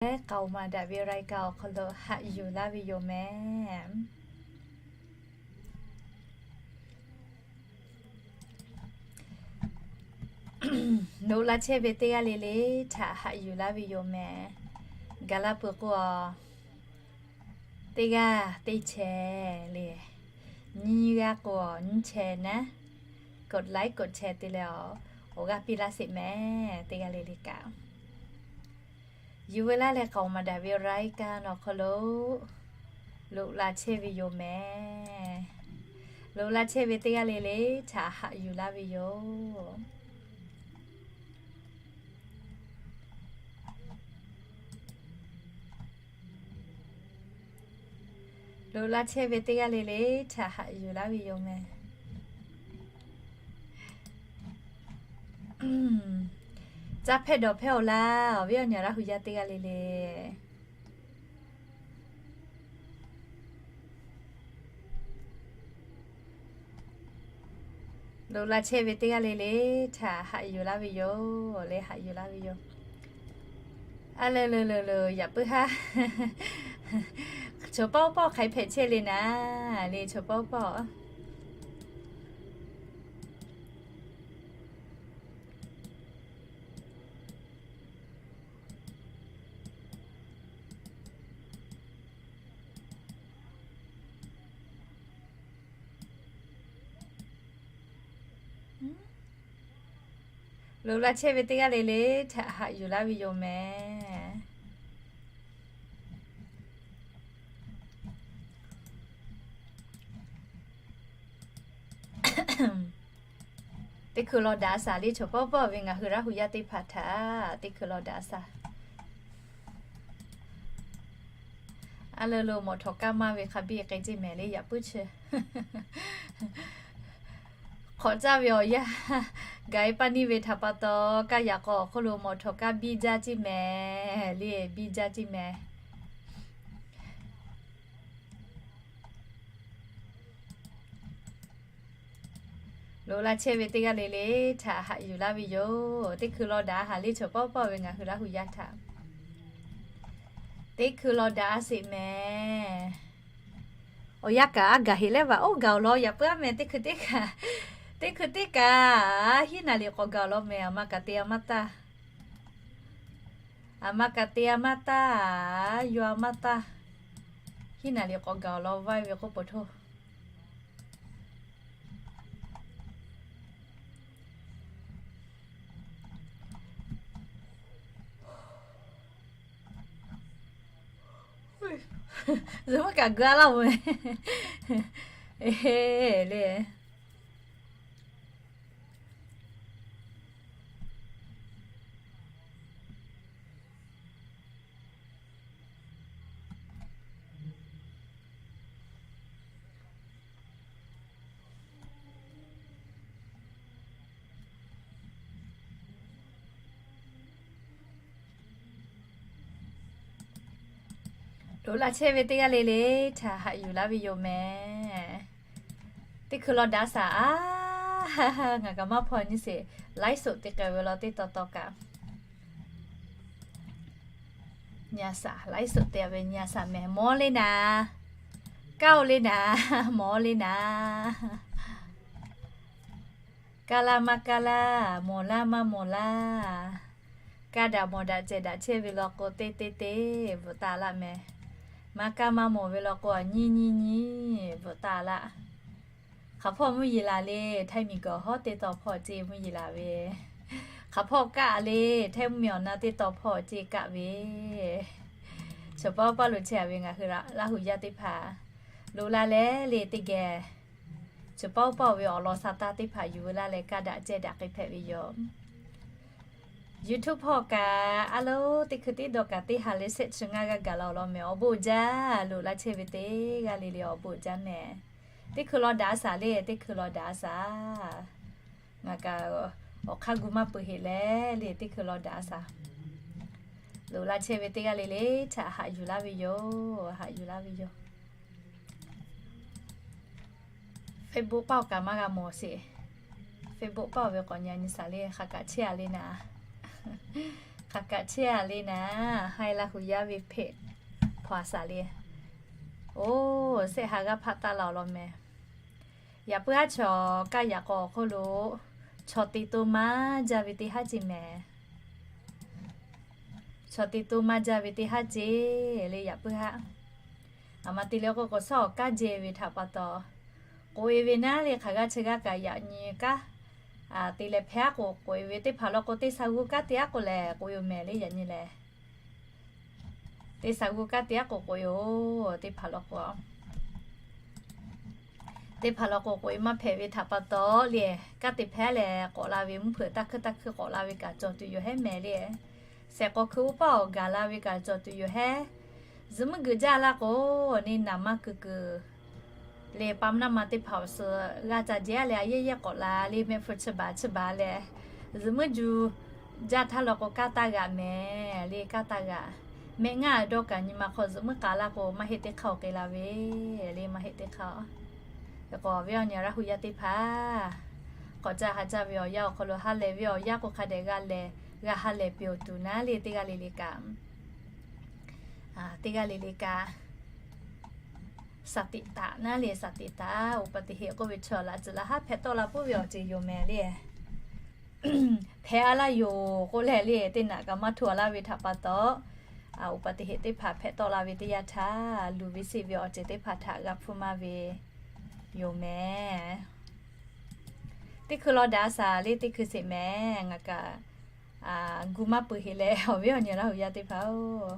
K'aoˍ maˍ daꞈ ve รายการ awˬ hk'aw lo haꞈ yuˬ laˇ ve yoˬ mehˍ. Loꞈ la chehˇ ve teˇ g'aˇ le le htaꞈ haꞈ yuˬ laˇ ve yoˬ mehˍ. Gaˬ la peuˬ k'o, teˇ g'aˇ teˇ chehˇ le, nyiˇ g'aˇ k'o nyiˇ chehˇ naˉ, กดไลค์ กดแชร์ te leh awˬ g'aˇ piˇ laˇ sheˍ mehˍ. Teˇ g'aˇ le le kaꞈ yuˬ ve laˇ leh k'aoˍ maˍ daꞈ ve รายการ awˬ hk'aw lo loꞈ la chehˇ ve yoˬ mehˍ. Loꞈ la chehˇ ve teˇ g'aˇ le le htaꞈ haꞈ yuˬ laˇ ve yoˬ. Loꞈ la chehˇ ve teˇ g'aˇ le le htaꞈ haꞈ yuˬ laˇ ve yoˬ mehˍ. Caˇ hpehˇ dawˬ hpehˇ-oˬ laˇ, awˬ viˉ awˬ nyi Laˇ hu yaˇ teˇ g'aˇ le le. Loꞈ la chehˇ ve teˇ g'aˇ le le htaꞈ haꞈ yuˬ laˇ ve yoˬ le, haꞈ yuˬ laˇ ve yoˬ. A le le le le, yaꞈ puiˉ haˉ, chaw pawˆ pawˆ hk'ai hpehꞈ chehˇ le naˉ le, chaw pawˆ pawˆ. Loꞈ la chehˇ ve teˇ g'aˇ le le htaꞈ haꞈ yuˬ laˇ ve yoˬ mehˍ. Teˇ hkui law daꞈ a shaˍ le, chaw pawˆ pawˆ ve ngaˬ hui Laˇ hu yaˇ teˇ hpaˍ htaꞈ teˇ hkui law daꞈ a shaˍ. A le lo, mawꞈ htawꞈ kaˇ maˇ ve hk'a biˇ k'ai ceˇ mehˍ le, yaꞈ puiˉ chi. Hk'awꞈ caˇ ve awˬ yanˇ gaˬ e paˇ niˇ ve htaꞈ pa taw, kaˇ yaꞈ k'aw awˬ hk'oˆ lo mawꞈ htawꞈ kaˇ biˇ jaˇ ceˇ mehˍ le, biˇ jaˇ ceˇ mehˍ. Loꞈ la chehˇ ve teˇ g'aˇ le le htaꞈ haꞈ yuˬ laˇ ve yoˬ. Teˇ hkui law daꞈ a haˍ le, chaw pawˆ pawˆ ve ngaˬ hui Laˇ hu yaˇ htaꞈ teˇ hkui law daꞈ a sheˍ mehˍ. Awˬ yanˇ kaꞈ a gaˬ heˍ leh vaˬ oˇ gaˬ awˬ lawn yaꞈ puiˉ a mehˍ. Teˇ hkui teˇ kaꞈ, teˇ hkui teˇ kaꞈ hiˉ naˍ liꞈ k'awꞈ gaˬ awˬ lawn mehˍ. Aˬ ma kaꞈ te a maˇ taˇ, aˬ ma kaꞈ te a maˇ taˇ, yawˇ a maˇ taˇ, hiˉ naˍ liꞈ k'awꞈ gaˬ awˬ lawn vaiˇ ve k'oˆ peuˬ htoˇ. Zuhꞈ maˇ kaꞈ gu a laˇ-oˬ mehˍ le. Loꞈ la chehˇ ve teˇ g'aˇ le le htaꞈ haꞈ yuˬ laˇ ve yoˬ mehˍ. Teˇ hkui law daꞈ a shaˍ a, ngaˬ kaꞈ maˇ hpaw nyi sheˍ. Laiˉ suhˍ te k'ai ve law teˇ taw taw kaꞈ, nyi a shaˍ, laiˉ suhˍ te ve nyi a shaˍ mehˍ. Mawˬ le naˍ, kaˇ-oˬ le naˍ, mawˬ le naˍ. Kaˇ laˇ maˇ kaˇ laˇ, mawˬ laˇ maˇ mawˬ laˇ. Kaˇ daꞈ mawˬ daꞈ cehˬ daꞈ chehˇ ve law k'o, teˇ teˇ teˇ bvuhꞈ taˍ laˇ mehˍ. Maˇ kaˇ maˇ mawˬ ve law k'o, a nyiˇ nyiˇ nyiˇ bvuhꞈ taˍ laˇ. Hk'aˬ hpawˇ mvuhˇ yeˬ laˬ le, Htaiˇ miˬ guiˬ awˬ hawˉ teˇ taw hpawˇ ceˇ mvuhˇ yeˬ laˬ ve. Hk'aˬ hpawˇ kaˆ le, Htaiˇ mvuhˇ miˬ awˬ na teˇ taw hpawˇ ceˇ kaˆ ve. Chaw pawˆ pawˆ lo chehˇ a ve ngaˬ hui Laˇ hu yaˇ teˇ hpaˍ, loꞈ la leh le teˇ geh, chaw pawˆ pawˆ ve awˬ lawn sha taˇ teˇ hpaˍ yuˬ ve laˇ leh kaˇ daꞈ cehˬ daꞈ k'ai hpehꞈ ve yoˬ. YouTube hpawˇ kaꞈ a lo, teˇ hkui teˇ dawˇ kaꞈ teˇ ha leh shehˆ chi ngaˇ g'aˇ gaˬ la awˬ lawn mehˍ. Awˬ bon jaˇ, loꞈ la chehˇ ve teˇ g'aˇ le le awˬ bon jaˇ mehˍ. Teˇ hkui law daꞈ a shaˍ le, teˇ hkui law daꞈ a shaˍ. Ngaˬ kaꞈ awˬ hk'aˇ gu maˇ peuˬ heˍ leh le, teˇ hkui law daꞈ a shaˍ. Loꞈ la chehˇ ve teˇ g'aˇ le le htaꞈ haꞈ yuˬ laˇ ve yoˬ, haꞈ yuˬ laˇ ve yoˬ. Facebook paˆ awˬ kaꞈ maˇ g'a mawˬ sheˍ. Facebook paˆ awˬ ve k'awꞈ nyi a nyi shaˍ le, hk'a kaꞈ chehˇ a le naˍ. Hk'aˬ kaꞈ chehˇ a le naˍ, hai Laˇ huˍ yaˇ ve hpeꞈ hpaw a shaˍ le. Oˇ, shehˆ ha g'aˇ hpaˆ taˆ la awˬ lawn meh. Yaꞈ puiˉ haˉ chaw kaˇ yaꞈ k'aw awˬ hk'oˆ lo chaw te to maˇ jaˇ ve teˇ haˉ ceˇ meh. Chaw te to maˇ jaˇ ve teˇ haˉ ceˇ le yaꞈ puiˉ haˉ. Aˬ ma te leh k'o k'awꞈ shaˉ awˬ kaˇ jehˬ ve htaꞈ pa taw, k'oꞈ e ve naˉ le hk'aˬ g'aˇ chi g'aˇ kaꞈ yaꞈ nyi kaˉ te leh hpehˇ aˉ k'o k'oꞈ e ve teˇ hpaˍ law k'o teˇ sha g'uˇ kaˉ te aˉ k'o lehˬ k'oꞈ e yoˬ meh le yaꞈ nyi lehˬ. Teˇ sha g'uˇ kaˉ te aˉ k'o k'oꞈ e yoˬ teˇ hpaˍ law k'o. Teˇ hpaˍ law k'o k'oꞈ e maˇ hpehꞈ ve htaꞈ pa taw le, kaˉ te hpehˇ leh k'awꞈ la ve mvuhˇ hpeuꞈ taˇ hkuiˇ taˇ hkuiˇ k'awꞈ la ve kaꞈ cawˬ tuˬ yoˬ hehˉ meh le. Shehˍ k'aw hkui oˇ paˇ awˬ gaˬ la ve kaꞈ cawˬ tuˬ yoˬ hehˉ. Zuhꞈ muiˉ geuꞈ jaˇ laˇ k'o, neˇ naˍ maˇ kuiˬ kuiˬ le pa mvuhˇ naw ma teˇ hpaˍ awˬ suhˍ g'a ca jehˬ a leh a yehˇ yehˇ k'awꞈ la le mehˆ hpu chi baˬ chi baˬ leh, zuhꞈ muiˉ ju jaˇ htaˇ law k'o kaˇ taˇ g'aꞈ meh le kaˇ taˇ g'aꞈ. Mehˆ ngaˇ dawˇ kaꞈ nyi ma hk'aw zuhꞈ muiˉ k'aˍ laˇ k'o maˇ heˆ teˇ hk'aˇ awˬ k'e la ve le maˇ heˆ teˇ hk'aˇ. K'o awˬ viˉ awˬ nyi Laˇ huˍ yaˇ teˇ hpaˍ, k'awꞈ ca ha jaˇ ve awˬ yanˇ awˬ hk'aw lo ha lehˬ ve awˬ yanˇ k'o hk'a dehꞈ g'a lehˬ g'a ha lehˬ peuˬ awˬ tuˬ naˉ le teˇ g'aˇ le le kaꞈ, teˇ g'aˇ le le kaꞈ สติ taˍ naˉ le สติ taˍ อุบัติเหตุ k'oˆ ve chaw laꞈ tcuhˍ laꞈ haˉ hpehꞈ tawˆ la puiˉ ve awˬ ceuˬ yoˬ meh le. Hpehꞈ a laˇ yoˬ k'oˆ leh le teˇ naꞈ kaꞈ maˇ htoˇ a laˇ ve htaꞈ pa taw, อุบัติเหตุ teˇ hpaˍ hpehꞈ tawˆ la ve teˇ yanˇ htaˇ luˬ ve seˆ ve awˬ ceuˬ teˇ hpaˍ htaꞈ g'a hpfuhˇ maˇ ve yoˬ meh. Teˇ hkui law daꞈ a shaˍ le teˇ hkui sheˍ meh ngaˬ kaꞈ gu maˇ peuˬ heˍ leh awˬ viˉ awˬ nyi Laˇ huˍ yaˇ teˇ hpaˍ-oˬ,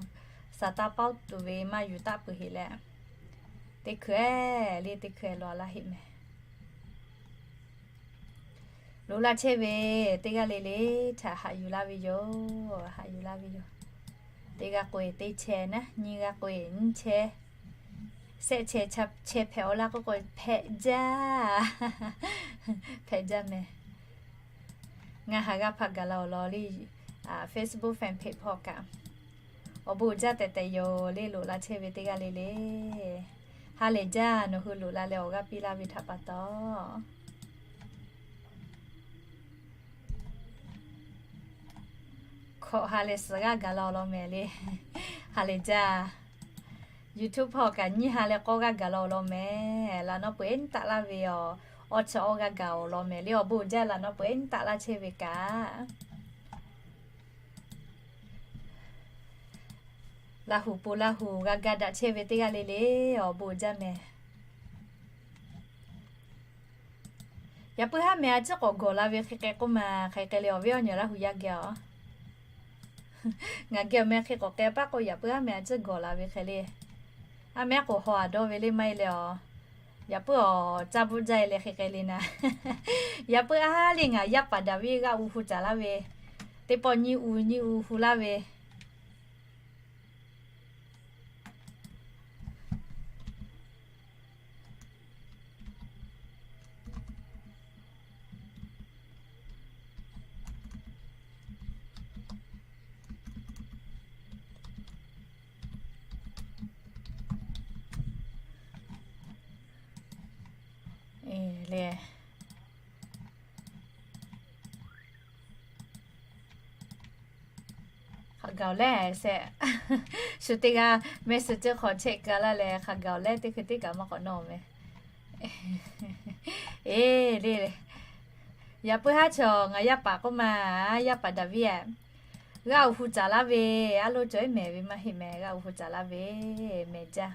saˍ taˇ paoˉ tuˬ ve maˇ yuˬ taˆ peuˬ heˍ leh, teˇ hkui le teˇ hkui law laˇ heˆ meh. Loꞈ la chehˇ ve teˇ g'aˇ le le htaꞈ haꞈ yuˬ laˇ ve yoˬ, haꞈ yuˬ laˇ ve yoˬ. Teˇ g'aˇ k'o eˬ teˇ chehˇ naˉ, nyiˇ g'aˇ k'o eˬ nyiˇ chehˇ, shehˆ chehˇ, chehˇ hpehꞈ awˬ laˇ k'oˆ k'o hpehꞈ jaˇ, hpehꞈ jaˇ meh. Ngaˬ ha g'aˇ hpaˆ gaˬ la awˬ lawn le, Facebook fan page hpawˇ kaꞈ awˬ bon uiˍ jaˇ tehꞈ tehꞈ yoˬ le loꞈ la chehˇ ve teˇ g'aˇ le le. Ha lehˬ jaˇ nawˬ hui loꞈ la leh awˬ g'aˇ piˇ laˇ ve htaꞈ pa taw. Hkawꞈ ha lehˬ suhˍ g'aˇ gaˬ la awˬ lawn meh le. Ha lehˬ jaˇ. YouTube hpawˇ kaꞈ nyiˇ ha leh k'awˇ g'aˇ gaˬ la awˬ lawn meh. Laꞈ naw peuˬ eˉ taˆ laˇ ve awˬ, awˬ chi awˬ g'aˇ gaˬ awˬ lawn meh le awˬ bon uiˍ jaˇ laꞈ naw peuˬ eˉ taˆ laˇ chehˇ ve kaꞈ. Laˇ huˍ pon Laˇ huˍ g'a ga daꞈ chehˇ ve teˇ g'aˇ le le awˬ bon uiˍ jaˇ meh. Yaꞈ puiˉ haˉ meh a ciˉ k'awꞈ gawˬ la ve hk'e k'ai k'oˆ ma, hk'e k'ai le awˬ viˉ awˬ nyi Laˇ huˍ yaˇ geh a. Ngaˬ geh awˬ meh hk'e k'awꞈ k'ai paˆ k'o yaꞈ puiˉ haˉ meh a ciˉ gawˬ la ve hk'e le. A meh k'oˍ haw a dawˇ ve le maˇ heˆ leh a. Yaꞈ puiˉ awˬ caˇ bvuhˆ jaˇ e leh hk'e k'ai le naˍ. Yaꞈ puiˉ a le ngaˬ yaˇ paˍ Daˍviˆ g'aˇ u hu caˍ laˇ ve, teˇ pawˆ nyiˇ u nyiˇ u hu laˇ ve le. Hk'a gaˬ-oˬ leh shehˆ, shu teˇ g'aˇ mehˆ suh ceuˇ hk'aw chehˇ ka laˇ leh hk'a gaˬ-oˬ leh teˇ hkui teˇ kaꞈ maˇ k'awꞈ nawˇ meh. Eˬ le, yaꞈ puiˉ haˉ chaw ngaˬ yaˇ paˍ k'oˆ ma, yaˇ paˍ Daˍviˆ-a, g'aˇ u hu caˍ laˇ ve, aˉ loˇ cawˬ eˉ mehˍ ve maˇ heˆ meh, g'aˇ u hu caˍ laˇ ve meh jaˇ.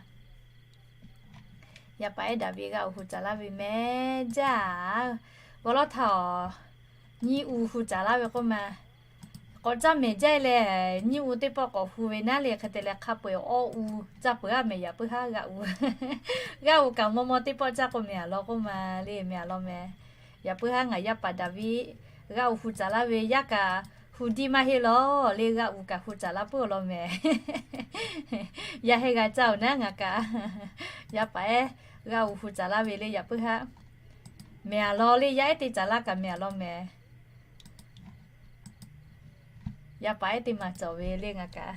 Yaˇ paˍ ehˉ Daˍviˆ g'aˇ u hu caˍ laˇ ve meh jaˇ. G'aw lawˉ htaˇ-oˬ, nyiˇ u hu caˍ laˇ ve k'oˆ ma, k'awꞈ caˇ mehˍ jaˇ leh, nyiˇ u teˇ pawˆ k'awꞈ hu ve naˉ le hk'e te leh hk'a peu-eˬ awˇ u caˇ peuˬ-a meh yaꞈ puiˉ haˉ g'aˇ u. G'aˇ u kaꞈ maw maw teˇ pawˆ caˇ k'o meh a law k'oˆ ma le meh a law meh. Yaꞈ puiˉ haˉ ngaˬ yaˇ paˍ Daˍviˆ g'aˇ u hu caˍ laˇ ve yaˇ kaꞈ hu diˇ maˇ heˆ lawˬ le g'aˇ u kaꞈ hu caˍ laˇ puiˉ awˬ lawn meh. Yaˇ heh g'a caˇ-oˬ naˉ ngaˬ kaꞈ. Yaˇ paˍ ehˉ g'aˇ u hu caˍ laˇ ve le yaꞈ puiˉ haˉ meh a law le yaˇ ehˉ teˇ caˍ laˇ kaꞈ meh a law meh. Yaˇ paˍ ehˉ teˇ maˬ cawˬ ve le ngaˬ kaꞈ.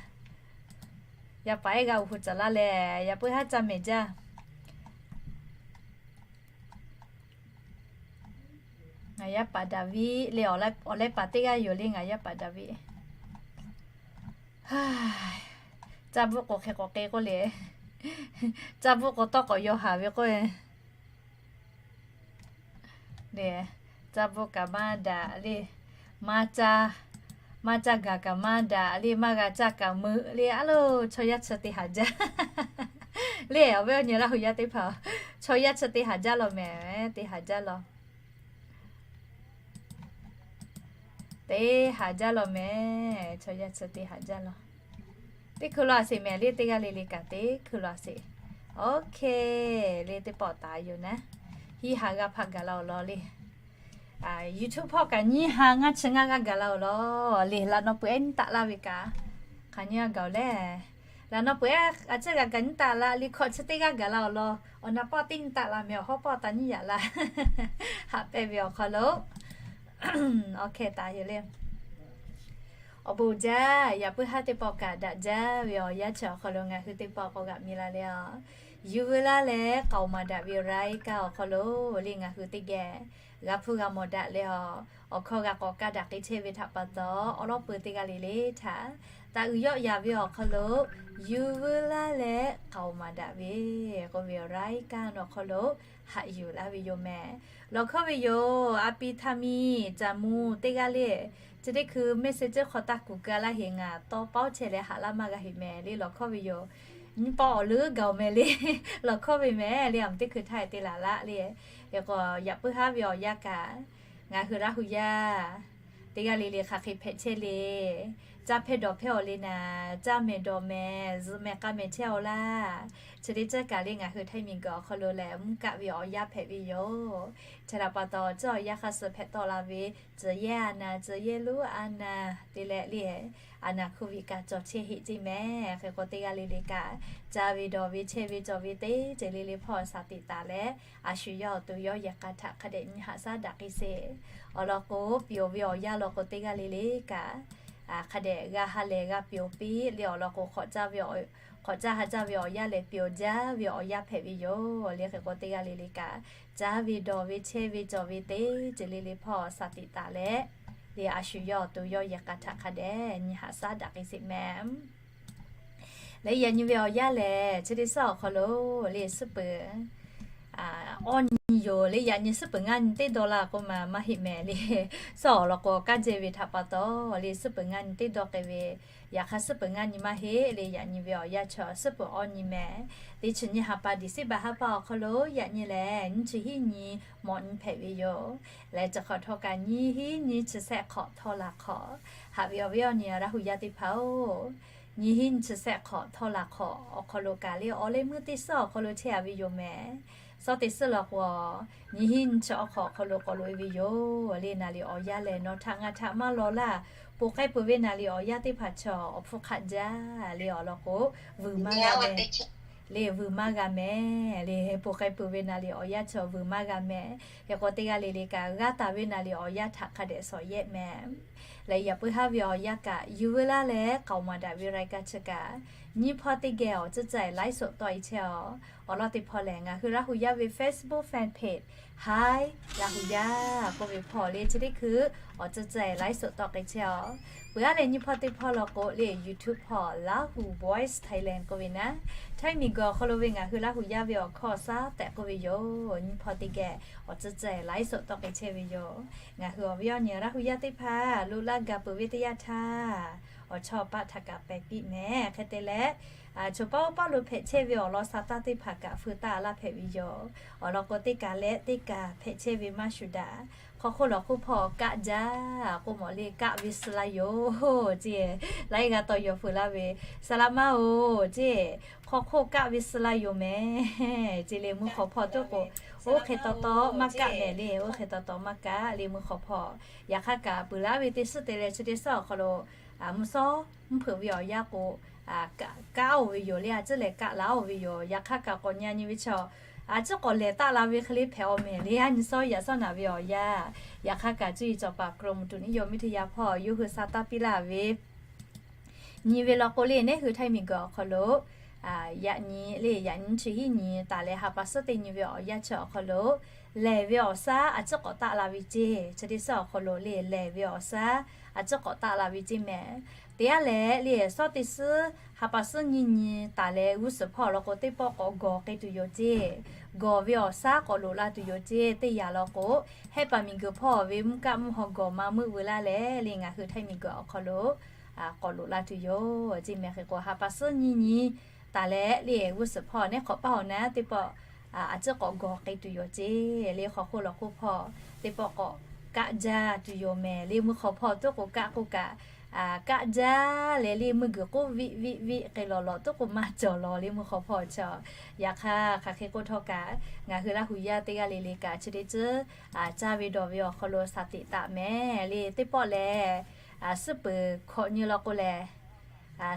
Yaˇ paˍ ehˉ g'aˇ u hu caˍ laˇ leh yaꞈ puiˉ haˉ caˇ mehˍ jaˇ. Ngaˬ yaˇ paˍ Daˍviˆ le awˬ leh paˍ teˇ g'aˇ yoˬ le ngaˬ yaˇ paˍ Daˍviˆ. Caˇ bvuhˆ k'awꞈ hk'e k'awꞈ k'e k'oˆ le. Caˇ bvuhˆ k'awꞈ tawˇ k'awꞈ yaw haˍ ve k'oˆ le. Caˇ bvuhˆ kaꞈ maˇ daꞈ le. Maˇ caˇ, maˇ caˇ gaˬ kaꞈ maˇ daꞈ le. Maˇ g'a caˇ kaꞈ meuꞈ le. A lo, chaw yaˇ chi teˇ haˍ jaˇ le. Awˬ viˉ awˬ nyi Laˇ hu yaˇ teˇ hpaˍ, chaw yaˇ chi teˇ haˍ jaˇ law mehˍ. Teˇ haˍ jaˇ law. Teˇ haˍ jaˇ law mehˍ. Chaw yaˇ chi teˇ haˍ jaˇ law. Teˇ hkui law a sheˍ mehˍ le. Teˇ g'aˇ le le kaꞈ teˇ hkui law a sheˍ. Okay, le teˇ pawˆ taˍ yoˬ naˉ. Hiˇ ha g'aˇ hpaˆ gaˬ la awˬ lawn le. YouTube hpawˇ kaꞈ nyiˇ ha ngaˇ chi ngaˇ g'aˇ gaˬ la awˬ lawn le. Laꞈ naw peuˬ ehˉ nyiˇ taˆ laˇ ve kaꞈ hk'aˬ nyiˇ g'aˇ gaˬ awˬ le. Laꞈ naw peuˬ ehˉ a ciˉ g'a gaˬ nyiˇ taˆ laˇ le. Hkawꞈ chi teˇ g'aˇ gaˬ la awˬ lawn. Awˬ na pawˆ teˇ nyiˇ taˆ la mehˍ. Awˬ hawˉ pawˆ taˍ nyiˇ yaꞈ la haꞈ pehnˇ ve awˬ hk'aw lo. Awˬ hk'e taˍ yoˬ le. Awˬ bon jaˇ. Yaꞈ puiˉ haˉ teˇ pawˆ kaꞈ daꞈ jaˇ ve awˬ yanˇ chi awˬ hk'aw lo ngaˬ hui teˇ pawˆ k'awꞈ g'aꞈ mi la le a. Yuˇ vuiˇ laˇ leh k'aoˍ maˍ daꞈ ve รายการ awˬ hk'aw lo le ngaˬ hui teˇ geh g'a hpuˇ g'a mawˬ daꞈ leh a, awˬ hkawˇ g'a k'awꞈ kaˇ daꞈ k'ai chehˇ ve htaꞈ pa taw, awˉ lawˉ peu teˇ g'aˇ le le htaꞈ taˍ uiˍ yawˆ yaˍ ve awˬ hk'aw lo, yuˇ vuiˇ laˇ leh k'aoˍ maˍ daꞈ ve k'oˆ ve รายการ awˬ hk'aw lo haꞈ yuˬ laˇ ve yoˬ mehˍ. Lawˬ hkawˇ ve yoˬ. A pi htaˇ miˇ caˍ mu teˇ g'aˇ le, chi teˇ hkui message hk'aw taˇ kuˬ ka laˇ heˍ. Ngaˬ tawˇ paoˉ chehˇ leh haꞈ laˇ maˇ g'a heˍ mehˍ le. Lawˬ hkawˇ ve yoˬ. Nyiˇ pawˆ awˬ leuˉ gaˬ awˬ meh le. Lawˬ hkawˇ ve mehˍ le. A muˍ teˇ hkui htaˇ teˇ laˬ laˇ le. Hk'e k'o yaꞈ puiˉ haˉ ve awˬ yanˇ kaꞈ ngaˬ hui Laˇ hu yaˇ teˇ g'aˇ le le hk'aˬ hk'e hpehꞈ chehˇ le. Caˇ hpehˇ dawˬ hpehˇ awˬ le naˍ, caˇ mehˍ dawˬ mehˍ, zuhꞈ mehˍ k'a mehˍ chehˇ awˬ laˇ. Chi teˇ ceuˬ kaꞈ le ngaˬ hui Htaiˇ miˬ guiˬ awˬ hk'aw lo lehˬ mvuhˇ kaˆ ve awˬ yanˇ hpehꞈ ve yoˬ. Chi htaꞈ pa taw, ciˉ awˬ yanˇ hk'aˇ suh hpehꞈ tawˆ la ve tcuh yehˇ a naˍ, tcuh yehˇ lonˉ a naˍ te leh le, a naˍ hkuˇ ve kaꞈ cawˬ chehˇ heˆ ceˇ mehˍ. Hk'e k'o teˇ g'aˇ le le kaꞈ caˇ ve dawˬ ve chehˇ ve cawˬ ve teˇ ceuˬ le le hpawˇ shaˍ tiꞈ taˍ leh, a shu yawˇ awˬ to yawˇ yehˬ k'a htaꞈ hk'a dehꞈ nyi haꞈ shaˉ daꞈ k'ai sheˍ. Awˬ lawn k'o, pyonˍ ve awˬ yanˇ lawn k'o teˇ g'aˇ le le kaꞈ hk'a dehꞈ g'a ha lehˬ g'a pyonˍ piˇ le. Awˬ lawn k'o, k'awꞈ caˇ ha caˇ ve awˬ yanˇ lehˬ pyonˍ jaˇ ve awˬ yanˇ hpehꞈ ve yoˬ le. Hk'e k'o teˇ g'aˇ le le kaꞈ caˇ ve dawˬ ve chehˇ ve cawˬ ve teˇ ceuˬ le le hpawˇ shaˍ tiꞈ taˍ leh, le a shu yawˇ awˬ to yawˇ yehˬ k'a htaꞈ hk'a dehꞈ nyi haꞈ shaˉ daꞈ k'ai sheˍ mehˍ. Leh yaꞈ nyi ve awˬ yanˇ lehˬ, chi teˇ suhˉ awˬ hk'aw lo le suhˉ peuˬ awˇ nyi yoˬ le. Yaꞈ nyi suhˉ peuˬ ngaˇ nyi teˇ dawˇ la k'o maˇ maˇ heˆ mehˍ le. Suhˉ awˬ lawn k'o kaˇ jehˇ ve htaꞈ pa taw le suhˉ peuˬ ngaˇ nyi teˇ dawˇ k'ai ve, yaꞈ hk'aˇ suhˉ peuˬ ngaˇ nyi maˇ heˆ le. Yaꞈ nyi ve awˬ yanˇ chi suhˉ peuˬ awˇ nyi mehˍ. Teˇ chi nyi ha pa December ha pa awˬ hk'aw lo yaꞈ nyi lehˬ nyiˇ chi hiˉ nyi mawꞈ nyi hpehꞈ ve yoˬ. Leh chi hk'awꞈ htawˇ kaꞈ nyiˇ hiˉ nyiˇ chi sehˆ hk'awꞈ htawˇ la hk'awꞈ, haꞈ ve awˬ viˉ awˬ nyi Laˇ hu yaˇ teˇ hpaˍ-oˬ, nyiˇ hiˉ nyiˇ chi sehˆ hk'awꞈ htawˇ la hk'awꞈ awˬ hk'aw lo kaꞈ le awˬ leh meuˇ teˇ suhˉ awˬ hk'aw lo chehˇ a ve yoˬ mehˍ. Suhˉ teˇ suhˉ law k'o, nyiˇ hiˉ nyiˇ chi awˬ hk'awꞈ awˬ hk'aw lo k'awꞈ loꞈ e ve yoˬ le. Naˍ liꞈ awˬ yanˇ lehˬ nawˬ htaꞈ ngaˬ htaꞈ maˇ law laˇ. Ponˬ k'ai peuˬ ve naˍ liꞈ awˬ yanˇ teˇ hpaˍ chaw awˬ hpfuhˇ hk'aˆ jaˇ le. Awˬ lawn k'o, vuiˬ maˇ g'a mehˍ le. Vuiˬ maˇ g'a mehˍ le. Ponˬ k'ai peuˬ ve naˍ liꞈ awˬ yanˇ chaw vuiˬ maˇ g'a mehˍ. Hk'e k'o teˇ g'aˇ le le kaꞈ g'a taˍ ve naˍ liꞈ awˬ yanˇ htaꞈ hk'a dehꞈ shawˍ yehˆ mehˍ. Leh yaꞈ puiˉ haˉ ve awˬ yanˇ kaꞈ yuˇ vuiˇ laˇ leh k'aoˍ maˍ daꞈ ve รายการ chi kaꞈ, nyiˇ hpawˇ teˇ geh awˬ tcuhˇ ceh laiˉ soꞈ tawˆ e chehˇ a. Awˬ lawn teˇ hpawˇ lehˬ ngaˬ hui Laˇ hu yaˇ ve Facebook fan page Hi Laˇ hu yaˇ k'oˆ ve hpawˇ le chi teˇ hkui awˬ tcuhˇ ceh laiˉ soꞈ tawˆ k'ai chehˇ a. Peuˬ aˉ leh nyiˇ hpawˇ teˇ hpawˇ law k'o le YouTube hpawˇ Laˇ hu Voice Thailand k'oˆ ve naˉ, Htaiˇ miˬ guiˬ awˬ hk'aw lo ve ngaˬ hui Laˇ hu yaˇ ve awˬ hkawˇ awˬ shaˉ tehꞈ k'oˆ ve yoˬ. Nyiˇ hpawˇ teˇ geh awˬ tcuhˇ ceh laiˉ soꞈ tawˆ k'ai chehˇ ve yoˬ. Ngaˬ hui awˬ viˉ awˬ nyi Laˇ hu yaˇ teˇ hpaˍ loꞈ laˇ gaˬ peuˬ ve teˇ yanˇ htaˇ, awˬ chawˇ paˆ htaꞈ kaꞈ pehˬ piˇ mehˍ. Hk'e te leh, choˬ paˆ oˇ paˆ lo hpehꞈ chehˇ ve awˬ lawn sa taˇ teˇ hpaˍ kaꞈ feu taˇ laˇ hpehꞈ ve yoˬ. Awˬ lawn k'o teˇ kaˬ leh teˇ kaˬ hpehꞈ chehˇ ve maˇ shuˍ daꞈ. Hk'aw hk'oˆ lawˬ hk'oˆ hpawˇ kaˆ jaˇ k'oˆ mawˬ le. Kaˆ ve suh la yoˬ ceˇ. Laiˉ g'aˇ taw yawˬ feu laˇ ve, saˍ laꞈ ma-oˬ ceˇ, hk'aw hk'oˆ kaˆ ve suh la yoˬ mehˍ ceˇ le. Mvuhˇ hk'awꞈ hpawˇ tuˉ k'o, oˇ hk'e taw taw maˇ kaˆ mehˍ le. Oˇ hk'e taw taw maˇ kaˆ le mvuhˇ hk'awꞈ hpawˇ. Yaꞈ hk'aˇ kaꞈ peuˬ laˇ ve teˇ suhˉ te leh chi teˇ suhˉ awˬ hk'aw lo mvuhˇ shawˉ mvuhˇ hpeuꞈ ve awˬ yanˇ k'o, kaˆ oˬ ve yoˬ le. A ciˉ lehˬ kaˆ laˇ oˬ ve yoˬ. Yaꞈ hk'aˇ kaꞈ k'awꞈ nyi nyi ve chaw, a ciˉ k'awꞈ lehˬ taˆ la ve hk'e le hpehꞈ awˬ mehˍ le. A nyi shawˉ yaꞈ shawˉ naꞈ ve awˬ yanˇ. Yaꞈ hk'aˇ kaꞈ cuˇ yiˍ cawˬ paˍ กรมอุตุนิยมวิทยา hpawˇ yawˇ hui sa taˇ piˇ laˇ ve nyi ve law k'o le, neˉ hui Htaiˇ miˬ guiˬ awˬ hk'aw lo yaꞈ nyi le, yaꞈ nyi chi hiˉ nyi taˍ leh ha pa suhˉ teˇ nyi ve awˬ yanˇ chi awˬ hk'aw lo lehˬ ve awˬ shaˉ a ciˉ k'awꞈ taˆ la ve ceˇ. Chi teˇ suhˉ awˬ hk'aw lo le lehˬ ve awˬ shaˉ a ciˉ k'awꞈ taˆ la ve ceˇ mehˍ. Teˇ g'aˇ lehˬ le, shawˉ teˇ suhˉ ha pa suhˉ nyiˇ nyi taˍ leh g'uˇ suhˍ hpawˇ law k'o, teˇ pawˆ k'awꞈ gawˬ k'ai tuˬ yoˬ ceˇ. Gawˬ ve awˬ shaˉ k'awꞈ loꞈ la tuˬ yoˬ ceˇ. Teˇ yanˇ law k'o, hehˉ paˍ miˬguiˬ hpawˇ ve mvuhˇ kaˆ mvuhˇ haw gawˬ ma meuˆ veu laˇ leh le, ngaˬ hui Htaiˇ miˬguiˬ awˬ hk'aw lo k'awꞈ loꞈ la tuˬ yoˬ ceˇ mehˍ. Hk'e k'o, ha pa suhˉ nyiˇ nyi taˍ leh le, g'uˇ suhˍ hpawˇ neˉ hk'awꞈ paˇ awˬ naˉ teˇ pawˆ a ciˉ k'awꞈ gawˬ k'ai tuˬ yoˬ ceˇ. Le hk'aw hk'oˆ law hk'oˆ hpawˇ teˇ pawˆ k'awꞈ kaˆ jaˇ tuˬ yoˬ mehˍ. Le mvuhˇ hk'aw hpawˇ tuˉ k'o kaˆ k'oˆ kaꞈ, kaˆ jaˇ leh le meuˇ g'uiˬ k'oˆ viˆ viˆ viˆ k'ai lawˬ lawˬ tuˉ k'o maˇ cawˬ lawˬ le mvuhˇ hk'aw hpawˇ chaw. Yaꞈ hk'aˇ, hk'aˬ hk'e k'oˆ htawˇ kaꞈ, ngaˬ hui Laˇ hu yaˇ teˇ g'aˇ le le kaꞈ chi teˇ ceuˬ caˇ ve dawˬ ve awˬ hk'aw lo shaˍ tiꞈ taˍ mehˍ. Le teˇ pawˆ lehˬ, suhˉ peuˬ hkawꞈ nyi law k'o lehˬ,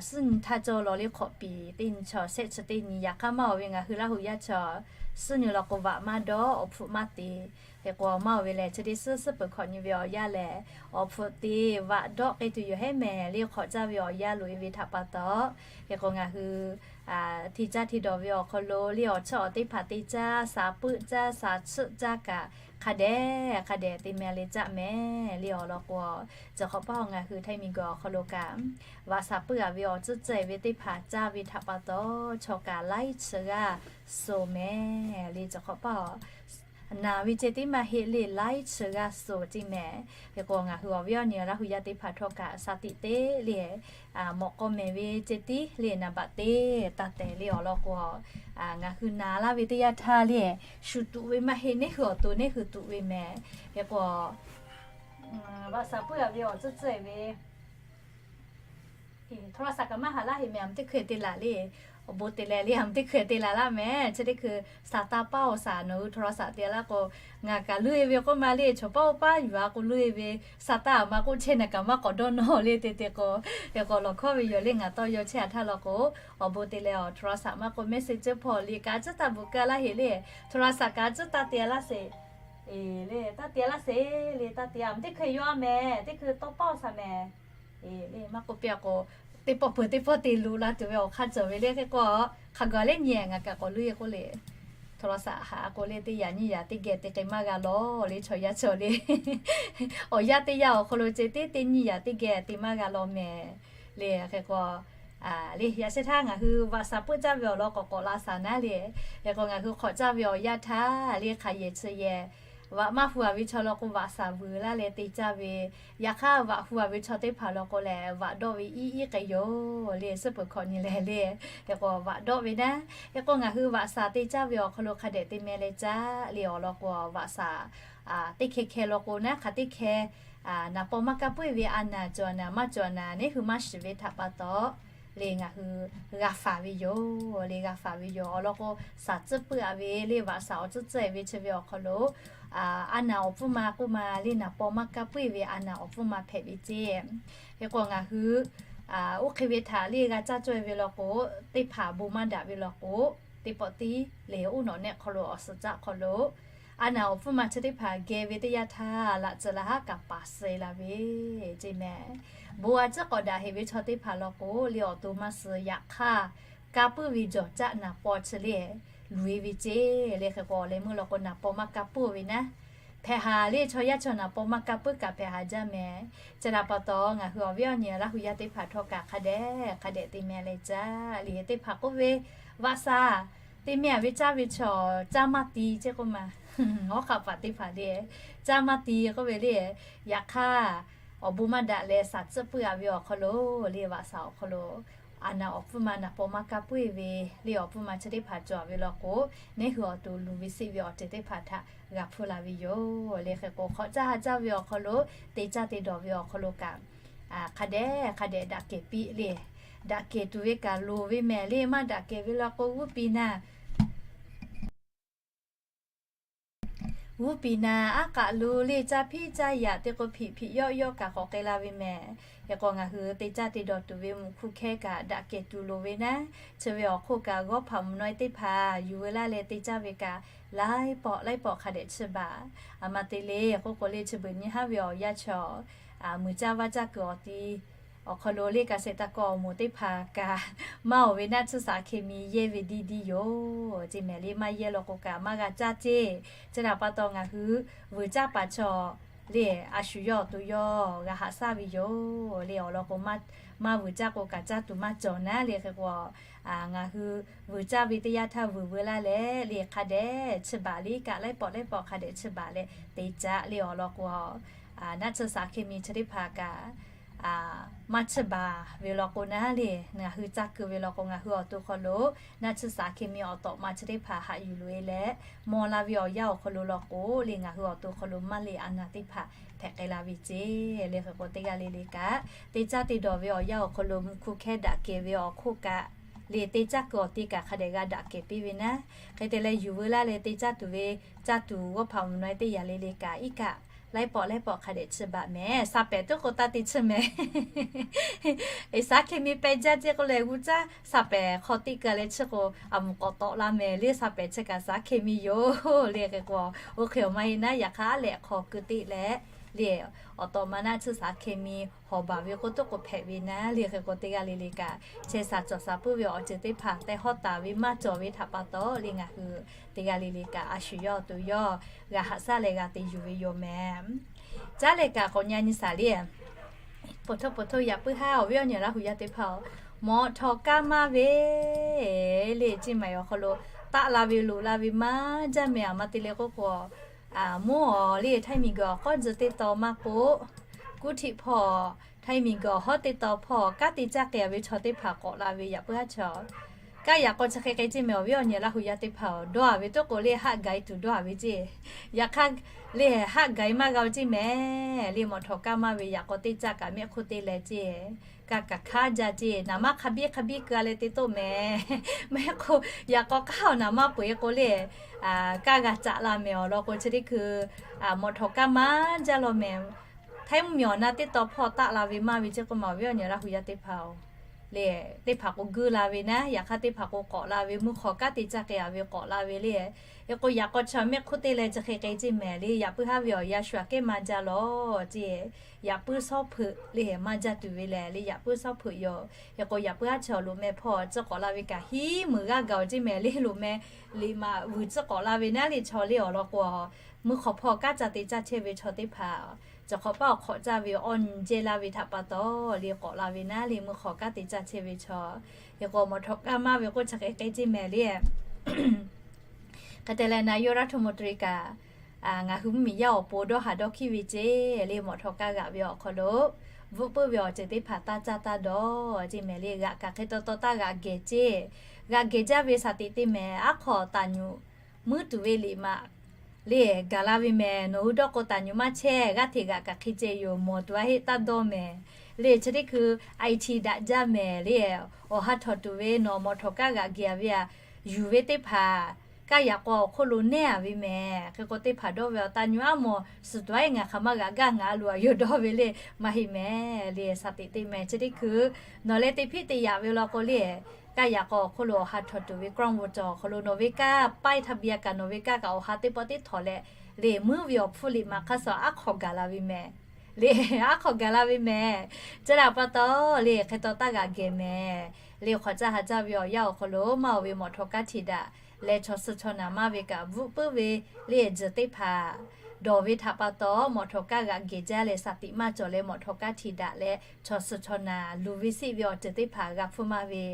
suhˉ nyi htaˇ cawˇ law le hk'awꞈ piˍ teˇ nyi chaw shehˆ chi teˇ nyi. Yaꞈ hk'aˇ maˇ oˬ ve ngaˬ hui Laˇ hu yaˇ chaw, suhˉ nyi law k'o vaꞈ maˇ dawˆ, awˬ hpfuhˆ maˇ te. Hk'e k'o maˇ oˬ ve lehˬ, chi teˇ suhˉ suhˉ peuˬ hkawꞈ nyi ve awˬ yanˇ lehˬ, awˬ hpfuhˆ te vaꞈ dawˆ k'ai tuˬ yoˬ hehˉ mehˍ. Le hk'awꞈ caˇ ve awˬ yanˇ loꞈ e ve htaꞈ pa taw, hk'e k'o ngaˬ hui hteˇ caˇ hteˇ dawˬ ve awˬ hk'aw lo le awˬ chawˇ awˬ teˇ hpaˍ te caˇ, shaˍ puiˆ caˇ, shaˍ tsuhˆ caˇ kaꞈ hk'a dehꞈ hk'a dehꞈ te meh le caˇ mehˍ. Le awˬ lawn k'o, chi hk'awꞈ paˇ ngaˬ hui Htaiˇ miˬguiˬ awˬ hk'aw lo kaꞈ, vaꞈ shaˍ puiˆ a ve awˬ tcuhˉ tcuhˉ e ve teˇ hpaˍ caˇ ve htaꞈ pa taw, chaw kaꞈ laiˉ chi g'aˇ suh mehˍ. Le chi hk'awꞈ paˇ naˬ ve ceh tiˉ maˇ heˆ le, laiˉ chi g'aˇ suh ceˇ mehˍ. Hk'e k'o ngaˬ hui awˬ viˉ awˬ nyi Laˇ hu yaˇ teˇ hpaˍ htawˇ kaꞈ shaˍ tiꞈ te le, mawꞈ k'aw mehˍ ve ceh tiˉ le naˍ baꞈ te taˇ tehˬ le awˬ lawn k'o, ngaˬ hui naˬ laˇ ve teˇ yanˇ htaˇ le, shu tuꞈ ve maˇ heˆ, neˉ hui awˬ to neˉ hui tuꞈ ve mehˍ. Hk'e k'o, vaꞈ shaˍ puiˆ a ve awˬ tcuhˉ tcuhˉ e ve โทรศัพท์ kaꞈ maˇ haˍ laˇ heˆ mehˍ. A mvuh teˇ hkui te laˬ le, awˬ bon te leh le, a mvuh teˇ hkui te laˬ laˇ mehˍ. Chi teˇ hkui shaˍ taˇ paˇ awˬ shaˍ nawˬ hui โทรศัพท์ te laˇ k'o, ngaˬ kaꞈ luˇ e ve k'oˆ ma le, chaw paˇ oˇ paˇ yuˬ a k'o luˇ e ve, shaˍ taˇ a ma k'oˆ chehˇ naˬ kaꞈ maˇ k'awꞈ dawˇ nawˇ le te te k'o, hk'e k'o lawˬ hkawˇ ve yoˬ le. Ngaˬ tawˇ yaw chehˇ a htaˇ law k'o, awˬ bon te leh awˬ โทรศัพท์ maˇ k'oˆ เมสเซนเจอร์ hpawˇ le kaꞈ a ciˉ taˇ bvuhꞈ keu laˇ heˆ le, โทรศัพท์ kaꞈ a ciˉ taˇ te laˇ sheˍ. E le, taˇ te laˇ sheˍ le, taˇ te a mvuh teˇ hkui yawˇ a mehˍ, teˇ hkui tawˇ paˇ awˬ shaˍ mehˍ. E le, maˇ k'oˆ piˇ a k'o, teˇ pawˆ peuˬ teˇ pawˆ te lo la tuˬ ve awˬ hk'aˇ cawˬ ve le. Hk'e k'o, hk'a gaˬ leh nyi ngaˬ kaꞈ k'awꞈ luˇ e k'oˆ le, โทรศัพท์ haꞈ a k'o le, teˇ yaꞈ nyiˇ yaꞈ teˇ geh te k'ai maˇ g'a lawˬ le chaw yaˇ chaw le. Awˬ yanˇ teˇ yanˇ awˬ hk'aw lo ceh tiˉ teˇ nyiˇ yaꞈ teˇ geh te maˇ g'a lawˬ mehˍ. Le hk'e k'o, le yaꞈ shehˇ htaˇ ngaˬ hui vaꞈ shaˍ puiˆ caˇ ve awˬ lawn k'awꞈ k'awꞈ la shaˍ naˉ le. Hk'e k'o ngaˬ hui hk'awꞈ caˇ ve awˬ yanˇ htaˇ le hk'aˬ yehˬ chi yehˬ, vaꞈ maˇ hu a ve chaw law k'o vaꞈ shaˍ vuiˬ laˇ leh te caˇ ve, yaꞈ hk'aˇ vaꞈ hu a ve chaw teˇ hpaˍ law k'o lehˬ vaꞈ dawˆ ve iˉ iˉ k'ai yoˬ le. Suhˉ peuˬ hkawꞈ nyi leh le, hk'e k'o vaꞈ dawˆ ve naˉ. Hk'e k'o ngaˬ hui vaꞈ shaˍ te caˇ ve awˬ hk'aw lo hk'a dehꞈ te meh leh caˇ le awˬ lawn k'o, vaꞈ shaˍ teˇ hkeh hkeh law k'o naˉ hk'aˬ teˇ hkeh naˍ paw maˇ kaˇ puiˇ ve a naˍ cawˬ naˍ maˇ cawˬ naˍ neˉ hui maˇ shiˍ ve htaꞈ pa taw, le ngaˬ hui g'a faˍ ve yoˬ. Le g'a faˍ ve yoˬ. Awˬ lawn k'o, shaˍ tcuhˉ puiˇ a ve le vaꞈ shaˍ awˬ tcuhˉ tcuhˉ e ve chi ve awˬ hk'aw lo, a naˍ awˬ pfuhˇ ma k'oˆ ma le naˍ paw maˇ kaˇ puiˇ ve a naˍ awˬ pfuhˇ ma hpehꞈ ve ceˇ. Hk'e k'o ngaˬ hui oˇ hk'e ve htaꞈ le g'a caˇ cawˇ e ve law k'o, teˇ hpaˍ bon maˇ daꞈ ve law k'o, teˇ pawˆ tiˉ le oˇ nawꞈ nehˆ hk'aw lo awˬ suhˍ caˆ hk'aw lo a naˍ awˬ pfuhˇ ma chi teˇ hpaˍ geh ve teˇ yanˇ htaˇ laꞈ tcuh laꞈ haˉ kaꞈ paˍ suh e la ve ceˇ mehˍ. Bon a ciˉ k'awꞈ daꞈ heꞈ ve chaw teˇ hpaˍ law k'o le awˬ to maˇ suh. Yaꞈ hk'aˇ, kaˇ puiˇ ve jawˬ caˆ naˍ paw chi le luˬ e ve ceˇ. Le hk'e k'o awˬ leh meuˇ law k'o naˍ paw maˇ kaˇ puiˇ ve naˉ, hpehꞈ haˍ le chaw yaˇ chaw naˍ paw maˇ kaˇ puiˇ kaꞈ hpehꞈ haˍ jaˇ mehˍ. Chi htaꞈ pa taw ngaˬ hui awˬ viˉ awˬ nyi Laˇ hu yaˇ teˇ hpaˍ htawˇ kaꞈ hk'a dehꞈ hk'a dehꞈ te meh leh caˇ le. Teˇ hpaˍ k'oˆ ve, vaꞈ shaˍ te meh a ve caˇ ve chaw caˇ maˇ ti ceˇ k'oˆ ma. Awˉ hk'aˆ paˍ teˇ hpaˍ le, caˇ maˇ ti k'oˆ ve le. Yaꞈ hk'aˇ, awˬ bon maˇ daꞈ leh shaˍ tcuhˉ puiˇ a ve awˬ hk'aw lo le vaꞈ shaˍ awˬ hk'aw lo a naˍ awˬ pfuhˇ ma naˍ paw maˇ kaˇ puiˇ ve le awˬ pfuhˇ ma chi teˇ hpaˍ cawˬ ve law k'o, neˉ hui awˬ to luˬ ve siˆ ve awˬ ceuˬ teˇ hpaˍ htaꞈ g'a hpuˇ la ve yoˬ. Le hk'e k'o hk'awꞈ caˇ ha caˇ ve awˬ hk'aw lo, te caˇ te dawˬ ve awˬ hk'aw lo kaꞈ, hk'a dehꞈ hk'a dehꞈ daꞈ kehˬ piˇ le. Daꞈ kehˬ tuˬ ve kaꞈ loˍ ve mehˍ le. Maˇ daꞈ kehˬ ve law k'o g'uˇ piˍ naˍ g'uˇ piˍ naˍ aˉ k'aꞈ lo le caˇ hpiˇ caˇ yaꞈ te k'o hpiꞈ hpiꞈ yawˆ yawˆ kaꞈ k'awꞈ k'ai la ve mehˍ. Hk'e k'o ngaˬ hui te caˇ te dawˬ tuˬ ve mvuhꞈ hkuˇ hkehˇ kaꞈ daꞈ kehˬ tuˬ loˍ ve naˉ. Chi ve awˬ hk'oˆ kaꞈ g'awˇ hpaꞈ mvuhꞈ naw e teˇ hpaˍ yuˬ veu laˇ leh te caˇ ve kaꞈ laiˉ pawˆ laiˉ pawˆ hk'a dehꞈ chiˇ baˬ. A ma te le k'oˆ k'o le chi beuꞈ nyi haˉ ve awˬ yanˇ chaw muiˬ caˇ vaˇ caˇ kuiˬ awˬ ti awˬ hk'aw lo le kaꞈ sheˍ taˇ kawˆ awˬ moˍ teˇ hpaˍ kaꞈ maˇ oˬ ve naˉ tsuhˇ shaˍ hk'e mi yehˇ ve diˇ diˇ yoˬ ceˇ mehˍ le. Maˇ yehˇ law k'o kaꞈ maˇ g'a caˇ ceˇ. Chi htaꞈ pa taw ngaˬ hui vuiˬ caˇ paˍ chaw le, a shu yawˇ awˬ to yawˇ g'a haꞈ shaˉ ve yoˬ le. Awˬ lawn k'o, maˇ vuiˬ caˇ k'o kaꞈ caˇ tuˬ maˇ cawˬ naˉ le. Hk'e k'o, ngaˬ hui vuiˬ caˇ ve teˇ yanˇ htaˇ vuiˬ veu laˇ leh le, hk'a dehꞈ chiˇ baˬ le kaꞈ, laiˉ pawˆ laiˉ pawˆ hk'a dehꞈ chiˇ baˬ leh te caˇ le. Awˬ lawn k'o, naˆ tsuhˇ shaˍ hkiˇ mi chi teˇ hpaˍ kaꞈ maˇ chiˇ baˬ ve law k'o naˉ le, ngaˬ hui caˇ keu ve law k'o, ngaˬ hui awˬ to hk'aw lo naˆ tsuhˇ shaˍ hkiˇ mi awˬ tawꞈ ma chi teˇ hpaˍ haꞈ yuˬ loꞈ e leh, mawˬ la ve awˬ yanˇ awˬ hk'aw lo law k'o le, ngaˬ hui awˬ to hk'aw lo maˇ le a naˍ teˇ hpaˍ hpehꞈ k'ai la ve ceˇ le. Hk'e k'o, teˇ g'aˇ le le kaꞈ te caˇ te dawˬ ve awˬ yanˇ awˬ hk'aw lo mvuhˇ hkuˇ hkehˉ daꞈ kehˬ ve awˬ hk'oˆ kaꞈ le, te caˇ keu awˬ te kaꞈ hk'a dehꞈ g'a daꞈ kehˬ piˇ ve naˉ. Hk'e te leh yuˬ veu laˇ leh te caˇ tuˬ ve, caˇ tuˬ g'awˇ hpaꞈ mvuhˬ naweh teˇ yanˇ le le kaꞈ iˉ kaˆ laiˉ pawˆ laiˉ pawˆ hk'a dehꞈ chiˇ baˬ mehˍ. Shaˍ pehˍ tuˉ k'o taˇ te chiˇ mehˍ. Shaˍ hkiˇ mi peh jaˇ ceˇ k'oˆ leh g'uˇ caˇ shaˍ pehˍ hk'aw teˇ keu leh chiˇ k'o, a mvuhˬ k'awꞈ tawˆ la mehˍ le. Shaˍ pehˍ chi kaꞈ shaˍ hkiˇ mi yoˬ le. Hk'e k'o, oˇ hk'e awˬ maˇ heˆ naˉ, yaꞈ hk'aˇ lehꞈ hk'aw keu teˆ leh le, awˬ tawꞈ ma naˆ tsuhˇ shaˍ hkiˇ mi hawˍ baˬ ve k'oˆ tuˉ k'o hpehꞈ ve naˉ le. Hk'e k'o, teˇ g'aˇ le le kaꞈ chehˇ sha cawˬ sha puiˉ ve awˬ ceuˬ teˇ hpaˍ tehꞈ hawˉ taˍ ve maˇ cawˬ ve htaꞈ pa taw le, ngaˬ hui teˇ g'aˇ le le kaꞈ a shu yawˇ awˬ to yawˇ g'a haꞈ shaˉ leh g'a te yuˬ ve yoˬ mehˍ. Caˉ leh kaꞈ k'awꞈ nyi nyi shaˍ le. Poˬ htoˇ poˬ htoˇ yaꞈ puiˉ haˉ awˬ viˉ awˬ nyi Laˇ huˬ yaˇ teˇ hpaˍ-oˬ, mawꞈ htawꞈ kaˇ maˇ ve le, ceˇ maˬ awˬ hk'aw lo taˆ la ve loꞈ la ve maˇ jaˇ mehˍ. A ma te leh k'oˆ k'o, mvuhˇ awˬ le htaiˇ miˬ guiˬ awˬ k'awˉ tcuh teˇ taw maˇ k'oˆ, kuˇ htiꞈ hpawˇ htaiˇ miˬ guiˬ awˬ hawˉ teˇ taw hpawˇ kanˉ te caˇ k'ai a ve chaw teˇ hpaˍ k'awꞈ la ve yaꞈ puiˉ haˉ chaw. Kanˉ yaꞈ k'aw chi hk'e k'ai ceˇ mehˍ awˬ viˉ awˬ nyi Laˇ huˬ yaˇ teˇ hpaˍ-oˬ, dawˇ a ve tuˉ k'o le haˆ gaiˬ tuˬ dawˇ a ve ceˇ. Yaꞈ hk'aˇ le haˆ gaiˬ maˇ g'a-o ceˇ mehˍ le. Mawꞈ htawꞈ kaˇ maˇ ve yaꞈ k'aw teˇ caˇ kaꞈ mehˆ hk'oˆ te leh ceˇ, kaˇ kaꞈ hkanˉ jaˇ ceˇ. Naˍ manˇ hk'a biˇ hk'a biˇ keu a leh te toˆ mehˍ. Mehˆ hk'oˆ yaꞈ k'aw k'aˉ awˬ naˍ manˇ peu eˬ k'o le, kaˇ g'a caꞈ la mehˍ awˬ lawn k'o chi teˇ hkui mawꞈ htawꞈ kaˇ maˇ jaˇ law mehˍ. Htaiˇ mvuhˇ miˬ awˬ na teˇ taw hpawˇ taˆ la ve maˇ ve ceˇ k'o, maˬ awˬ viˉ awˬ nyi Laˇ huˬ yaˇ teˇ hpaˍ-oˬ, le, teˇ hpaˍ k'o guˇ la ve naˉ, yaꞈ hk'aˇ teˇ hpaˍ k'o k'awꞈ la ve mvuhˇ hk'aw kanˉ te caˇ k'ai a ve k'awꞈ la ve le. Hk'e k'o yaꞈ k'aw chi mehˆ hk'oˆ te leh chi hk'e k'ai ceˇ mehˍ le. Yaꞈ puiˉ haˉ ve awˬ yaˇ shu aꞈ kehˉ maˇ jaˇ lawˬ ceˇ. Yaꞈ puiˉ shawˉ hpeuꞈ le maˇ jaˇ tuˬ ve lehˬ le, yaꞈ puiˉ shawˉ hpeuꞈ yoˬ. Hk'e k'o yaꞈ puiˉ haˉ chaw loꞈ meh hpawˇ tcuhˉ k'awꞈ la ve kaꞈ hiˉ meuˍ g'aˇ gaˬ-oˬ ceˇ mehˍ le. Loꞈ meh liꞈ maꞈ vuiˬ tcuhˉ k'awꞈ la ve naˉ le chaw le awˬ lawn k'o, mvuhˇ hk'aw hpawˇ kanˉ ca te caˇ chehˇ ve chaw teˇ hpaˍ, cawˬ hk'awꞈ paˉ awˬ hk'awꞈ caˇ ve awˬ nyi jehˇ laˇ ve htaꞈ pa taw le k'awꞈ la ve naˉ le mvuhˇ hk'aw kanˉ te caˇ chehˇ ve chaw. Hk'e k'o mawꞈ htawꞈ kaˇ maˇ ve k'oˆ chi hk'e k'ai ceˇ mehˍ le. Hk'e te leh นายกรัฐมนตรี kaꞈ ngaˬ hui mvuhˇ miˬ yaˇ awˬ pon dawˇ haˍ dawˇ hkiˇ ve ceˇ le. Mawꞈ htawꞈ kaˇ g'aꞈ ve awˬ hk'aw lo bvuhˆ puiˉ ve awˬ ceuˬ teˇ hpaˍ taˇ caˇ taˇ dawˇ ceˇ mehˍ le. G'aꞈ kaꞈ hk'e taw taw taˇ g'aꞈ gehˬ ceˇ. G'aꞈ gehˬ jaˇ ve shaˍ tiꞈ te mehˍ. Aˉ hk'aw taˍ nyuꞈ muiˉ tuˬ ve liꞈ maꞈ le gaˬ la ve mehˍ. Nawˬ hui dawˇ k'o taˍ nyuꞈ maˇ chehˇ, g'aˇ hteꞈ g'aꞈ kaꞈ hk'e ceh yoˬ, mawˬ tuˬ a heˆ taˇ dawˇ mehˍ le. Chi teˇ hkui IT daꞈ jaˇ mehˍ le. Awˬ ha htawꞈ tuˬ ve nawˬ mawꞈ htawꞈ kaˇ g'aꞈ gehˬ ve a yuˬ ve teˇ hpaˍ kaˇ yaꞈ k'aw awˬ hk'oˆ lo nehˉ a ve mehˍ. Hk'e k'o teˇ hpaˍ dawˇ ve awˬ taˍ nyuꞈ aˉ mawˬ suhˍ tuˬ a heˆ, ngaˬ hk'aˬ ma g'aꞈ gaˇ ngaˬ a loꞈ a yoˬ dawˇ ve le. Maˇ heˆ mehˍ le. Shaˍ tiꞈ te mehˍ. Chi teˇ hkui nawˬ leh te hpiˆ te yaꞈ ve law k'o le, kaˇ yaꞈ k'aw awˬ hk'oˆ lo awˬ ha htawꞈ tuˬ ve กล้องวงจร awˬ hk'aw lo nawˬ ve kaˇ ป้ายทะเบียน kaꞈ nawˬ ve kaˇ kaꞈ awˬ ha teˇ pawˆ teˇ htawꞈ leh le, muiˉ ve awˬ hpfuhˇ liꞈ maꞈ hk'aˇ suh aˉ hk'aw gaˬ la ve mehˍ le. Aˉ hk'aw gaˬ la ve mehˍ. Chi htaꞈ pa taw le hk'e taw taˇ g'aꞈ gehˬ mehˍ le. Hk'awꞈ caˇ ha caˇ ve awˬ yanˇ awˬ hk'aw lo maˇ oˬ ve mawꞈ htawꞈ kaˇ htiꞈ daꞈ leh chaw suh chaw naˍ maˇ ve kaꞈ bvuhˆ puiˉ ve le, tzuhˬ teˇ hpaˍ dawˬ ve htaꞈ pa taw mawꞈ htawꞈ kaˇ g'aꞈ gehˬ jaˇ leh shaˍ tiꞈ maˇ cawˬ leh mawꞈ htawꞈ kaˇ htiꞈ daꞈ leh chaw suh chaw naˍ luˬ ve siˆ ve awˬ ceuˬ teˇ hpaˍ g'a hpfuhˇ maˇ ve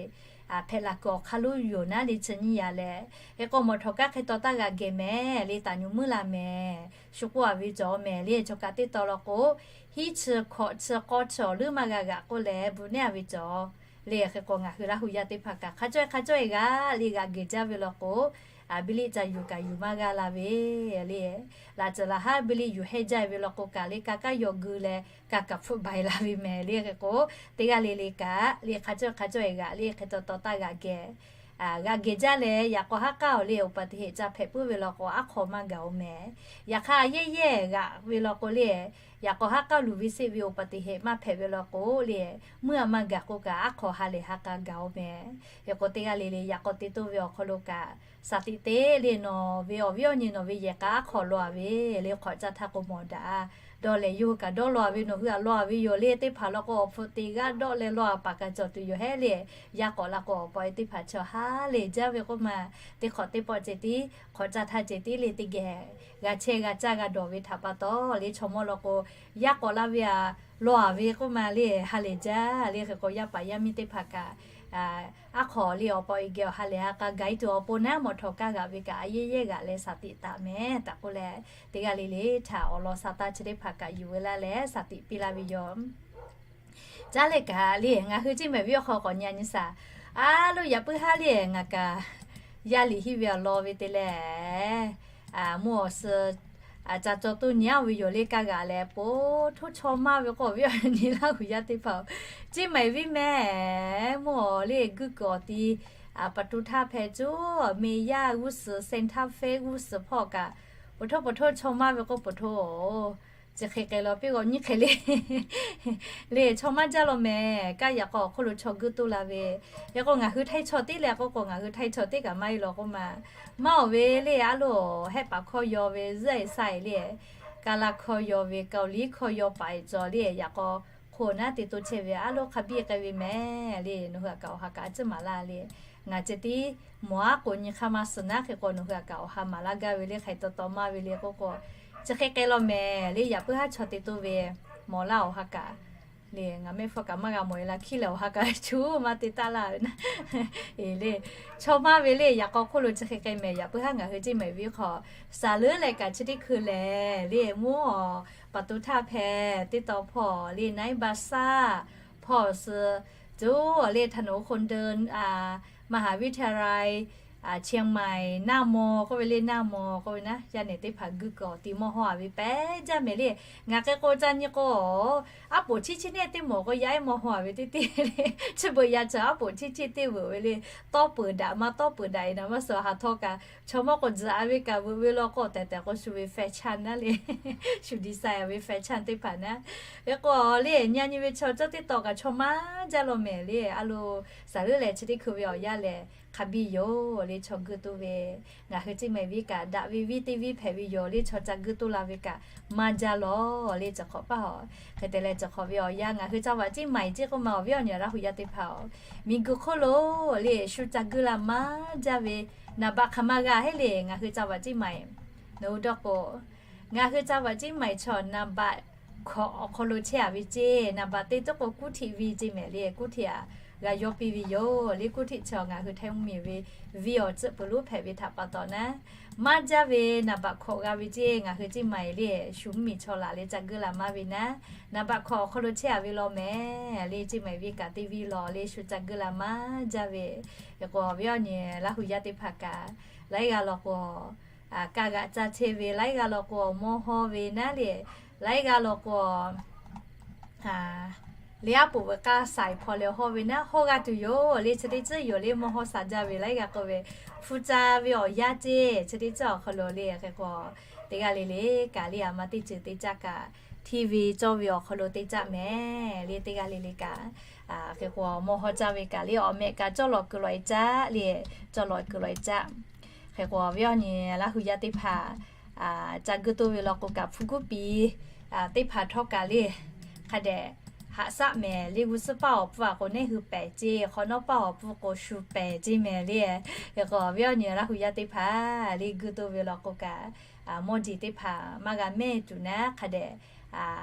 hpehꞈ la kuiˬ awˬ hk'aˇ lonˉ yoˬ naˉ le chi nyiˇ yaꞈ leh. Hk'e k'o mawꞈ htawꞈ kaˇ hk'e taw taˇ g'aꞈ gehˬ mehˍ le, taˍ nyuꞈ muiˉ la mehˍ. Shu k'oˆ a ve cawˬ mehˍ le. Chaw kaꞈ teˇ taw law k'o, hiˉ chi hkawꞈ chi k'awˇ chi awˬ leuˉ maˇ g'a g'aꞈ k'oˆ leh bvuhꞈ nehˉ a ve cawˬ le. Hk'e k'o ngaˬ hui Laˇ huˬ yaˇ teˇ hpaˍ kaꞈ hk'a cawˇ hk'a cawˇ e g'aꞈ le g'aꞈ gehˬ jaˇ ve law k'o, biˇ liˆ ca yuˬ kaꞈ yuˬ maˇ g'a la ve le. Laꞈ ceuˬ laˬ haˉ biˇ liˆ yuˬ hehˇ jaˇ ve law k'o kaꞈ le, ka kaˇ yaw gui leh ka kaꞈ hpfuhˆ bai la ve mehˍ le. Hk'e k'o teˇ g'aˇ le le kaꞈ le hk'a cawˇ hk'a cawˇ e g'aꞈ le hk'e taw taw taˇ g'aꞈ gehˬ g'aꞈ gehˬ jaˇ leh yaꞈ k'aw haˉ k'aˉ awˬ le อุบัติเหตุ ca hpehꞈ puiˉ ve law k'o aˉ hk'aw maˇ gaˬ-oˬ mehˍ. Yaꞈ hk'aˇ yehˇ yehˇ g'aꞈ ve law k'o le, Yaꞈ k'aw haˉ k'aˉ luˬ ve seˆ ve awˬ pa teꞈ heˆ maˇ hpehꞈ ve law k'o le, meuˇ a maˇ gaˬ k'o kaꞈ aˉ hk'aw ha lehˬ ha k'a gaˬ-oˬ meh. Hk'e k'o teˇ g'aˇ le le yaꞈ k'aw te toˇ ve awˬ hk'aw lo kaꞈ, shaˍ tiꞈ te le nawˬ ve awˬ viˉ awˬ nyi nawˬ ve yehˬ k'a aˉ hk'aw law-a ve le hk'awꞈ caˇ htaˇ k'o mawˬ daꞈ-a. Dawˇ lehˬ yawˇ hui kaꞈ dawˇ law-a ve nawˬ hui aꞈ law-a ve yoˬ le teˇ hpaˍ law k'o awˬ hpu teꞈ g'aˇ dawˆ leh law-a paˍ kaꞈ cawˬ tuˬ yoˬ hehˉ le. Yaˇ k'awꞈ la k'o awˬ pa e teˇ hpaˍ chaw ha lehˬ jaˇ ve k'oˆ ma, teˇ hk'awꞈ teˇ pawˆ ceh tiˉ hk'awꞈ caˇ htaˇ ceh tiˉ le teˇ geh g'a chehˇ g'a caˇ g'a dawˬ ve htaꞈ pa taw le chaw mawˇ law k'o, yaˇ k'awꞈ la ve aꞈ law-a ve k'oˆ ma le ha lehˬ jaˇ le. Hk'e k'o yaˇ paˍ yaˇ miˇ teˇ hpaˍ kaꞈ aˉ hk'aw le awˬ pa e geh awˬ ha lehˬ ha k'a gaˬ-e tuˬ awˬ pon naˉ mawˬ htawnˍ kaˇ g'aꞈ ve kaꞈ a yehˇ yehˇ g'aꞈ leh shaˍ tiꞈ taˍ meh taˍ k'oˆ leh, teˇ g'aˇ le le htaꞈ awˬ lawn sha taˇ chi teˇ hpaˍ kaꞈ yuˬ ve laˇ leh shaˍ tiꞈ piˇ laˇ ve yoˬ. Caˉ leh kaꞈ le ngaˬ hui Ceˇ Mehˍ venˇ awˬ hk'aw k'awꞈ nyi a nyi shaˍ. A loˇ yaꞈ puiˉ haˉ le ngaˬ kaꞈ yaˇ liꞈ hiˇ ve awˬ lawn ve te leh, mvuhˇ awˬ suh ca caw toˇ nyi-a ve yoˬ le kaˇ g'aꞈ leh po htoˇ chaw maˇ ve k'o awˬ viˉ awˬ nyi Laˇ huˍ yaˇ teˇ hpaˍ-oˬ, Ceˇ Mehˍ venˇ meh mvuhˇ awˬ le guˇ kuiˬ awˬ ti pa tu htaˇ hpehꞈ cuˉ, meˇ yaˇ g'uˇ suhˍ Santa Fe g'uˇ suhˍ hpawˇ kaꞈ, po htoˇ po htoˇ chaw maˇ ve k'o po htoˇ-oˬ, chi hk'e k'ai law piˇ g'awˬ nyi hk'e le le chaw maˇ jaˇ law meh. Kaˇ yaꞈ k'aw awˬ hk'oˆ lo chaw guˇ toˇ la ve, yaꞈ k'o ngaˬ hui Htaiˇ chaw teˇ leh k'oˆ k'o ngaˬ hui Htaiˇ chaw teˇ kaꞈ maˇ heˆ law k'oˆ ma. Maˇ awˬ ve le a loˬ Hehˆ paˍ hkawˇ yaw ve zuhˇ e sa e le, Kaˇ laˇ hkawˇ yaw ve, Kaoˍliˇ hkawˇ yaw paˍ e cawˬ le yaꞈ k'aw hk'oˆ naˉ te to chehˇ ve a loˬ hk'a biˇ k'ai ve meh le. Nawˬ hui aꞈ kaꞈ awˬ ha kaꞈ a ciˉ maˍ laˇ le. Ngaˬ ceh tiˉ mawˬ aˉ k'oꞈ nyi hk'aˇ maˇ suh naˉ hk'e k'o nawˬ hui aꞈ kaꞈ awˬ ha maˍ laˇ gaˇ ve le hk'ai taw taw maˇ ve le k'oˆ k'o, chi hk'e k'ai law meh le yaꞈ puiˉ haˉ chaw te toˇ ve mawˬ laˇ awˬ ha kaꞈ le ngaˬ mehˆ hpfuhˇ kaꞈ maˇ g'a mawˬ e la hkiˉ leh awˬ ha kaꞈ chu maˇ te taˆ laˇ ve naˉ. E le, chaw maˇ ve le yaꞈ k'aw hk'oˆ lo chi hk'e k'ai meh yaꞈ puiˉ haˉ ngaˬ hui Ceˇ Mehˍ venˇ hk'aw, saˍ leuˉ leh kaꞈ chi teˇ hkui lehˬ le mvuhˇ awˬ pa tu htaˇ hpehꞈ teˇ taw hpawˇ le Naiˉ Baˇ saˉ hpawˇ suh, co le ถนนคนเดิน มหาวิทยาลัย เชียงใหม่ naˇ maw k'oˆ ve le naˇ maw k'oˆ ve naˉ yaˇ nehˬ teˇ hpaˍ guˇ kuiˬ awˬ ti mawˇ haw-a ve pehˉ jaˇ meh le. Ngaˬ hk'e k'o ca nyi k'o, aˉ poꞈ chiˇ chiˇ neˇ teˇ mawˬ k'o yaˇ ehˉ mawˇ haw-a ve teˇ teˇ le, chi beuꞈ yaꞈ caˬ aˉ poꞈ chiˇ chiˇ teˇ veuꞈ ve le. Tawˇ peuˬ daꞈ maˇ tawˇ peuˬ daꞈ e naˍ maˇ suh ha htawˇ kaꞈ chaw mawˇ k'o tzuhꞈ-a ve kaꞈ veuꞈ ve law k'o tehꞈ tehꞈ k'o shu ve fashion naˉ le, shu design-a ve fashion teˇ hpaˍ naˉ. Hk'e k'o le nyi a nyi ve chaw cawˇ teˇ taw kaꞈ chaw maˇ jaˇ law meh le a loˬ. Saˍ leuˉ leh chi teˇ hkui ve awˬ yanˇ lehˬ hk'a biˇ yoˬ le chaw guˇ toˇ ve. Ngaˬ hui Ceˇ Mehˍ venˇ kaꞈ daꞈ ve viˇ teˇ viˇ hpehꞈ ve yoˬ le chaw ca guˇ toˇ la ve kaꞈ maˇ jaˇ law le. Chi hk'awꞈ paˇ hawˬ hk'e te leh chi hk'awꞈ ve awˬ yanˇ ngaˬ hui ca vaꞈ Ceˇ Mehˍ ceˇ k'oˆ ma awˬ viˉ awˬ nyi Laˇ huˍ yaˇ teˇ hpaˍ-oˬ, miˬguiˬ hk'oˆ lo le shu ca guˇ la maˇ jaˇ ve naˍ baꞈ hk'aˬ ma g'a heˆ le ngaˬ hui ca vaꞈ Ceˇ Mehˍ. Nawˬ hui dawˇ k'o, ngaˬ hui ca vaꞈ Ceˇ Mehˍ chaw naˍ baꞈ hkawꞈ awˬ hk'aw lo chehˇ-a ve ceˇ naˍ baꞈ teˇ tuˉ k'o kuˇ htiꞈ viˇ Ceˇ Mehˍ le kuˇ htiꞈ aꞈ g'a yawˇ piˇ ve yoˬ le. Kuˇ htiꞈ chaw ngaˬ hui Htaiˇ mvuhˇmiˬ ve viˇ awˬ tcuhˆ peuˬ lonˉ hpehꞈ ve htaꞈ pa taw naˉ, maˇ jaˇ ve naˍ baꞈ hkawꞈ g'a ve ceˇ ngaˬ hui Ceˇ Mehˍ le shu mvuhˇmiˬ chaw laˬ leh ca guˇ la maˇ ve naˉ, naˍ baꞈ hkawꞈ awˬ hk'aw lo chehˇ-a ve law meh le Ceˇ Mehˍ venˇ kaꞈ teˇ viˇ law le shu ca guˇ la maˇ jaˇ ve. Hk'e k'o awˬ viˉ awˬ nyi Laˇ huˍ yaˇ teˇ hpaˍ kaꞈ laiˉ g'aˇ law k'o kaˇ g'aꞈ caˇ chehˇ ve, laiˉ g'aˇ law k'o awˬ mawˇ haw ve naˉ le, laiˉ g'aˇ law k'o le aˉ poꞈ veuꞈ k'aˇ shaiˍ hpaw leh haw ve naˉ haw g'a tuˬ yoˬ le. Chi teˇ tcuhˉ yoˬ le mawˇ haw sha jaˇ ve laiˉ g'aˇ k'oˆ ve, hpu ca ve awˬ yanˇ ceˇ chi teˇ tcuhˉ awˬ hk'aw lo le. Hk'e k'o teˇ g'aˇ le le kaꞈ le a ma teˇ ceuˬ teˇ caˆ kaꞈ hteˇ ve cawˇ ve awˬ hk'aw lo teˇ caˆ meh le teˇ g'aˇ le le kaꞈ hk'e k'o mawˇ haw caˇ ve kaꞈ le awˬ meh kaꞈ cawˇ lawꞈ kuiˬ lawꞈ e caˆ le, cawˇ lawꞈ kuiˬ lawꞈ e caˆ. Hk'e k'o awˬ viˉ awˬ nyi Laˇ huˍ yaˇ teˇ hpaˍ ca guˇ toˇ ve law k'o kaꞈ hpu guˇ piˍ teˇ hpaˍ htawˇ kaꞈ le hk'a dehꞈ haꞈ shaˆ mehˍ le. G'uˇ suhˉ paˇ awˬ pfuhˇ a k'o neˇ hui pehˍ ceˇ, hk'awꞈ nawˉ paˇ awˬ pfuhˇ k'o shu pehˍ ceˇ mehˍ le. Hk'e k'o awˬ viˉ awˬ nyi Laˇ huˍ yaˇ teˇ hpaˍ le guˇ toˇ ve law k'o kaꞈ mawˇ jeˬ teˇ hpaˍ maˇ g'a mehˇ tuˬ naˉ hk'a dehꞈ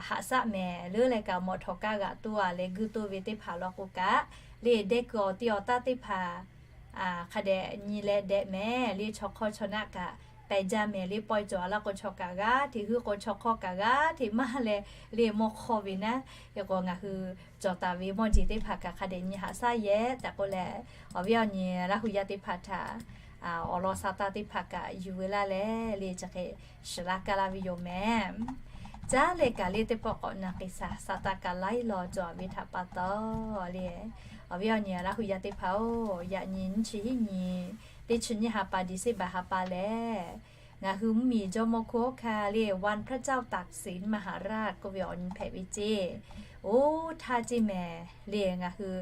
haꞈ shaˆ mehˍ leuˉ leh kaꞈ mawˬ htawꞈ kaˇ g'aꞈ toˇ-a leh guˇ toˇ ve teˇ hpaˍ law k'o kaꞈ le dehˇ kuiˬ awˬ ti awˬ taˇ teˇ hpaˍ hk'a dehꞈ nyi leh dehꞈ mehˍ le chaw hk'awˇ chaw naˆ kaꞈ pehˍ jaˇ mehˍ le. Pawehˇ cawˬ a laˇ k'o chaw kaꞈ g'aˇ hteꞈ, huiˉ k'o chaw hk'awˇ kaꞈ g'aˇ hteꞈ maˇ leh le mawˇ hk'awˇ ve naˉ. Hk'e k'o ngaˬ hui cawˬ taˍ ve mawˇ jeˬ teˇ hpaˍ kaꞈ hk'a dehꞈ nyi haꞈ shaˆ yehˬ tehꞈ k'oˆ leh, awˬ viˉ awˬ nyi Laˇ huˍ yaˇ teˇ hpaˍ htaꞈ awˬ lawn sha taˇ teˇ hpaˍ kaꞈ yuˬ veu laˇ leh le chi hk'e shiˍ laˇ kaˇ laˇ ve yoˬ mehˍ. Caˉ leh kaꞈ le teˇ pawˆ k'awꞈ na k'e shaˍ sha taˇ kaꞈ laiˉ law cawˬ ve htaꞈ pa taw le, awˬ viˉ awˬ nyi Laˇ huˍ yaˇ teˇ hpaˍ-oˬ, yaꞈ nyi nyiˇ chi hiˉ nyi teˇ chi nyiˇ ha pa December ha pa lehˬ Ngaˬ hui mvuhˇmiˬ jawˇmawˇ hkunˉ hawˉ hkanˇ le, วันพระเจ้าตากสินมหาราช k'oˆ ve awˬ nyi hpehꞈ ve ceˇ. Oˇ htaˇ ceˇ mehˍ le, ngaˬ hui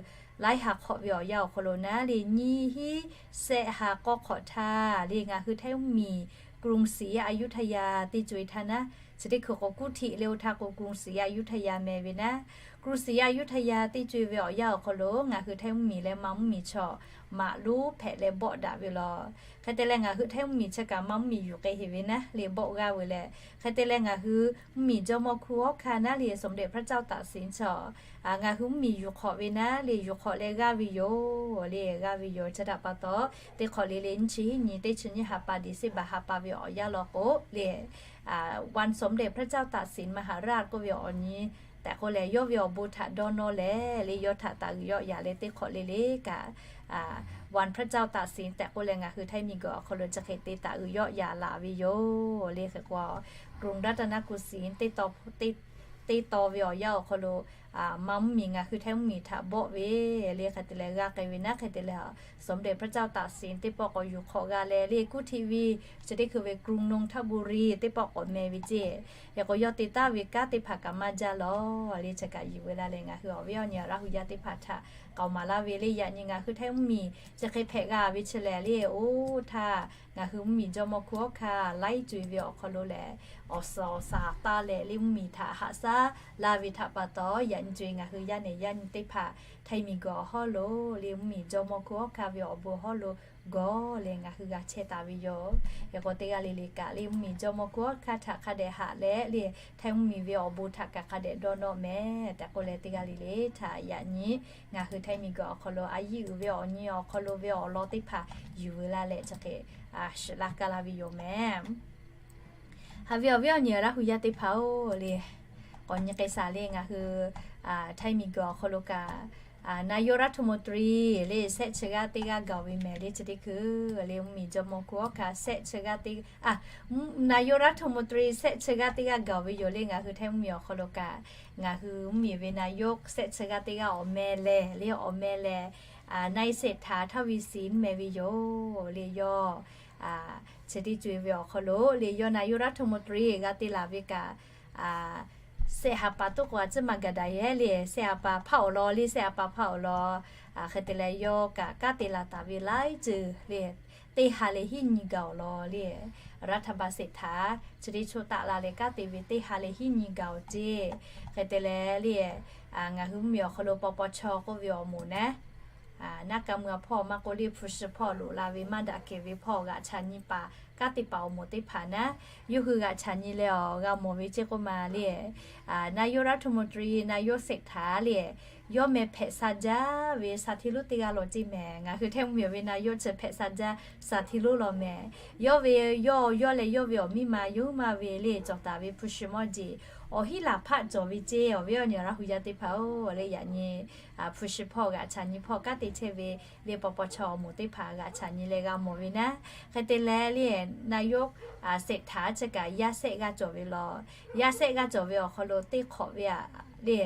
laiˉ ha hk'awꞈ ve awˬ yanˇ awˬ hk'aw lo naˉ le, nyiˇ hinˉ shehˆ ha k'awˇ hk'awꞈ htaˇ le, ngaˬ hui Htaiˇ mvuhˇmiˬ กรุงศรีอยุธยา teˇ co-e htaˇ naˉ, chi teˇ hkui k'o กรุงเทพ le oˇ htaˇ k'o กรุงศรีอยุธยา meh ve naˉ, กรุงศรีอยุธยา teˇ co-e ve awˬ yanˇ awˬ hk'aw lo ngaˬ hui Htaiˇ mvuhˇmiˬ leh Manˇ mvuhˇmiˬ chaw maꞈ lonˉ hpehꞈ leh bawˆ daꞈ ve law. Hk'e te leh ngaˬ hui Htaiˇ mvuhˇmiˬ chi kaꞈ Manˇ mvuhˇmiˬ yuˬ k'ai heˍ ve naˉ le bawˆ g'aˇ ve leh, hk'e te leh ngaˬ hui mvuhˇmiˬ jawˇmawˇ hkunˉ hawˉ hkanˇ naˉ le, สมเด็จพระเจ้าตากสิน chaw ngaˬ hui mvuhˇmiˬ yuˬ hk'awꞈ ve naˉ le yuˬ hk'awꞈ leh g'aˇ ve yoˬ le, g'aˇ ve yoˬ. Chi htaꞈ pa taw, teˇ hk'awꞈ le le nyiˇ chi hiˉ nyi teˇ chi nyiˇ ha pa December ha pa ve awˬ yanˇ law k'o le, วันสมเด็จพระเจ้าตากสินมหาราช k'oˆ ve awˬ nyi tehꞈ k'oˆ leh, yawˇ ve awˬ bon htaꞈ dawˇ nawˇ leh le, yawˇ htaꞈ taˍ g'uiˬ yawˆ yaꞈ leh teˇ hk'awꞈ le le kaꞈ วันพระเจ้าตากสิน tehꞈ k'oˆ leh ngaˬ hui Htaiˇ miˬguiˬ awˬ hk'aw lo chi hk'e te taˍ g'uiˬ yawˆ yaꞈ laˬ ve yoˬ le. Hk'e k'o, กรุงรัตนโกสินทร์ teˇ taw ve awˬ yanˇ awˬ hk'aw lo Manˇ mvuhˇmiˬ ngaˬ hui Htaiˇ mvuhˇmiˬ htaꞈ bawˆ ve le, hk'e te leh g'a k'ai ve naˉ, hk'e te leh สมเด็จพระเจ้าตากสิน teˇ pawˆ k'awꞈ yuˬ hk'awꞈ g'a leh le, กรุงเทพ ve chi teˇ hkui ve กรุงนนทบุรี teˇ pawˆ k'awꞈ meh ve ceˇ. Hk'e k'o, yawˇ te taˍ ve kanˉ teˇ hpaˍ kaꞈ maˇ jaˇ law le, chi kaꞈ yuˬ ve la leh ngaˬ hui awˬ viˉ awˬ nyi Laˇ hu yaˇ teˇ hpaˍ htaꞈ k'aoˍ maˍ laˇ ve le. Yaꞈ nyi ngaˬ hui Htaiˇ mvuhˇmiˬ chi hk'e hpehꞈ g'a ve chi lehˬ le, oˇ htaˇ ngaˬ hui mvuhˇmiˬ jawˇmawˇ hkunˉ hawˉ hkanˇ laiˉ co-e ve awˬ hk'aw lo lehˬ, awˬ suhˍ awˬ shaˍ taˇ leh le mvuhˇmiˬ htaꞈ haꞈ shaˉ laˇ ve htaꞈ pa taw, yaꞈ nyi co-e ngaˬ hui yaˇ nehˬ yaˇ nyi teˇ hpaˍ Htaiˇ miˬguiˬ awˬ hawˉ lo le mvuhˇmiˬ jawˇmawˇ hkunˉ hawˉ hkanˇ ve awˬ bon hawˉ lo gawˬ leh ngaˬ hui g'a chehˇ taˍ ve yoˬ. Hk'e k'o, teˇ g'aˇ le le kaꞈ le mvuhˇmiˬ jawˇmawˇ hkunˉ hawˉ hkanˇ htaꞈ hk'a dehꞈ haꞈ leh le, Htaiˇ mvuhˇmiˬ ve awˬ bon htaꞈ kaꞈ hk'a dehꞈ dawˇ nawˇ meh tehꞈ k'oˆ leh, teˇ g'aˇ le le htaꞈ yaꞈ nyi ngaˬ hui Htaiˇ miˬguiˬ awˬ hk'aw lo a yiˇ uiˍ ve awˬ nyi awˬ hk'aw lo ve awˬ lawn teˇ hpaˍ yuˬ ve la leh chi hk'e shiˍ laˇ kaˇ laˇ ve yoˬ meh. Haꞈ ve awˬ viˉ awˬ nyi Laˇ hu yaˇ teˇ hpaˍ-oˬ le, k'awꞈ nyi k'ai shaˍ le ngaˬ hui Htaiˇ miˬguiˬ awˬ hk'aw lo kaꞈ นายกรัฐมนตรี le shehˆ chi g'aˇ teˇ g'aˇ gaˬ ve mehˍ le, chi teˇ hkui le mvuhˇmiˬ jawˇmawˇ hkunˉ hawˉ hkanˇ shehˆ chi g'aˇ teˇ, a, นายกรัฐมนตรี shehˆ chi g'aˇ teˇ g'aˇ gaˬ ve yoˬ le. Ngaˬ hui Htaiˇ mvuhˇmiˬ awˬ hk'aw lo kaꞈ ngaˬ hui mvuhˇmiˬ ve นายก shehˆ chi g'aˇ teˇ g'aˇ awˬ meh lehˬ le, awˬ meh lehˬ นายเศรษฐา ทวีสิน meh ve yoˬ le. Yawˇ chi teˇ co-e ve awˬ hk'aw lo le, yawˇ นายกรัฐมนตรี g'a te laˬ ve kaꞈ shehˆ ha pa toˆ k'o a ciˉ maˇ gaˬ daꞈ yehˉ le, shehˆ ha pa hpaˇ awˬ lawn le, shehˆ ha pa hpaˇ awˬ lawn. Hk'e te leh yawˇ kaꞈ kanˉ te laˬ taˍ ve laiˉ ceuˬ le, teˇ ha leh hiˉ nyi gaˬ awˬ lawn le, รัฐบาลเศรษฐา chi teˇ choˆ taˆ la leh kanˉ te ve teˇ ha leh hiˉ nyi gaˬ awˬ ceˇ. Hk'e te leh le, ngaˬ hui mvuhˇmiˬ awˬ hk'aw lo paw paw chaw k'oˆ ve awˬ moˍ naˉ, naˆ ka mui a hpawˇ maˇ k'oˆ le, hpu shi hpawˇ loꞈ la ve maˇ daꞈ kehˬ ve hpawˇ g'aꞈ chaꞈ nyi paˍ kanˉ te paˍ awˬ moˍ teˇ hpaˍ naˉ, yawˇ hui g'aꞈ chaꞈ nyi leh awˬ g'a mawˬ ve ceˇ k'oˆ ma le, นายกรัฐมนตรี นายกเศรษฐา le, yawˇ meh hpehꞈ sha jaˇ ve shaˍ htiˇ lonˉ teˇ g'aˇ law ceˇ mehˍ. Ngaˬ hui Htaiˇ mvuhˇmiˬ ve นายก chi hpehꞈ sha jaˇ shaˍ htiˇ lonˉ law mehˍ. Yawˇ ve, yawˇ, yawˇ leh yawˇ ve awˬ miˇ ma yawˇ hui ma ve le cawˬ taˍ ve hpu shi mawˇ jeˬ awˬ hiˉ laˬ hpaˆ cawˬ ve ceˇ. Awˬ viˉ awˬ nyi Laˇ hu yaˇ teˇ hpaˍ-oˬ le, yaꞈ nyi hpu shi hpawˇ g'aꞈ chaꞈ nyi hpawˇ kanˉ te chehˇ ve le, paw paw chaw awˬ moˍ teˇ hpaˍ g'aꞈ chaꞈ nyi leh g'a mawˬ ve naˉ, hk'e te leh le นายก เศรษฐา chi kaꞈ yaˇ shehˆ g'aˇ cawˬ ve law. Yaˇ shehˆ g'aˇ cawˬ ve awˬ hk'aw lo teˇ hk'awꞈ ve a le,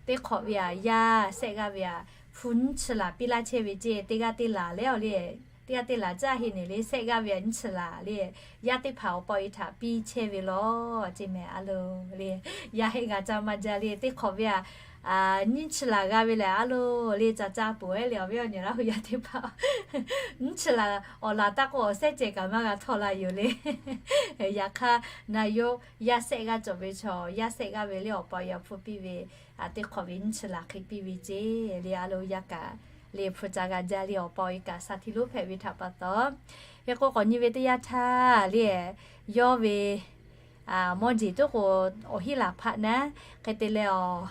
teˇ hk'awꞈ ve a yaˇ shehˆ g'aˇ ve a hpu nyiˇ chi laˬ piˇ laˇ chehˇ ve ceˇ. Teˇ g'aˇ teˇ laˬ le, awˬ le, teˇ g'aˇ teˇ laˬ caˇ heˆ ne le, shehˆ g'aˇ ve a nyiˇ chi laˬ le, yaˇ teˇ hpaˍ awˬ pa awˬ e htaꞈ piˇ chehˇ ve law ceˇ mehˍ. A lo le, yaˇ heˆ g'a caˇ maˇ jaˇ le, teˇ hk'awꞈ ve a nyiˇ chi laˬ g'a ve lehˬ, a lo le, ca caˇ peuˬ e le, awˬ viˉ awˬ nyi Laˇ hu yaˇ teˇ hpaˍ nyiˇ chi laˬ awˬ laˬ taˇ k'o awˬ shehˆ cehˬ kaꞈ maˇ g'a htawˇ la yoˬ le. Yaꞈ hk'aˇ นายก yaˇ shehˆ g'aˇ cawˬ ve chaw, yaˇ shehˆ g'aˇ ve le awˬ pa awˬ e hpu piˇ ve, teˇ hk'awꞈ ve nyiˇ chi laˬ hk'e piˇ ve ceˇ le. A lo yaˇ kaꞈ le hpu ca g'a jaˇ le, awˬ pa awˬ e kaꞈ shaˍ htiˇ lonˉ hpehꞈ ve htaꞈ pa taw. Hk'e k'o, k'awꞈ nyi ve teˇ yanˇ htaˇ le, yawˇ ve mawˇ jeˬ toˉ k'o awˬ hiˉ laˬ hpaˆ naˉ, hk'e te leh awˬ